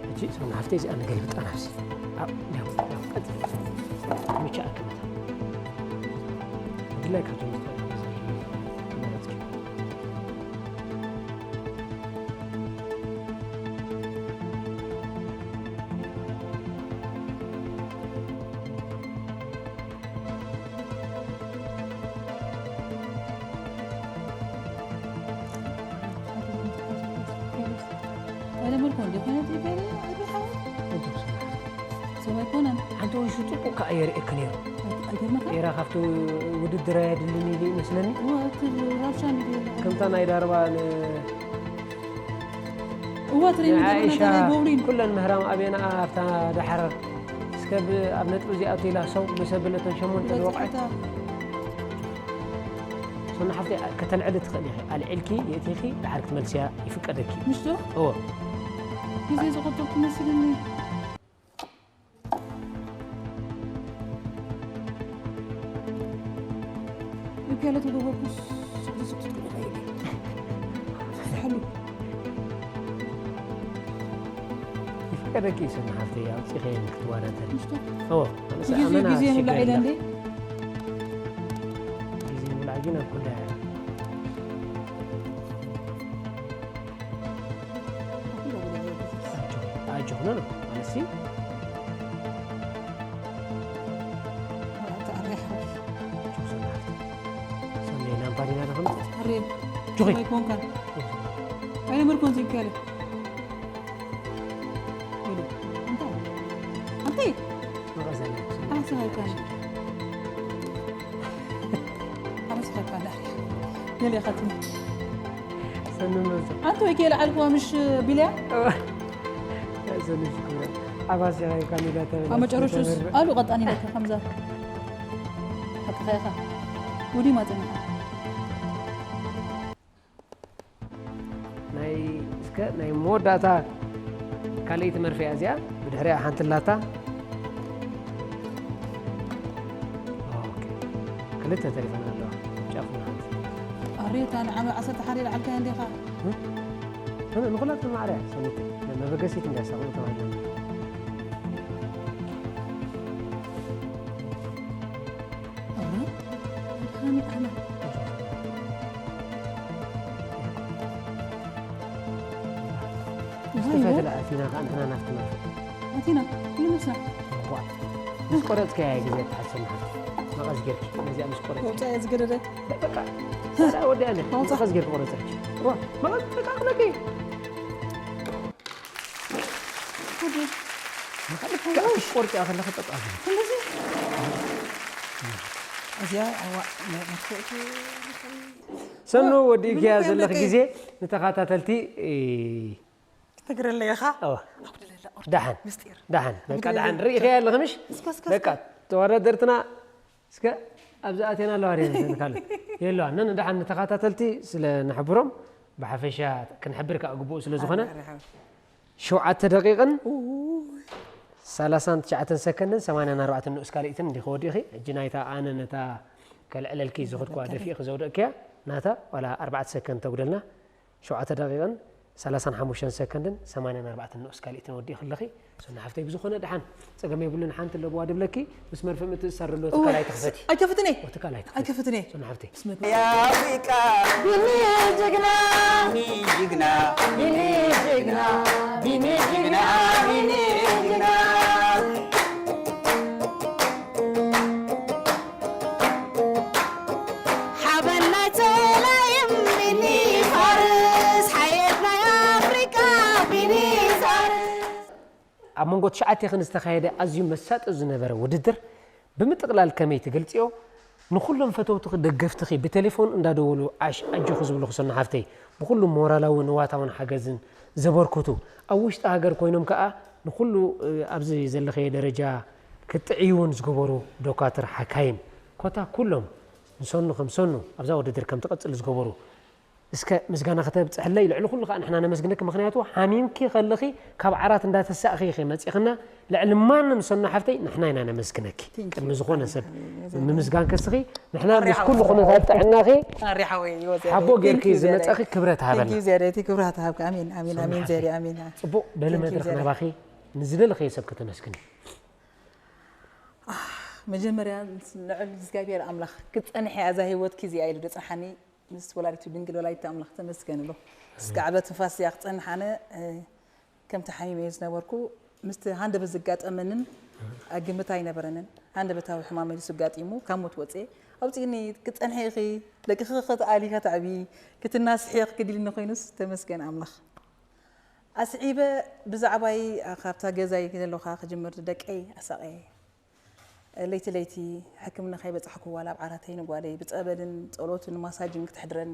ሕጂ እዞም ንሓፍተይ እዚኣ ንገልብጣ ናብዚ። ኣብ፣ ያው፣ ያው፣ ቀጽል። ምቻ ኣክመታ። ድላይ ካብቶም ዝተረፈ ዘርኢ መረጽኪ። ኣይለመድኩ እንዲ ኮይነት ይበለ ኣይብልሓው። ሰብ ኣይኮነን። ሓንቲ ወይሱ ጽቡቕ ከኣ የርእየኪ ነይሩ። ኣይገርመካ? ኤራ ካብቲ ውድድር ኣየድልን ኢሉ ይመስለኒ። እዋ፣ እቲ ራብሻ እንዲ የለ። ከምታ ናይ ዳርባ ን-፣ እዋ፣ ትሬኒንግ ንዓይሻ ተበላሽታ ናይ ቦውሊን። ኩለን ምህራም ኣቤና ኣብታ ደሓር እስከ ብ-፣ ኣብ ነጥቢ እዚኣቱ ኢላ ሰው ምስ ኣበለተን ሸሞንተ ዝወቕዐት። ብበጽሕታ። ሶና ሓፍተይ፣ ከተልዕሊ ትኽእሊ ኢኺ። ኣልዒልኪ የእቲኺ ድሓር ክትመልስያ ይፍቀደኪ። ምሽ ዶ? እወ። ግዜ ዝቑጥብ ትመስልኒ። እብ ያለት ወገበኩስ ስግዲ ስግዲ ትብል ኣይደ። ፍትሐሉ። ይፍቀደኪ እዩ፣ ሰኒ ሓፍተይ፣ ኣውፂእኸ ክትወዳደሪ። ምሽቶ? እዎ፣ ኣነስ ግዜ፣ ኣመና ግዜ ንብላ ትሽገር ኢለ የላ። እንዴ? ግዜ ንብላ ግን ኣብ ኩላ እያ። ኣብ ኩላ ግዜ ግዜ። ኣጆ፣ ኣጆ፣ ኖ፣ ኖ፣ ኣነሲ። ተኣሪኻ። ኣጆ፣ ሰኒ ሓፍተይ። ሰኒ ላምፓዲና ዶ ከምጽእ? ኣሬ። ጆኸይ። ሰማይ ኮንካ። ኣይነበርኩን ዘይከለ። ኢሉ። እንታይ? እንታይ? መቐዘነ። ኣነስ ሃይካ። ኣነስ ሃይካ ዳ። ገለ ኢኻ ትም-፣ ሰኒ መዞ። ኣንተ ወይ ከለ ዓልኩዋ ምሽ ቢልያ? እዋ። ሰኒ ሽኩራ። ዓባስ ኢኻ ኢልካ ሚዳ ተበላ። ኣብ መጨረሽታስ ተበላ። ኣሉ ቀጣን ኢለካ ከምዛ። ሓቅኻ ኢኻ። ውዲ ማጸኒኻ። ናይ፣ እስከ ናይ መወዳእታ ካልኣይቲ መርፍያ እዚኣ፣ ብድሕሪኣ ሓንቲ ኣላታ። ኦኬ። ክልተ ተሪፈን ኣለዋ። ጫፍ ሓንቲ። ኣሬታ ንዓመት ዓሰርተ ሓደ ይልዓልካያ እንዲኻ። እ? እ፣ ንኹላትኩም ማዕረ እያ፣ ሰኒተይ። መበገሲት እንድያ ሳቕኡ ተባሂልና። እረ፣ ኣነ ኣነ ምስተፈትለ ኣቲና ከኣ እንትና ናፍትና ኣቲና ኩሉ መስና ዋ ምስ ቆረጽከያ ግዜ ተሓሰብ መሓት መቐስ ጌርኪ ነዚኣ ምስ ቆረጽ ወጻ ዝገደደ በቃ ወላ ወዲያ ነ መቐስ ጌርኪ ቆረጽ ዋ መቐስ በቃ ክለኪ ኩሉ መቐስ ቆርጽ ከለኺ ጠጣ እንደዚህ እዚኣ ኣዋ መጥፈእቱ ሰኑ ወዲእክያ ዘለኺ ግዜ ንተኸታተልቲ ትግርለይ ኢኻ ደሓን ደሓን በቃ ደሓን ርኢኸያ ኣለኺ ምሽ በቃ ተወዳደርትና እስከ ኣብዚ ኣቴና ኣለዋ ደ ካልእ የለዋ ነን ደሓን ንተኸታተልቲ ስለ ንሕብሮም ብሓፈሻ ክንሕብር ከዓ ግቡእ ስለ ዝኾነ ሸውዓተ ደቂቕን ሰላሳን ትሽዓተን ሰከንድን ሰማንያን ኣርባዕተን ንኡስ ካልኢትን እንዲኸ ወዲእኺ ሕጂ ናይታ ኣነ ነታ ከልዕለልኪ ዝኽድኳ ደፊእኺ ዘውደቅክያ ናታ ዋላ ኣርባዕተ ሰከንድ ተጉደልና ሸውዓተ ደቂቕን ሰላሳን ሓሙሽተን ሰከንድን ሰማንያን ኣርባዕተን ንኡስ ካልኢትን ወዲእኺ ኣለኺ ሶና ሓፍተይ ብዝኾነ ደሓን ፀገም የብሉን ሓንቲ ኣለብዋ ድብለኪ ምስ መርፍእ ምትእሳር ዘሎ ትካል ኣይትኽፈቲ ኣይከፍትኒ ትካል ኣይትኽፈቲ ኣይከፍትኒ ሶና ሓፍተይ የአፍሪቃ ቢኒ ጀግና ቢኒ ጀግና ቢኒ ጀግና ቢኒ ጀግና ቢኒ ጀግና ሓበን ናይ ጸላይም ቢኒ ፋርስ ሓየት ናይ ኣፍሪቃ ቢኒ ፋርስ ኣብ መንጎ ትሽዓቴኽን ዝተኻየደ ኣዝዩ መሳጢ ዝነበረ ውድድር ብምጥቕላል ከመይ ትገልጽዮ? ንኹሎም ፈተውትኺ ደገፍትኺ ብቴሌፎን እንዳደወሉ ዓሽ ኣጆኺ ዝብሉኺ ሰኑ ሓፍተይ ብኹሉ ሞራላዊ ንዋታውን ሓገዝን ዘበርክቱ ኣብ ውሽጢ ሃገር ኮይኖም ከኣ ንኹሉ ኣብዚ ዘለኸዮ ደረጃ ክትጥዕይውን ዝገበሩ ዶካትር ሓካይም ኮታ ኩሎም ንሰኑ ከም ሰኑ ኣብዛ ውድድር ከም ትቐጽል ዝገበሩ እስከ ምስጋና ከተብፅሕለይ ልዕሊ ኩሉ ከዓ ንሕና ነመስግነኪ ምክንያቱ ሓሚምኪ ከለኺ ካብ ዓራት እንዳተሳእኺ ኢኺ መፂኽና ልዕሊ ማንም ሰኖ ሓፍተይ ንሕና ኢና ነመስግነኪ ቅድሚ ዝኾነ ሰብ ንምስጋን ከስኺ ንሕና ምስ ኩሉ ኩነታት ጥዕናኺ ሓቦ ጌርኪ ዝመፀኺ ክብረት ሃበና ዚያደቲ ክብራት ሃብካ ኣሚን ኣሚን ኣሚን ዚያዲ ኣሚን ፅቡቅ በሊ መድረክ ናባኺ ንዝደለኸዮ ሰብ ከተመስግኒ መጀመርያ ንዕል እግዚኣብሔር ኣምላኽ ክጸንሕ እያ እዛ ህይወትኪ እዚኣ ኢሉ ደጽንሓኒ ምስ ወላዲቱ ድንግል ወላዲት ኣምላኽ ተመስገን እሎ። እስካዕ በትንፋስ እያ ክጸንሕ ኣነ ከምቲ ሓሚመዮ ዝነበርኩ ምስቲ ሃንደበት ዝጋጠመንን ኣግምት ኣይነበረንን። ሃንደበታዊ ሕማም መሊሱ ኣጋጢሙ ካብ ሞት ወፅኤ ኣውፅእኒ ክትፀንሒ ኢኺ ደቅኺ ክትኣሊ ከተዕቢ ክትናስሒ ክትድልኒ ኮይኑስ ተመስገን ኣምላኽ። ኣስዒበ ብዛዕባይ ካብታ ገዛይ ዘለኻ ክጅምር ደቀይ ኣሳቐየ። ለይቲ ለይቲ ሕክምና ከይበጻሕኩ ዋላ ኣብ ዓራተይ ንጓለይ ብጸበልን ጸሎትን ማሳጅን ክትሕድረኒ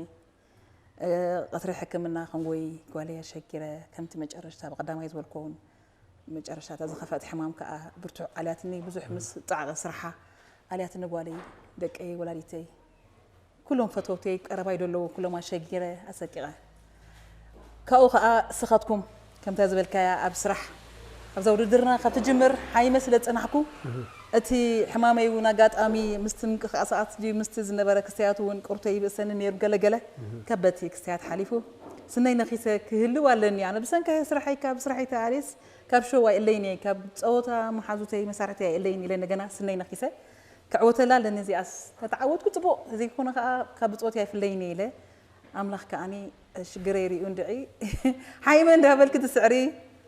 ቀትሪ ሕክምና ከንጎይ ጓለይ ኣሸጊረ ከምቲ መጨረሽታ ብቀዳማይ ዝበልኮ እውን መጨረሽታ እታ ዝኸፍአት ሕማም ከዓ ብርቱዕ ኣልያትኒ ብዙሕ ምስ ጣዕቂ ስርሓ ኣልያትኒ ጓለይ ደቀይ ወላዲተይ ኩሎም ፈተውተይ ቀረባይ ደለዉ ኩሎም ኣሸጊረ ኣሰቂቐ ካብኡ ከዓ ስኻትኩም ከምታ ዝበልካያ ኣብ ስራሕ ኣብዛ ውድድርና ካብ ትጅምር ሓይመ ስለ ዝፀናሕኩ እቲ ሕማመይ እውን ኣጋጣሚ ምስቲ ምንቅስቃሳት ድዩ ምስቲ ዝነበረ ክስተያት እውን ቁርቶ ይብእሰኒ ነይሩ ገለገለ ከበቲ ክስተያት ሓሊፉ ስነይ ነኺሰ ክህልው ኣለኒ ኣነ ብሰንካ ስራሐይ ካብ ስራሐይ ተኣልየስ ካብ ሾው ኣይእለይን እየ ካብ ፀወታ መሓዙተይ መሳርሕተይ ኣይእለይን ኢለ እንደገና ስነይ ነኺሰ ክዕወተላ ኣለኒ እዚኣስ ተተዓወትኩ ፅቡቕ ዘይኮነ ከዓ ካብ ብፆት ኣይፍለይኒ ኢለ ኣምላኽ ከዓኒ ሽግረይ ሪኡ እንድዒ ሓይመ እንዳበልክ ትስዕሪ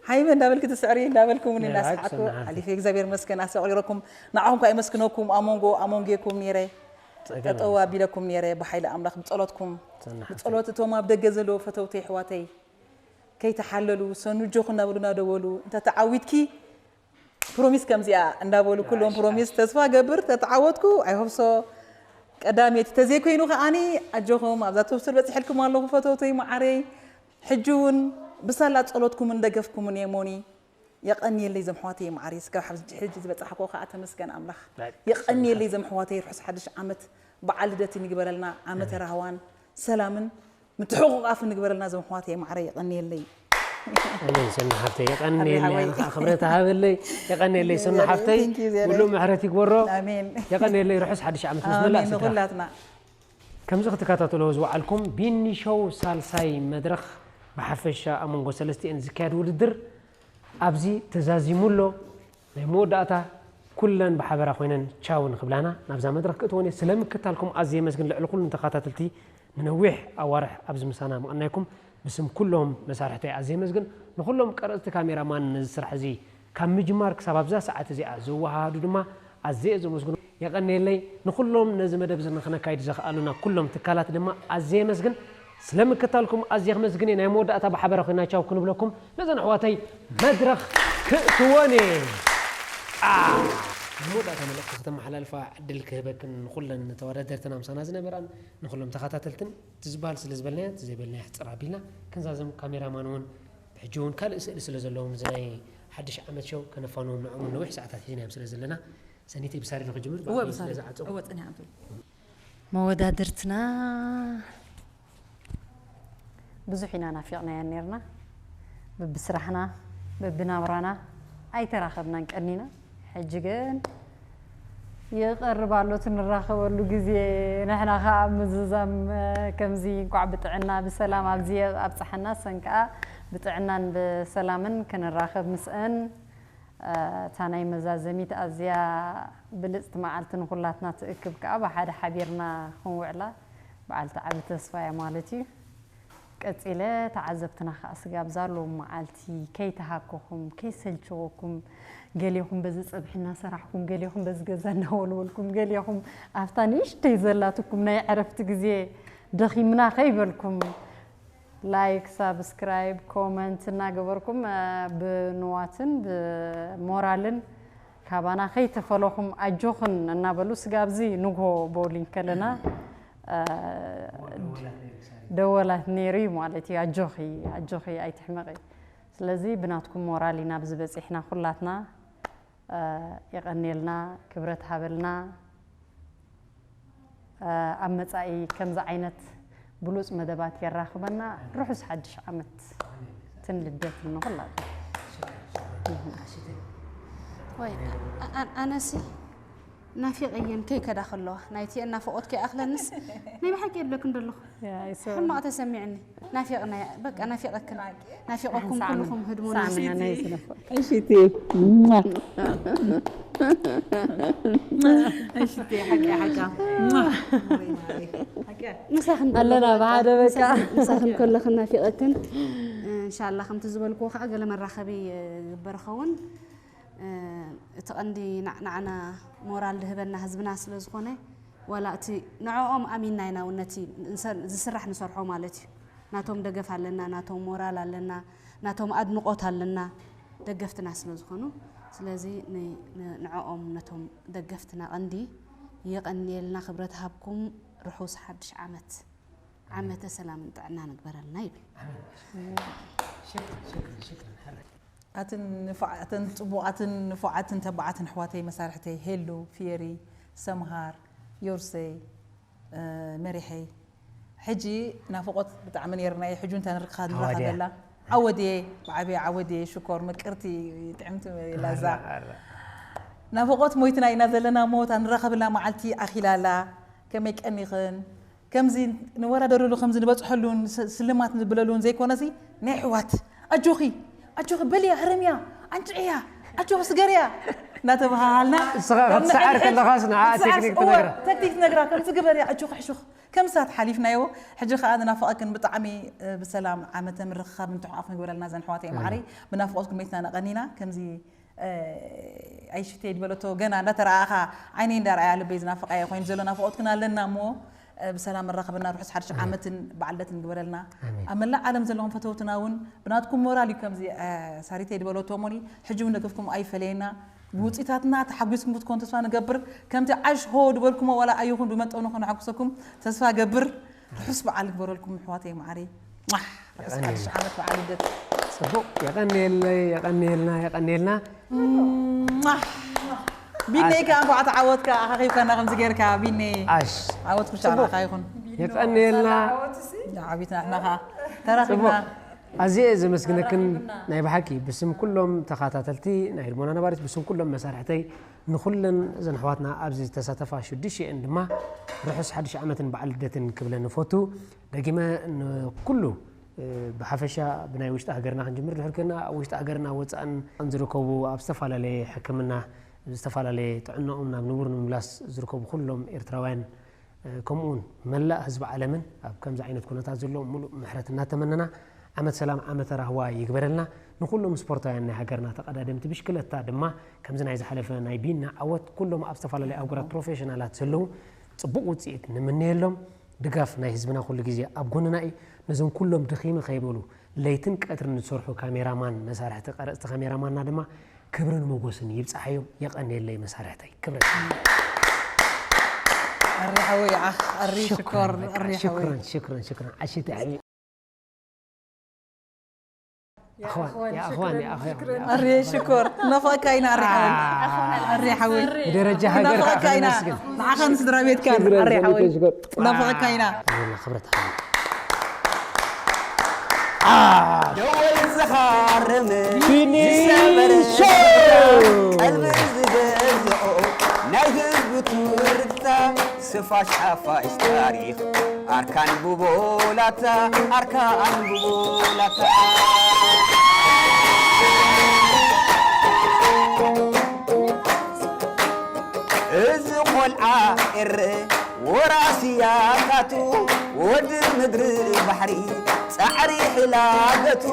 ሓይመ እንዳበልክ ትስዕሪ እንዳበልኩምኒ እናስሓቅኩ ሓሊፈ እግዚኣብሔር መስገን ኣስተቕሪረኩም ንዓኹም ከዓ የመስግነኩም ኣሞንጎ ኣሞንጌኩም ነይረ ጠጠው ኣቢለኩም ነይረ ብሓይሊ ኣምላኽ ብፀሎትኩም ብፀሎት እቶም ኣብ ደገ ዘለዉ ፈተውተይ ኣሕዋተይ ከይተሓለሉ ሰኑ ኣጆኹ እናበሉ እናደወሉ እንተተዓዊትኪ ፕሮሚስ ከምዚኣ እንዳበሉ ኩሎም ፕሮሚስ ተስፋ ገብር ተተዓወትኩ I hope so ቀዳመይቲ ተዘይኮይኑ ከዓኒ ኣጆኹም ኣብዛ ቶፕ ስር በፂሐልኩም ኣለኹ ፈተውተይ መዓረይ ሕጂ እውን ብሳላ ፀሎትኩምን ደገፍኩምን እየ ሞኒ የቐንየለይ ዘምሕዋተይ መዓረይ ስጋብ ሓዚ ሕጂ ዝበፃሕኮ ከዓ ተመስገን ኣምላኽ የቐንየለይ ዘምሕዋተይ ርሑስ ሓድሽ ዓመት በዓል ልደትን ይግበረልና ዓመተ ራህዋን ሰላምን ምትሕቑቓፍ ንግበረልና ዞም ኣሕዋተይ ማዕረ የቐንየለይ። ኣሜን ሰኒ ሓፍተይ የቐንየለይ ኣነ ከዓ ክብረት ሃበለይ የቐንየለይ ሰኒ ሓፍተይ ሙሉእ ምሕረት ይግበሮ የቐንየለይ ርሑስ ሓድሽ ዓመት ምስ መላእ ስድራ። ከምዚ ክትከታተልዎ ዝወዓልኩም ቢኒ ሾው ሳልሳይ መድረኽ ብሓፈሻ ኣብ መንጎ ሰለስቲኤን ዝካየድ ውድድር ኣብዚ ተዛዚሙ ኣሎ ናይ መወዳእታ ኩለን ብሓበራ ኮይነን ቻው ንክብላና ናብዛ መድረኽ ክእትወን እየ። ስለ ምክታልኩም ኣዝየ የመስግን። ልዕሊ ኩሉ ንተኸታተልቲ ንነዊሕ ኣዋርሕ ኣብዚ ምሳና ምቕናይኩም ብስም ኩሎም መሳርሕተይ ኣዝየ የመስግን። ንኩሎም ቀረጽቲ ካሜራማን ነዚ ስራሕ እዚ ካብ ምጅማር ክሳብ ኣብዛ ሰዓት እዚኣ ዘወሃሃዱ ድማ ኣዝየ ዘመስግኖ። የቐንየለይ። ንኩሎም ነዚ መደብ እዚ ንክነካይድ ዘኽኣሉና ኩሎም ትካላት ድማ ኣዝየ የመስግን። ስለ ምክታልኩም ኣዝየ ክመስግን እየ። ናይ መወዳእታ ብሓበራ ኮይና ቻው ክንብለኩም ነዘን ኣሕዋተይ መድረኽ ክእትወን እየ። አ፣ ናይ መወዳእታ መልእኽቲ ከተመሓላልፋ ዕድል ክህበክን ንኩለን ተወዳደርትና ምሳና ዝነበራን ንኩሎም ተኸታተልትን እቲ ዝበሃል ስለ ዝበልናዮ እቲ ዘይበልናዮ ሕፅር ኣቢልና ክንዛዘም። ካሜራማን እውን ሕጂ እውን ካልእ ስእሊ ስለ ዘለዎም እዚ ናይ ሓድሽ ዓመት ሸው ከነፋንዎም ንዕኦም እውን ነዊሕ ሰዓታት ሒዝናዮም ስለ ዘለና ሰኒተይ ብሳሪዶ ክጅምር እወ ብኣይ ብሳሪ ስለ ዝዓፀኹ እወ ፅንሕ ኣብል መወዳድርትና ብዙሕ ኢና ናፊቕናያ ነርና። ብብስራሕና ብብናብራና ኣይተራኸብናን ቀኒና። ሕጂ ግን ይቐርብ ኣሎ እቲ ንራኸበሉ ግዜ። ንሕና ኸዓ ምዝዛም ከምዚ እንኳዕ ብጥዕና ብሰላም ኣብዚ ኣብፀሐና። ሰን ከዓ ብጥዕናን ብሰላምን ክንራኸብ ምስአን እታ ናይ መዛዘሚት ኣዝያ ብልጽቲ መዓልቲ ንኹላትና ትእክብ ከኣ ብሓደ ሓቢርና ክንውዕላ በዓልቲ ዓቢ ተስፋ እያ ማለት እዩ። ቀጺለ ተዓዘብትና ከኣ ስጋብ ዛሎም መዓልቲ ከይተሃከኹም፣ ከይሰልችወኩም፣ ገሌኹም በዚ ጸብሒ እናሰራሕኩም፣ ገሌኹም በዚ ገዛ እናወልወልኩም፣ ገሌኹም ኣብታ ንእሽተይ ዘላትኩም ናይ ዕረፍቲ ግዜ ደኺምና ከይበልኩም ላይክ፣ ሳብስክራይብ፣ ኮመንት እናገበርኩም ብንዋትን ብሞራልን ካባና ከይተፈለኹም ኣጆኽን እናበሉ ስጋብ እዚ ንግሆ ቦሊንግ ከለና ደወላት ነይሩ እዩ ማለት እዩ። ኣጆኺ ኣጆኺ ኣይትሕመቒ። ስለዚ ብናትኩም ሞራል ኢና ብዚ በፂሕና ኩላትና። የቐንየልና፣ ክብረት ሃበልና። ኣብ መጻኢ ከምዚ ዓይነት ብሉጽ መደባት የራኽበና። ርሑስ ሓድሽ ዓመት ትን ልደትን ንኹላትና። ወይ ኣነሲ ናፊቐየን ከይከዳ ከለዋ ናይቲኤን ናፍቖት ከይኣኽለንስ ናይ ብሓቂ የድለክን ደለኹ ሕማቕ ተሰሚዕኒ። ናፊቕና በቃ ናፊቐክን ናፊቐኩም ኩልኹም ህድሞና። እሺ እቲ እሺ እቲ ሓቂ ሓቂ ኣለና ብሓደ በቃ ምሳኽን ከለኽን ናፊቐክን። እንሻላ ከምቲ ዝበልክዎ ከዓ ገለ መራኸቢ ይግበር ኸውን። እቲ ቀንዲ ንዓና ሞራል ዝህበና ህዝብና ስለ ዝኾነ ዋላ እቲ ንዕኦም ኣሚንና ኢና እውን ነቲ ዝስራሕ ንሰርሖ ማለት እዩ። ናቶም ደገፍ ኣለና፣ ናቶም ሞራል ኣለና፣ ናቶም ኣድንቖት ኣለና ደገፍትና ስለ ዝኾኑ ስለዚ ንዕኦም ነቶም ደገፍትና ቀንዲ የቐንየልና ክብረት ሃብኩም ርሑስ ሓድሽ ዓመት ዓመተ ሰላምን ጥዕናን ንግበረልና ይብል። ኣትን ንፉዓትን ጽቡቓትን ንፉዓትን ተባዓትን ኣሕዋተይ መሳርሕተይ ሄሉ፣ ፊየሪ፣ ሰምሃር፣ ዮርሰይ፣ መሪሐይ ሕጂ ናፍቖት ብጣዕሚ ነይርና እዩ። ሕጂ እንታይ ንርካ ንራኸበላ ዓወድየ ብዓብየ ዓወድየ ሽኮር ምቅርቲ ጥዕምቲ ላዛ ናፍቖት ሞይትና ኢና ዘለና እሞ እታ ንራኸብላ መዓልቲ ኣኺላላ ከመይ ቀኒኽን ከምዚ ንወዳደርሉ ከምዚ ንበፅሐሉን ስልማት ንብለሉን ዘይኮነሲ ናይ ኣሕዋት ኣጆኺ ኣጆኺ በልያ ህረምያ ኣንጭዕያ ኣጆኺ ስገርያ እናተባሃሃልና ንስኻ ክትስዓር ከለኻስ ንዓ ቴክኒክ ትነግራ ተክቲክ ትነግራ ከምዚ ግበርያ ኣጆኺ ሕሹኽ ከምሳት ሓሊፍናዮ ሕጂ ከዓ ንናፍቐክን ብጣዕሚ ብሰላም ዓመተ ምርኽኻብ ንትሕቋፍ ንግበረልና ዘን ኣሕዋተይ ማዕረይ ብናፍቖትኩም መይትና ነቐኒና ከምዚ ኣይሽተይ ድበለቶ ገና እንዳተረኣኻ ዓይነይ እንዳረኣያ ልበይ ዝናፍቓዮ ኮይኑ ዘሎ ናፍቖትክን ኣለና እሞ ብሰላም መራኸብና ርሑስ ሓድሽ ዓመትን በዓል ልደትን ግበረልና ኣብ መላእ ዓለም ዘለኹም ፈተውትና እውን ብናትኩም ሞራል እዩ ከምዚ ሳሪተይ ድበለቶ እሞኒ ሕጂ እውን ደገፍኩም ኣይፈለየና ብውፅኢታትና ተሓጒስኩም ክትኮኑ ተስፋ ንገብር ከምቲ ዓሽ ሆ ድበልኩሞ ዋላ ኣይኹን ብመጠኑ ከነሓጉሰኩም ተስፋ ገብር ርሑስ በዓል ግበረልኩም ኣሕዋተይ ማዓረይ ርሑስ ሓድሽ ዓመት በዓል ልደት ፅቡቕ የቐንየለይ የቐንየልና የቐንየልና ቢነይ ከ እንኳዕ ተዓወትካ ኣኻኺብካና ከምዚ ጌርካ ቢነይ ኣሽ ዓወት ኩሻ ናኻ ይኹን የቐንየልና ዓቢትና ንሕና ኸዓ ተራኺብና ኣዝየ ዘመስግነክን ናይ ብሓቂ ብስም ኩሎም ተኸታተልቲ ናይ ህድሞና ነባሪት ብስም ኩሎም መሳርሕተይ ንኹለን እዘን ኣሕዋትና ኣብዚ ዝተሳተፋ ሽዱሽተኤን ድማ ርሑስ ሓድሽ ዓመትን በዓል ልደትን ክብለን እፈቱ። ደጊመ ንኩሉ ብሓፈሻ ብናይ ውሽጢ ሃገርና ክንጅምር ድሕር ከና ኣብ ውሽጢ ሃገርና ወፃእን ዝርከቡ ኣብ ዝተፈላለየ ሕክምና ዝተፈላለየ ጥዕናኦም ናብ ንቡር ንምምላስ ዝርከቡ ኩሎም ኤርትራውያን፣ እ፣ ከምኡውን መላእ ህዝቢ ዓለምን ኣብ ከምዚ ዓይነት ኩነታት ዘለዎም ሙሉእ ምሕረት እናተመነና፣ ዓመት ሰላም ዓመተ ራህዋ ይግበረልና። ንኩሎም ስፖርታውያን ናይ ሃገርና ተቐዳደምቲ ብሽክለታ ድማ ከምዚ ናይ ዝሓለፈ ናይ ቢና ዓወት ኩሎም ኣብ ዝተፈላለየ ኣህጉራት ፕሮፌሽናላት ዘለዉ ጽቡቕ ውጽኢት ንምነየሎም። ድጋፍ ናይ ህዝብና ኩሉ ግዜ ኣብ ጎንና እዩ። ነዞም ኩሎም ድኺሚ ከይበሉ ለይትን ቀትርን ዝሰርሑ ካሜራማን መሳርሕቲ ቀረጽቲ ካሜራማንና ድማ ክብርን ሞጎስን ይብጻሓዮም። የቐንየለይ መሳርሕተይ። ክብረት። ኣሪ ሓወይ፣ ኣሪ ሽኮር፣ ኣሪ ሓወይ። ሽክረን ሽክረን ሽክረን። ዓሽቲ ዓቢ ኣኽዋን፣ ኣኽዋን፣ ኣኽዋን። ኣሪ ሽኮር፣ ናፍቐካ ኢና ኣሪ ሓወይ። ኣሪ ሓወይ። ብደረጃ ሃገር ናፍቐካ ኢና። ንዓኻን ስድራ ቤትካን ኣሪ ሓወይ። ናፍቐካ ኢና። ክብረት ሓወይ። ደወል ዝኻረመ ፊኒሾ! ዝሰበረ ቀልቢ ዝገዝኦ ናይ ህዝቢ ትርታ ስፋሽ ሓፋሽ ታሪኽ ኣርካን ብቦላታ ኣርካን ብቦላታ እዚ ቆልዓ ኤረ ወራስያታቱ ወዲ ምድሪ ባሕሪ ጻዕሪ ሕላገቱ